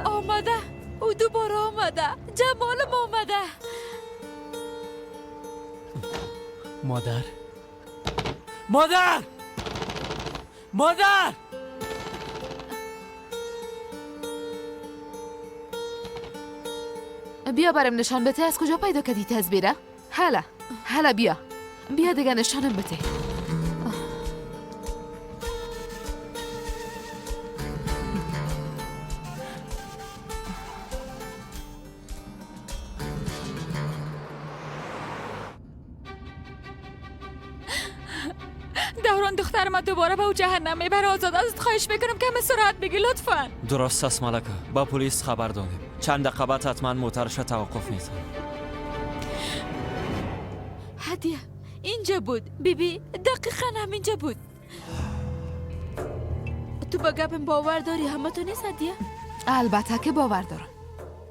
Speaker 1: آمده، او دوباره آمده. جمالم آمده.
Speaker 7: مادر، مادر، مادر.
Speaker 9: بیا برم نشان بده از کجا پیدا کردی تزبیره؟ هلا هلا بیا بیا دیگه نشانم بده.
Speaker 2: دوران دختر ما دوباره به او جهنم میبره. آزاد ازت خواهش میکنم که همه سرعت بگی لطفا.
Speaker 6: درست است ملکه، با پلیس خبر دادیم. چند دقیقه بعد حتما موترش توقف میزنه.
Speaker 1: هدیه اینجا بود بیبی، دقیقا همینجا بود. تو با گپم باور داری؟ همه تو نیست هدیه؟
Speaker 9: البته که باور دارم،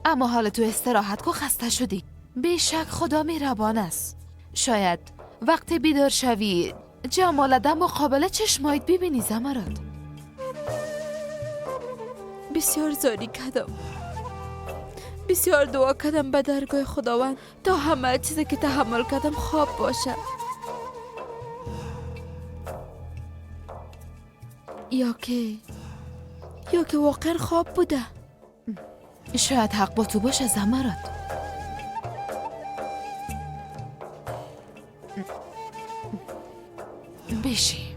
Speaker 9: اما حال تو استراحت کو، خسته شدی. بیشک خدا مهربان است. شاید وقتی بیدار شوی جمال در مقابل چشمایت ببینی زمرد.
Speaker 1: بسیار زاری کردم، بسیار دعا کردم به درگاه خداوند تا همه چیزی که تحمل کردم خواب باشه، یا که واقعا خواب بوده.
Speaker 9: شاید حق با تو باشه زمرد. بشی.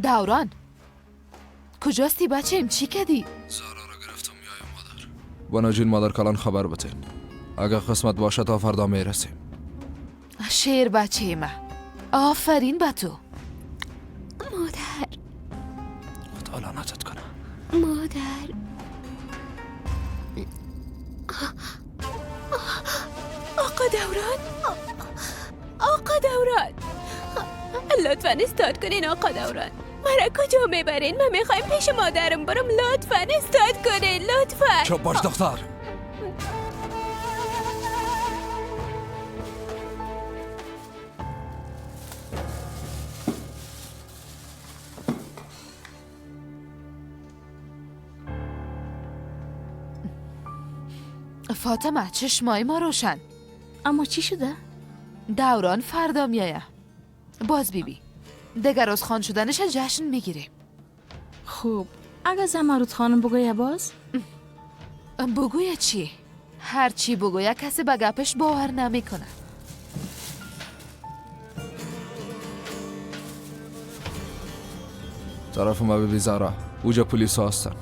Speaker 9: دوران کجاستی بچه‌م؟ چی کردی؟
Speaker 14: زهرا را گرفتم میایم مادر. بناجین مادر کلان خبر بتین. اگر قسمت باشه تا فردا میرسیم.
Speaker 9: شیر بچه ما، آفرین به تو.
Speaker 17: مادر
Speaker 14: خدا لعنتت کنه.
Speaker 17: مادر، آقا دوران، آقا دوران، لطفا استاد کنین. آقا دوران مرا کجا میبرین؟ من میخوایم پیش مادرم برم. لطفا استاد کنین، لطفا.
Speaker 14: چپ باش دختر.
Speaker 9: فاطمه چشمای ما روشن.
Speaker 10: اما چی شده؟
Speaker 9: دوران فردا میایه. باز بیبی دیگر از خان شدنش جشن میگیریم.
Speaker 10: خوب اگر زمرد خانم بگویه باز؟
Speaker 9: بگویه چی؟ هر چی بگویه کسی به گپش باور نمیکنه.
Speaker 14: طرف ما بیبی زهرا، اوجا پلیس هستن.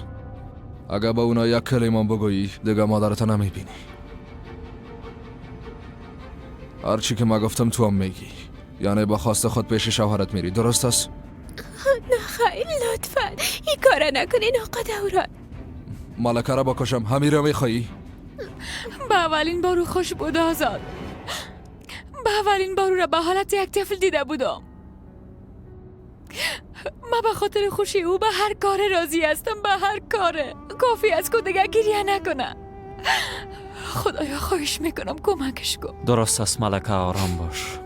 Speaker 14: اگر با اونا یک کلمه بگویی دیگه مادرت نمیبینی. هرچی که ما گفتم تو هم میگی، یعنی با خواست خود پیش شوهرت میری، درست است؟
Speaker 17: نه خیلی لطفا این کارا نکنین آقا دوران.
Speaker 14: ملکه را بکشم همین را میخوایی؟
Speaker 2: به اولین بار خوش بود آزاد. به اولین بار را به حالت یک طفل دیده بودم. من به خاطر خوشی او به هر کار راضی هستم، به هر کار. کافی است که دیگه گریه نکنه. خدایا خواهش میکنم کمکش کن.
Speaker 6: درست است ملکه، آرام باش.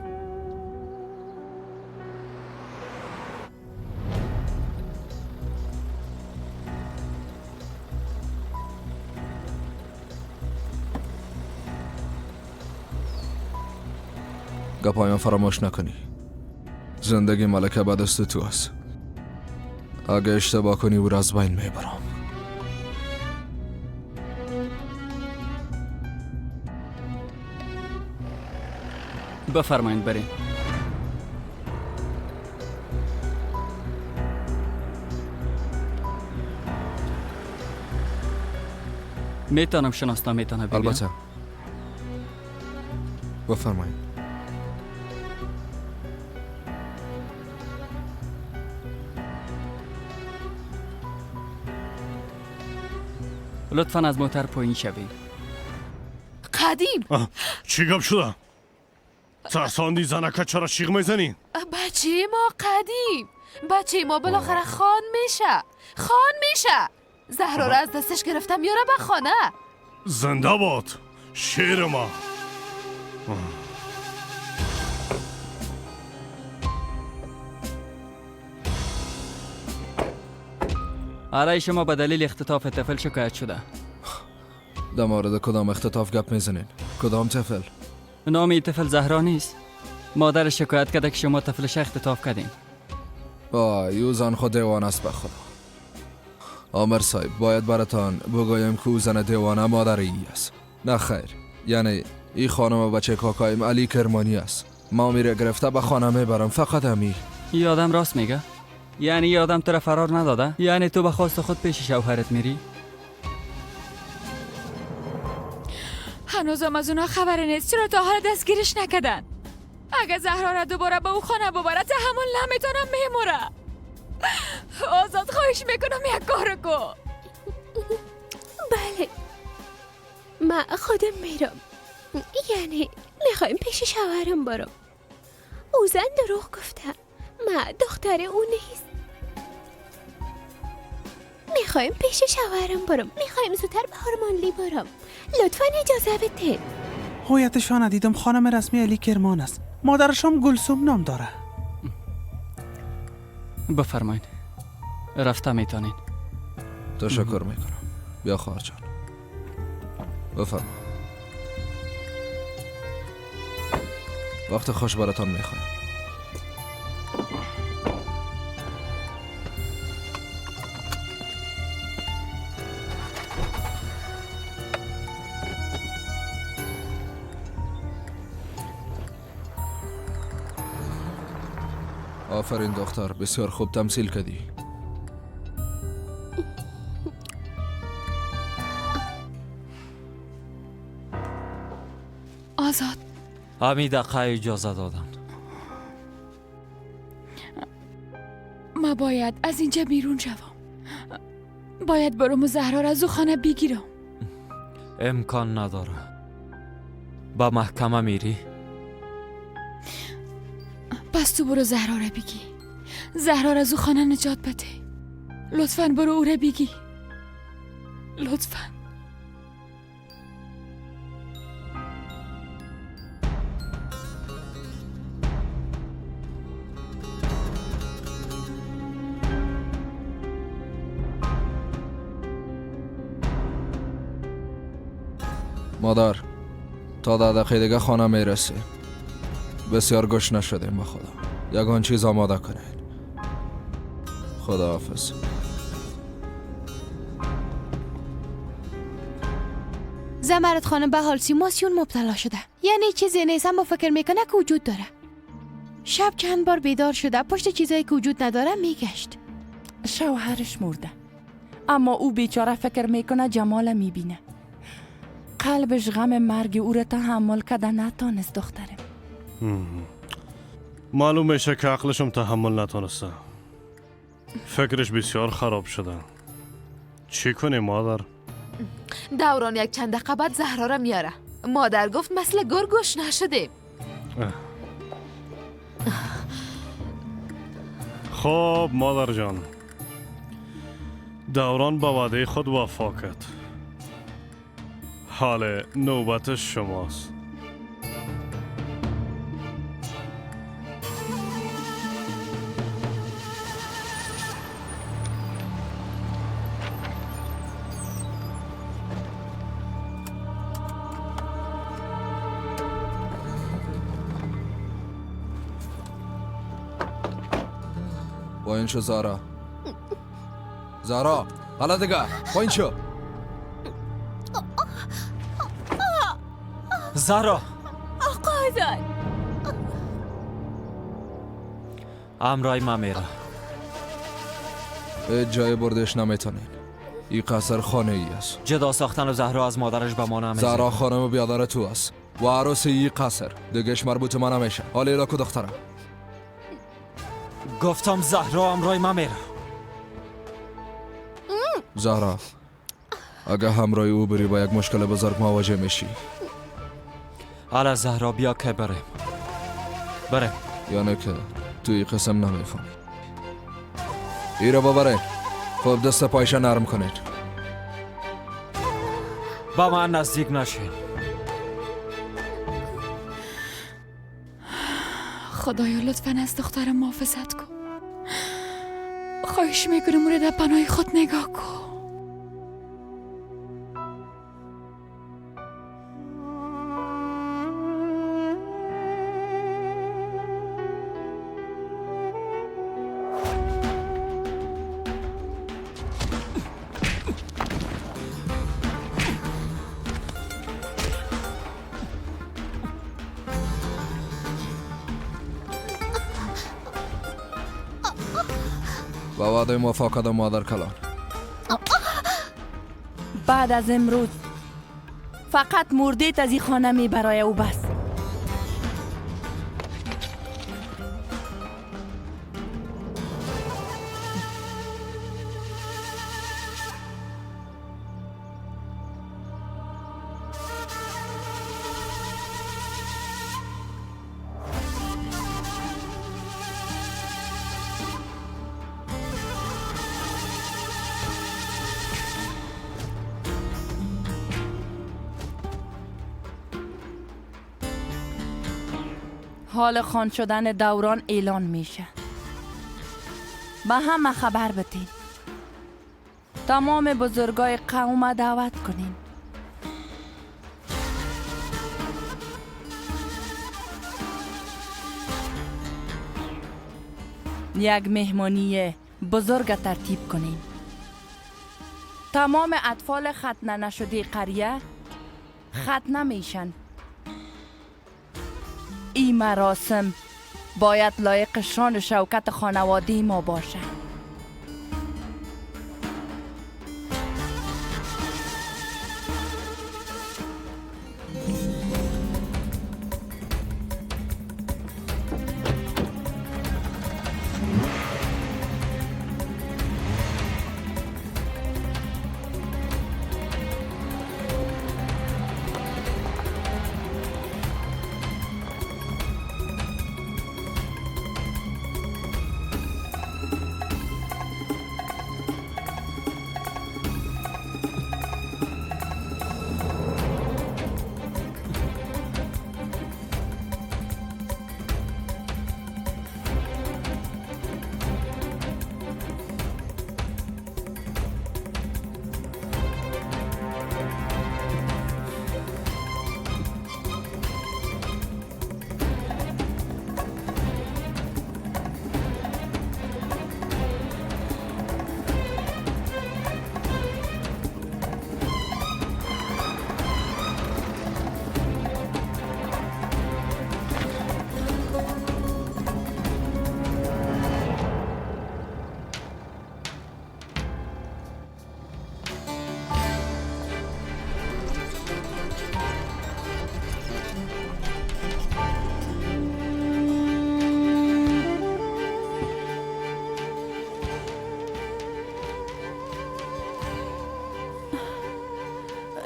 Speaker 14: گپایم فراموش نکنی. زندگی ملکه به دست تو است. اگه اشتباه کنی او را از بین میبرم.
Speaker 4: بفرمایید بریم. میتونم شناسنامه تانه ببینم؟
Speaker 14: البته. بفرمایید.
Speaker 4: لطفا از موتر پایین شوید.
Speaker 9: قدیم
Speaker 5: چی گپ شده؟ ترساندی زنکه، چرا شیغ میزنی؟
Speaker 9: بچه ما قدیم، بچه ما بالاخره خان میشه، خان میشه. زهرا را از دستش گرفتم میاره به خانه.
Speaker 5: زنده باد. شیر ما.
Speaker 4: علیه شما به دلیل اختطاف طفل شکایت شده.
Speaker 14: در مورد کدام اختطاف گپ میزنین؟ کدام طفل؟
Speaker 4: نام طفل زهرا نیست. مادر شکایت کرده که شما طفلش اختطاف کردین.
Speaker 14: آه، او زن خود دیوانه است به خدا. آمر صاحب، باید براتان بگویم که او زن دیوانه مادر ای است. نه خیر، یعنی ای خانم بچه کاکایم علی کرمانی است. ما میره گرفته به خانه میبرم، فقط همی.
Speaker 4: ای آدم راست میگه؟ یعنی ای آدم تو را فرار نداده؟ یعنی تو به خواست خود پیش شوهرت میری؟
Speaker 2: هنوزم از اونا خبر نیست. چرا تا حال دستگیرش نکردن؟ اگه زهرا را دوباره به او خانه ببره تحمل نمیتونم، میموره. آزاد خواهش میکنم یک کار کن.
Speaker 17: بله من خودم میرم، یعنی میخوایم پیش شوهرم برم. او زن دروغ گفته، من دختر او نیست. میخوایم پیش شوهرم برم، میخوایم زودتر به هرمانلی برم. لطفا اجازه بده.
Speaker 15: هویتشان دیدم، خانم رسمی علی کرمان است. مادرشم گلسوم نام داره.
Speaker 4: بفرمایید، رفته میتونین.
Speaker 14: تشکر میکنم. بیا خواهر جان، بفرما. وقت خوش براتان میخوایم. آفرین دختر، بسیار خوب تمثیل کردی.
Speaker 2: آزاد،
Speaker 6: همی دقیقه اجازه دادن.
Speaker 2: ما باید از اینجا بیرون شوم. باید برم و زهرا را از او خانه بگیرم.
Speaker 6: امکان نداره. با محکمه میری؟
Speaker 2: پس تو برو زهرا را بگی. زهرا را از او خانه نجات بده. لطفاً برو او را بگی. لطفاً.
Speaker 14: مادر، تا 10 دقیقه دیگه خانه میرسی. بسیار گشنه شدیم به خدا. یگان چیز آماده کنید. خدا حافظ.
Speaker 3: زمرد خانم به هالسیماسیون مبتلا شده. یعنی چیزی نیست اما فکر میکنه که وجود داره. شب چند بار بیدار شده، پشت چیزایی که وجود نداره میگشت.
Speaker 8: شوهرش مرده، اما او بیچاره فکر میکنه جمال میبینه. قلبش غم مرگ او را تحمل کرده نتانست دخترم.
Speaker 5: معلوم میشه که عقلشم تحمل نتونسته. فکرش بسیار خراب شده. چی کنی مادر؟
Speaker 9: دوران یک چند دقیقه بعد زهرا را میاره. مادر گفت مثل گرگوش نشدیم.
Speaker 5: خب مادر جان، دوران به وعده خود وفا کرد. حال نوبت شماست.
Speaker 14: پایین شو زارا. زارا حالا دیگه پایین شو.
Speaker 6: زارا.
Speaker 17: آقا آزاد،
Speaker 6: امرای ما میره.
Speaker 14: جای بردش نمیتونین. این قصر خانه ای است.
Speaker 6: جدا ساختن زهرا از مادرش به ما نمیزه.
Speaker 14: زهرا خانم بیادر تو است و عروس این قصر دیگهش مربوط ما نمیشه. حالا ایلا کو دخترم.
Speaker 6: گفتم زهرا امرای ما میره.
Speaker 14: زهرا اگه همراه او بری با یک مشکل بزرگ مواجه میشی.
Speaker 6: حالا زهرا بیا که بریم. بریم.
Speaker 14: یعنی که توی قسم نمیفهمی. ای را ببرین. خب دست پایشه نرم کنید.
Speaker 6: با من نزدیک نشین.
Speaker 2: خدایا لطفاً از دخترم محافظت کن. خواهش میکنم او را در پناه خود نگاه کن.
Speaker 14: با وعده موافقت مادر کلان.
Speaker 8: بعد از امروز فقط مردیت از این خانه می برای او بس. حال خان شدن دوران اعلان میشه. به همه خبر بدین. تمام بزرگای قوم دعوت کنین. یک مهمانی بزرگ ترتیب کنین. تمام اطفال ختنه نشده قریه ختنه میشن. این مراسم باید لایق شان و شوکت خانواده ما باشه.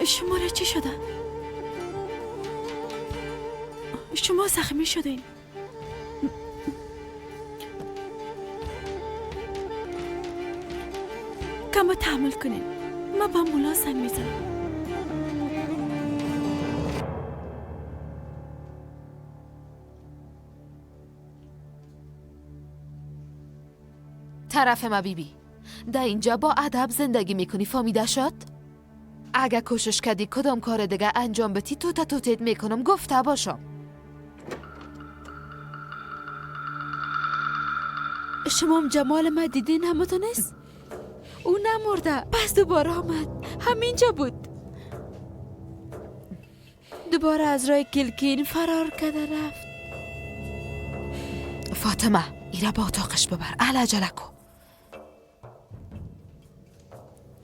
Speaker 10: شما را چی شده؟ شما زخمی شدین. کم تحمل کنین. من با مولا زنگ میزنم.
Speaker 9: طرف ما بیبی، در اینجا با ادب زندگی میکنی، فهمیده شد؟ اگه کوشش کردی کدام کار دیگه انجام بدی تو توتت میکنم، گفته باشم.
Speaker 1: شما هم جمال ما دیدین همتون نیست؟ او نمرده، پس دوباره آمد، همینجا بود. دوباره از راه کلکین فرار کرده رفت.
Speaker 9: فاطمه ایره با اتاقش ببر، عجله کو.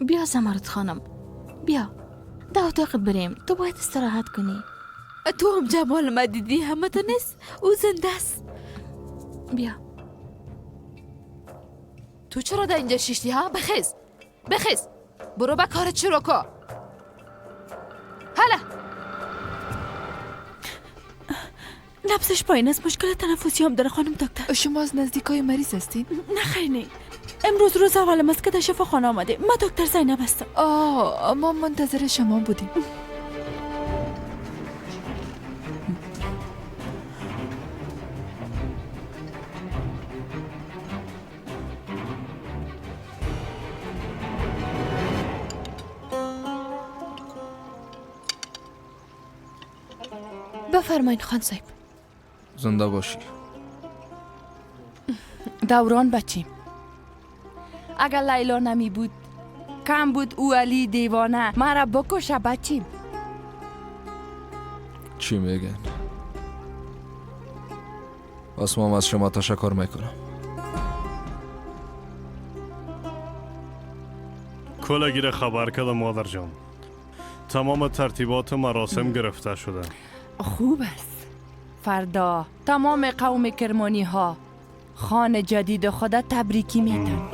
Speaker 10: بیا زمرد خانم، بیا در اتاقت بریم، تو باید استراحت کنی.
Speaker 1: تو هم جمال ما دیدی همه تو نیست؟ او زنده است.
Speaker 10: بیا.
Speaker 9: تو چرا در اینجا شیشتی ها؟ بخیز بخیز، برو به کارت شروع کن. هلا.
Speaker 10: نبضش پایین است، مشکل تنفسی هم داره خانم دکتر.
Speaker 16: شما از نزدیکای مریض هستین؟
Speaker 10: نه خیر نه، امروز روز اولم است که در شفاخانه آمده. ما دکتر زینب هستم.
Speaker 16: آه، ما منتظر شما بودیم.
Speaker 3: بفرمایین خان صاحب.
Speaker 14: زنده باشی.
Speaker 8: دوران بچیم، اگر لیلا نمی بود کم بود او علی دیوانه مرا بکشه بچیم.
Speaker 14: چی میگن؟ آسمام از شما تشکر میکنم.
Speaker 5: کلگی خبر کردم مادر جان، تمام ترتیبات مراسم گرفته شده.
Speaker 8: خوب است. فردا تمام قوم کرمانی ها خان جدید خدا تبریکی میتن.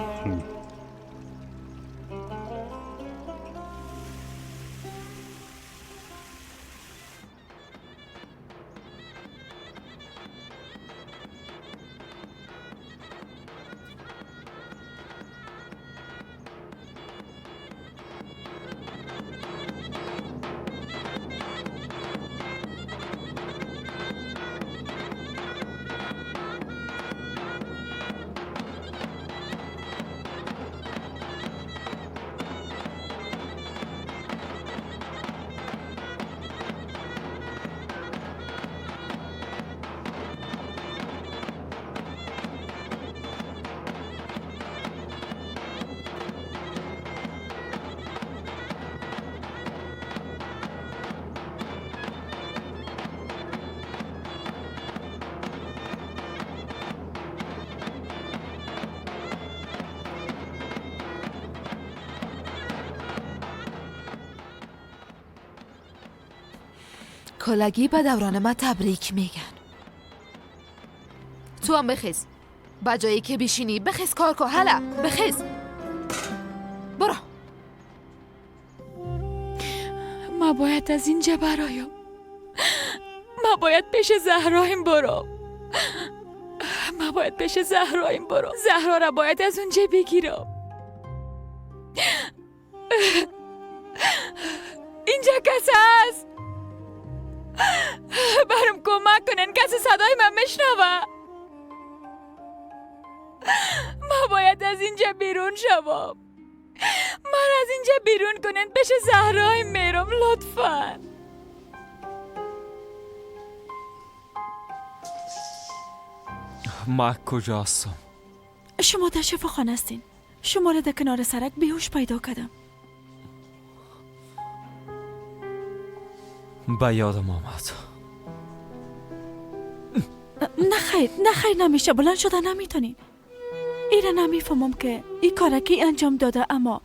Speaker 9: کلگی به دوران ما تبریک میگن. تو هم بخیز، با جایی که بشینی بخیز کار کن. هلا بخیز برو.
Speaker 2: ما باید از اینجا برایم. ما باید پیش زهرایم برو. ما باید پیش زهرایم برو. زهرا را باید از اونجا بگیرم. اینجا کس هست؟ برام کمک کنن، کسی صدای من میشنوه. ما باید از اینجا بیرون شوم. من از اینجا بیرون کنن، پیش زهرای میرم لطفا.
Speaker 6: ما کجا هستم؟
Speaker 18: شما در شفاخانه هستین. شما را در کنار سرک بیهوش پیدا کردم.
Speaker 6: به یادم آمد.
Speaker 18: نه خیر، نه خیر، نمیشه، بلند شده نمیتونین. ایره نمیفهمم که این کاره کی انجام داده، اما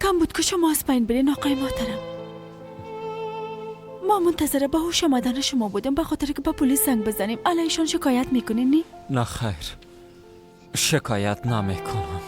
Speaker 18: کم بود که شما از پایین برین آقای محترم. ما منتظر به هوش آمدن شما بودیم به خاطر که به پلیس زنگ بزنیم. علیشان شکایت میکنین نی؟
Speaker 6: نه خیر، شکایت نمیکنم.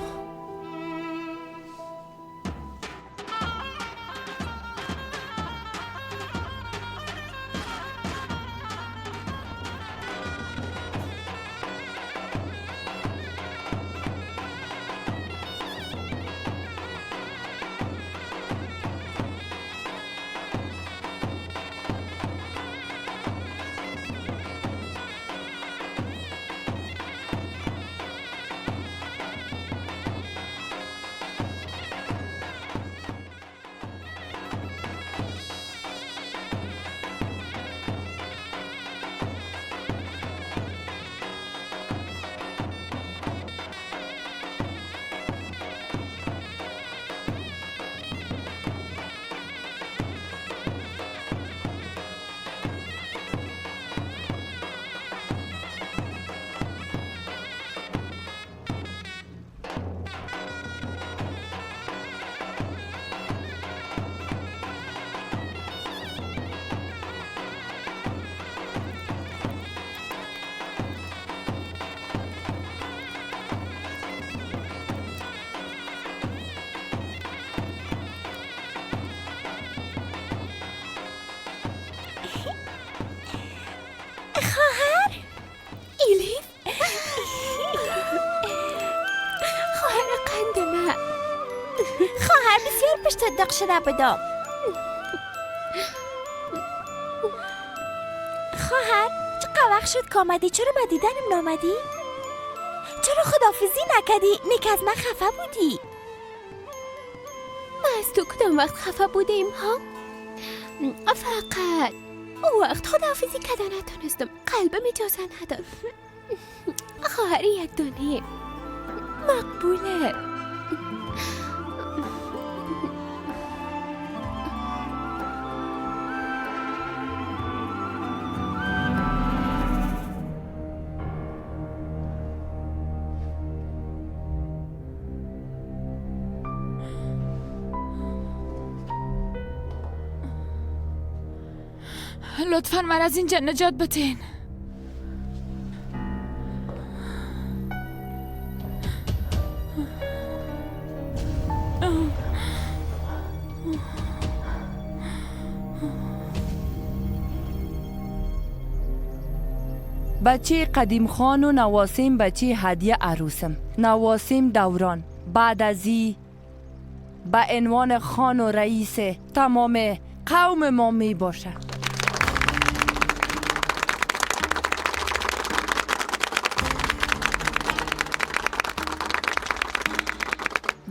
Speaker 17: خواهر بسیار پشت دق شده بودم. خواهر چقدر وقت شد که آمدی؟ چرا به دیدنم نامدی؟ چرا خداحافظی نکردی؟ نیک از من خفه بودی. ما از تو کدام وقت خفه بودیم ها؟ فقط او وقت خداحافظی کده نتونستم، قلبم اجازه نداد. خواهر یک دانه مقبوله.
Speaker 2: لطفاً من از اینجا نجات بتین.
Speaker 8: بچه قدیم خان و نواسیم بچه هدیه عروسم، نواسیم دوران بعد از ای به عنوان خان و رئیس تمام قوم ما می باشه.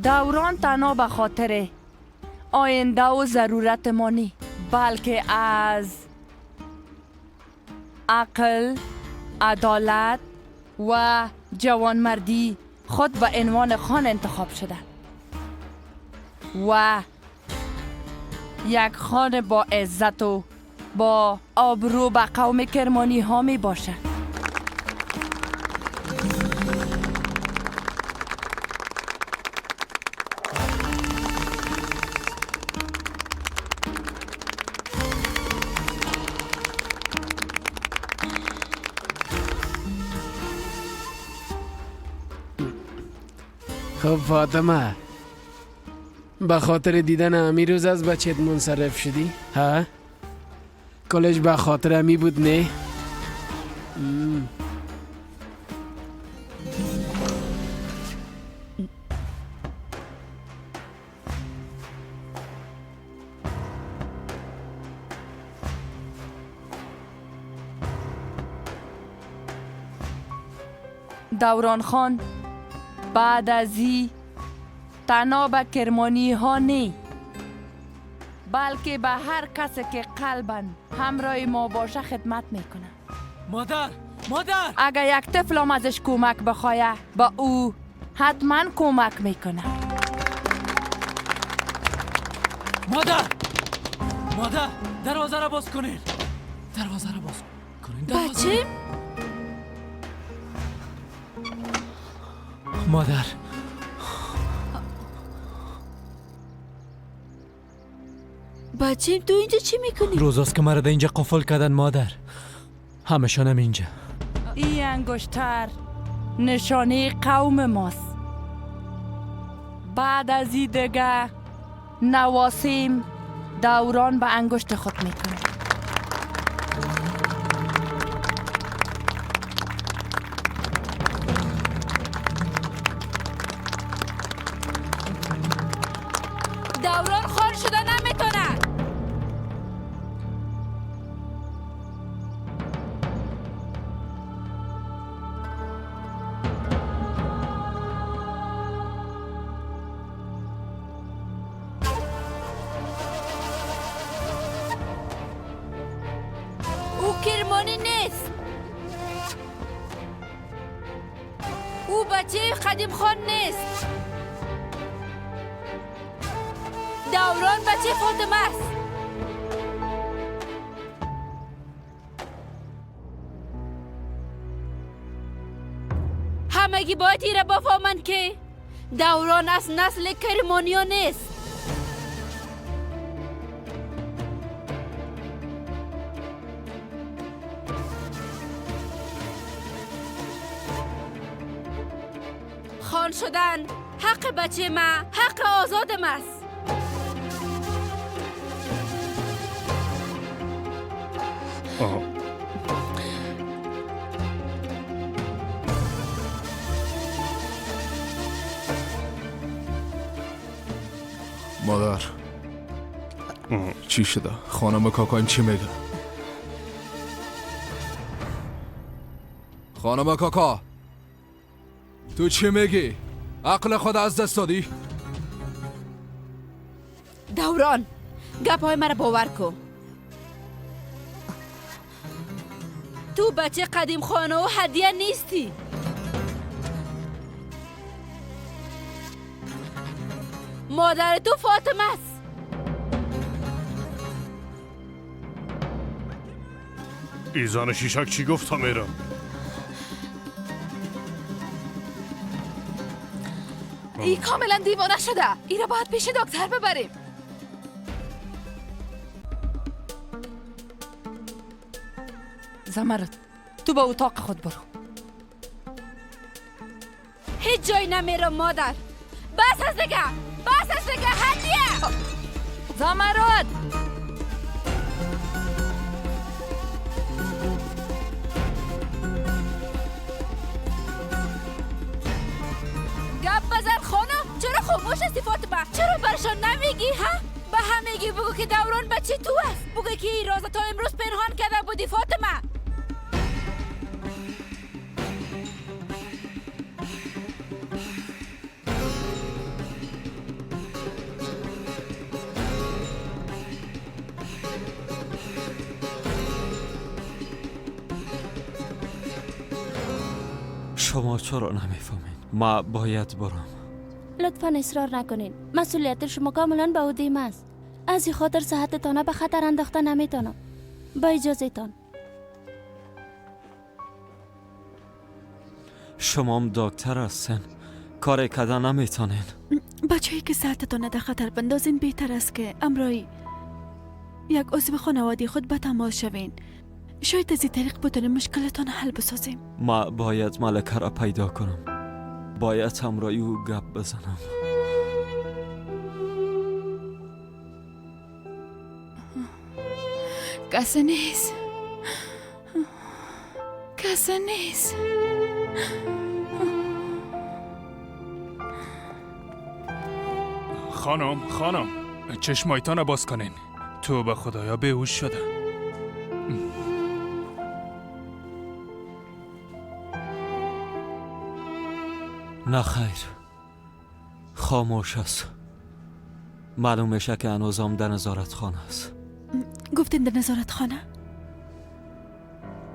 Speaker 8: دوران تنها به خاطر آینده و ضرورت ما نی، بلکه از عقل، عدالت و جوانمردی خود به عنوان خان انتخاب شده و یک خان با عزت و با آبرو به قوم کرمانی ها می باشه.
Speaker 11: خب فاطمه، به خاطر دیدن امی روز از بچت منصرف شدی؟ ها؟ کلش به خاطر امی بود نه؟
Speaker 8: دوران خان بعد از ای تنها به کرمانی ها نی، بلکه به هر کسی که قلباً همراه ما باشه خدمت میکنه.
Speaker 7: مادر، مادر!
Speaker 8: اگر یک طفل هم ازش کمک بخواه با او حتما کمک میکنه.
Speaker 7: مادر، مادر، دروازه را باز کنین. دروازه را باز کنین.
Speaker 18: بچه؟
Speaker 7: مادر،
Speaker 18: بچه تو اینجا چی میکنی؟
Speaker 7: روزاست که مرا در اینجا قفل کردن مادر، همشانم اینجا.
Speaker 8: این انگشتر نشانه قوم ماست. بعد از این دیگه نواسیم دوران به انگشت خود میکنه.
Speaker 1: دوران خان شده نمیتونه. او کرمانی نیست، او بچه قدیم خان نیست. دوران بچه فاطمه است. همگی باید ایره بفهمند که دوران از نسل کرمانیا نیست. خان شدن حق بچه ما، حق آزادم است.
Speaker 14: مادر، چی شده؟ خانم کاکایم چی میگه؟ خانم کاکا، تو چی میگی؟ عقل خود از دست دادی؟
Speaker 1: دوران، گپ های مرا باور کن. تو بچه قدیم خانه و هدیه نیستی. مادر تو فاطمه است.
Speaker 5: ایزان شیشک چی گفت میرم؟
Speaker 9: ای کاملا دیوانه شده. ای را باید پیش دکتر ببریم.
Speaker 8: زمرد تو به اتاق خود برو.
Speaker 1: هیچ جای نمیرم مادر. بس از دیگه، بس از دیگه. هدیه
Speaker 8: زمرد
Speaker 1: گپ بزن خانم. چرا خاموش هستی فاطمه؟ چرا برشان نمیگی ها؟ به همگی بگو که دوران بچه تو است. بگو که این راز تا امروز پنهان کرده بودی فاطمه.
Speaker 6: شما چرا نمیفهمین؟ ما باید برم.
Speaker 10: لطفا اصرار نکنین. مسئولیت شما کاملا به عهده من است. از این خاطر صحتتان به خطر انداخته نمیتونم. با اجازهتان.
Speaker 6: شما هم دکتر هستین، کار کده نمیتونین.
Speaker 18: بچه‌ای که صحتتان در خطر بندازین بهتر است که امرای یک عضو خانواده خود به تماس شوین. شاید از این طریق بتونیم مشکلتان حل بسازیم.
Speaker 6: ما باید ملکه را پیدا کنم. باید همراه او گپ بزنم.
Speaker 2: کسی نیست، کسی نیست.
Speaker 19: خانم، خانم، چشمایتان باز کنین. تو به خدایا بیهوش شده.
Speaker 6: نه خیر، خاموش است. معلوم میشه که هنوزم در نظارت خانه است.
Speaker 18: گفتین در نظارت خانه؟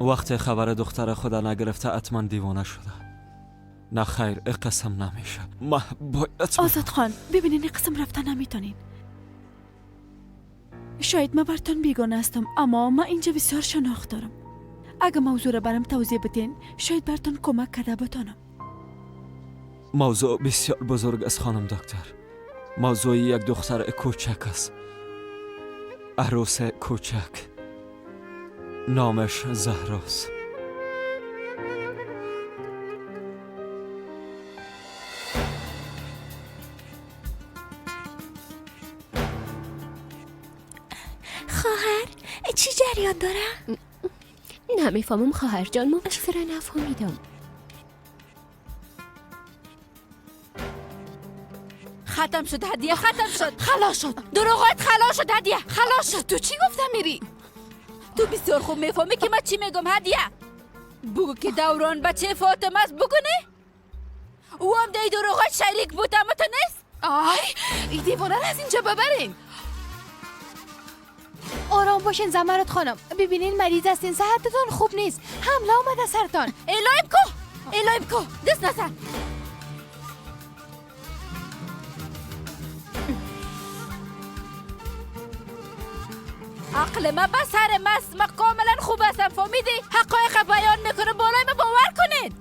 Speaker 6: وقت خبر دختر خود نگرفته حتما دیوانه شده. نه خیر، قسم نمیشه. ما باید
Speaker 18: آزاد خان ببینین، این قسم رفتن نمیتونین. شاید من برتون بیگانه هستم، اما من اینجا بسیار شناخت دارم. اگه موضوع را برام توضیح بدین شاید برتون کمک کرده بتانم.
Speaker 6: موضوع بسیار بزرگ است خانم دکتر. موضوع یک دختر کوچک است، عروس کوچک، نامش زهراست.
Speaker 17: خواهر چی جریان داره؟ نمیفهمم خواهر جان، من چیزی را نفهمیدم.
Speaker 1: ختم شد هدیه، ختم شد، خلاص شد، دروغات خلاص شد هدیه، خلاص شد.
Speaker 9: تو چی گفتم میری؟
Speaker 1: تو بسیار خوب میفهمی که من چی میگم هدیه. بگو که دوران بچه فاطمه است، بگو نه؟ او هم در دروغات شریک بود اما تو نیست.
Speaker 9: آی ای دیوانه را از اینجا ببرین.
Speaker 3: آرام باشین زمرد خانم، ببینین مریض هستین، صحتتون خوب نیست، حمله آمده سرتان.
Speaker 1: الهیم کو، الهیم کو، دست نزن. عقل ما به سر ماست، ما کاملا خوب هستم، فهمیدی؟ حقایق بیان میکنم، بالای ما باور کنید.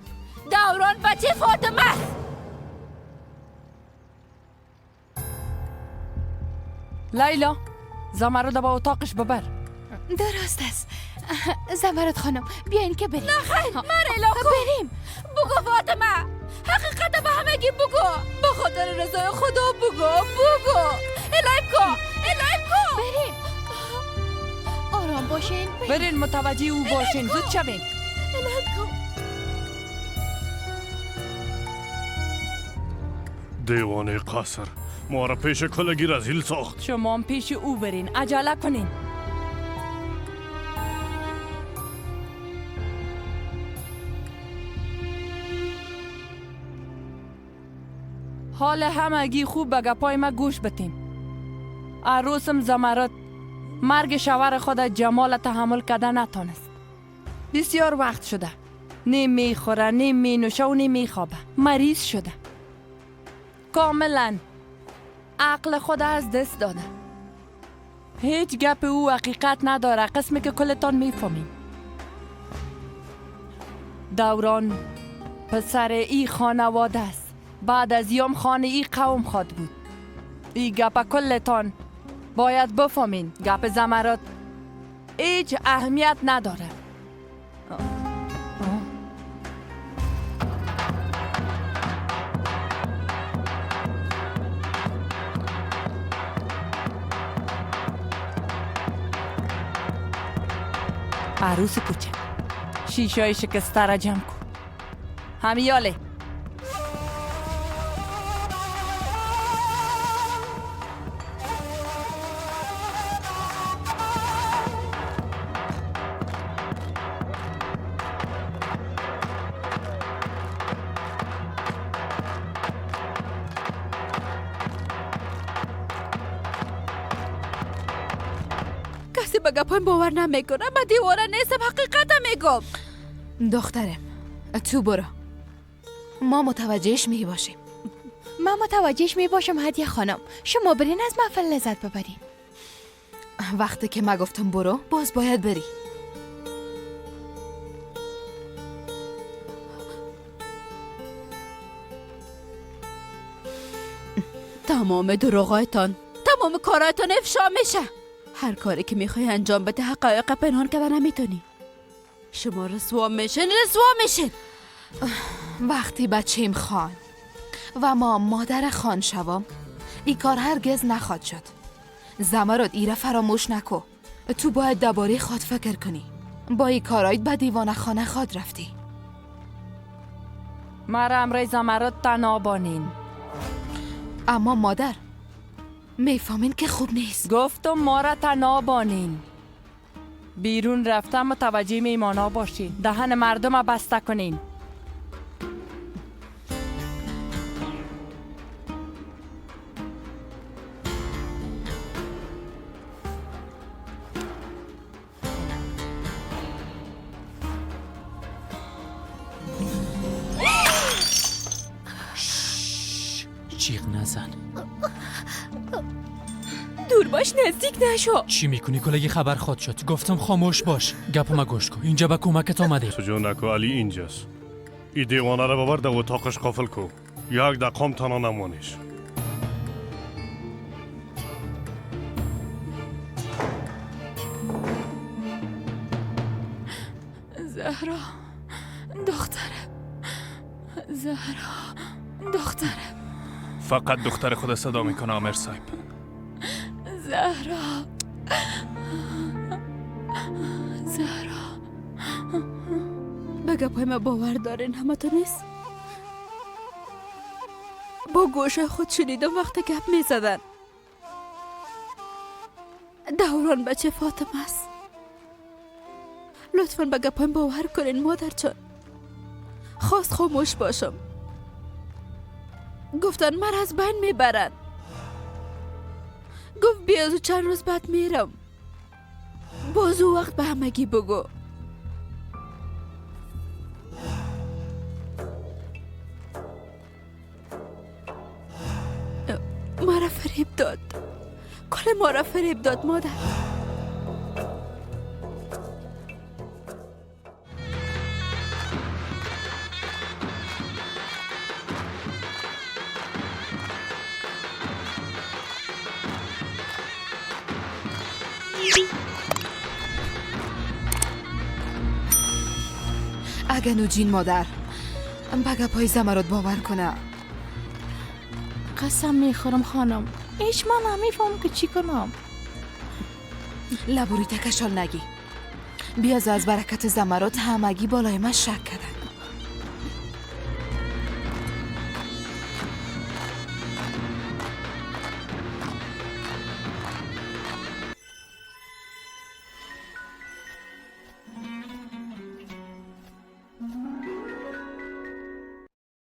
Speaker 1: دوران بچه فاطمه است.
Speaker 8: لیلا زمرد با اتاقش ببر.
Speaker 3: درست است زمرد خانم، بیاین که بریم.
Speaker 1: نه خیر، من لیلا کو
Speaker 3: بریم.
Speaker 1: بگو فاطمه، حقیقت به همگی بگو، به خاطر رضای خدا بگو، بگو. الهیم کو، الهیم کو،
Speaker 3: بریم. آرام باشین،
Speaker 8: برین، متوجه او باشین، زود شوین.
Speaker 5: دیوانه قصر ما را پیش کلگی رزیل ساخت.
Speaker 8: شما هم پیش او برین، عجله کنین. حال همگی خوب به گپای ما گوش بتین. عروسم زمرد مرگ شوهر خود جمال تحمل کرده نتانست. بسیار وقت شده. نه میخوره، نه مینوشه و نه میخوابه. مریض شده. کاملا عقل خود از دست داده. هیچ گپ او حقیقت نداره، قسمی که کلتان میفهمین. دوران پسر ای خانواده است. بعد از یام خانه ای قوم خواد بود. ای گپ کلتان باید بفهمین. گپ زمرد هیچ اهمیت نداره. عروس کوچه شیشای شکسته را جمع کن. همیاله
Speaker 1: کسی به گپایم باور نمیکنه. من دیوانه نیستم، حقیقت میگم.
Speaker 9: دخترم تو برو، ما متوجهش می باشیم.
Speaker 3: من متوجهش می باشم هدیه خانم. شما برین از محفل لذت ببرین.
Speaker 9: وقتی که ما گفتم برو باز باید بری.
Speaker 1: تمام دروغایتان، تمام کارایتان افشا میشه. هر کاری که میخوای انجام بده حقایق پنهان کردن نمیتونی. شما رسوا میشین، رسوا میشین.
Speaker 9: وقتی بچیم خان و ما مادر خان شوم، این کار هرگز نخواد شد. زمرد ایره فراموش نکو. تو باید درباره خود فکر کنی. با این کارایت به دیوانه خانه خواد رفتی.
Speaker 8: مرا امرای زمرد تنها بانین.
Speaker 9: اما مادر میفهمین که خوب نیست.
Speaker 8: گفتم ما را تنها بانین. بیرون رفتم متوجه میمانا باشین. دهن مردم بسته کنین.
Speaker 7: چیغ نزن.
Speaker 17: دور باش، نزدیک نشو.
Speaker 7: چی میکنی؟ کلگی خبر خواد شد. گفتم خاموش باش. گپ ما گوش کن. اینجا به کمکت آمده.
Speaker 5: سجو نکو، علی اینجاست. ای دیوانه را ببر در اتاقش قفل کو. یک دقیقه تنها نمانیش.
Speaker 2: زهرا دخترم، زهرا دخترم.
Speaker 19: فقط دختر خود صدا میکنه آمر صاحب.
Speaker 2: زهرا، زهرا.
Speaker 1: به گپای ما باور دارین همه تو نیست؟ با گوش خود شنیدم وقتی گپ می زدن. دوران بچه فاطمه است. لطفاً به گپایم باور کنین مادر جان. خواست خاموش باشم. گفتن من از بین میبرن. گفت بیازو چند روز بعد میرم. بازو وقت به همگی بگو. مرا فریب داد. کل ما را فریب داد مادر.
Speaker 9: اگه نوجین مادر به گپای زمرد باور کنه.
Speaker 10: قسم میخورم خانم، هیچ من نمیفهم که چی کنم.
Speaker 9: لبوری تکشال نگی. بیاز از برکت زمرد همگی بالای من شک کردن.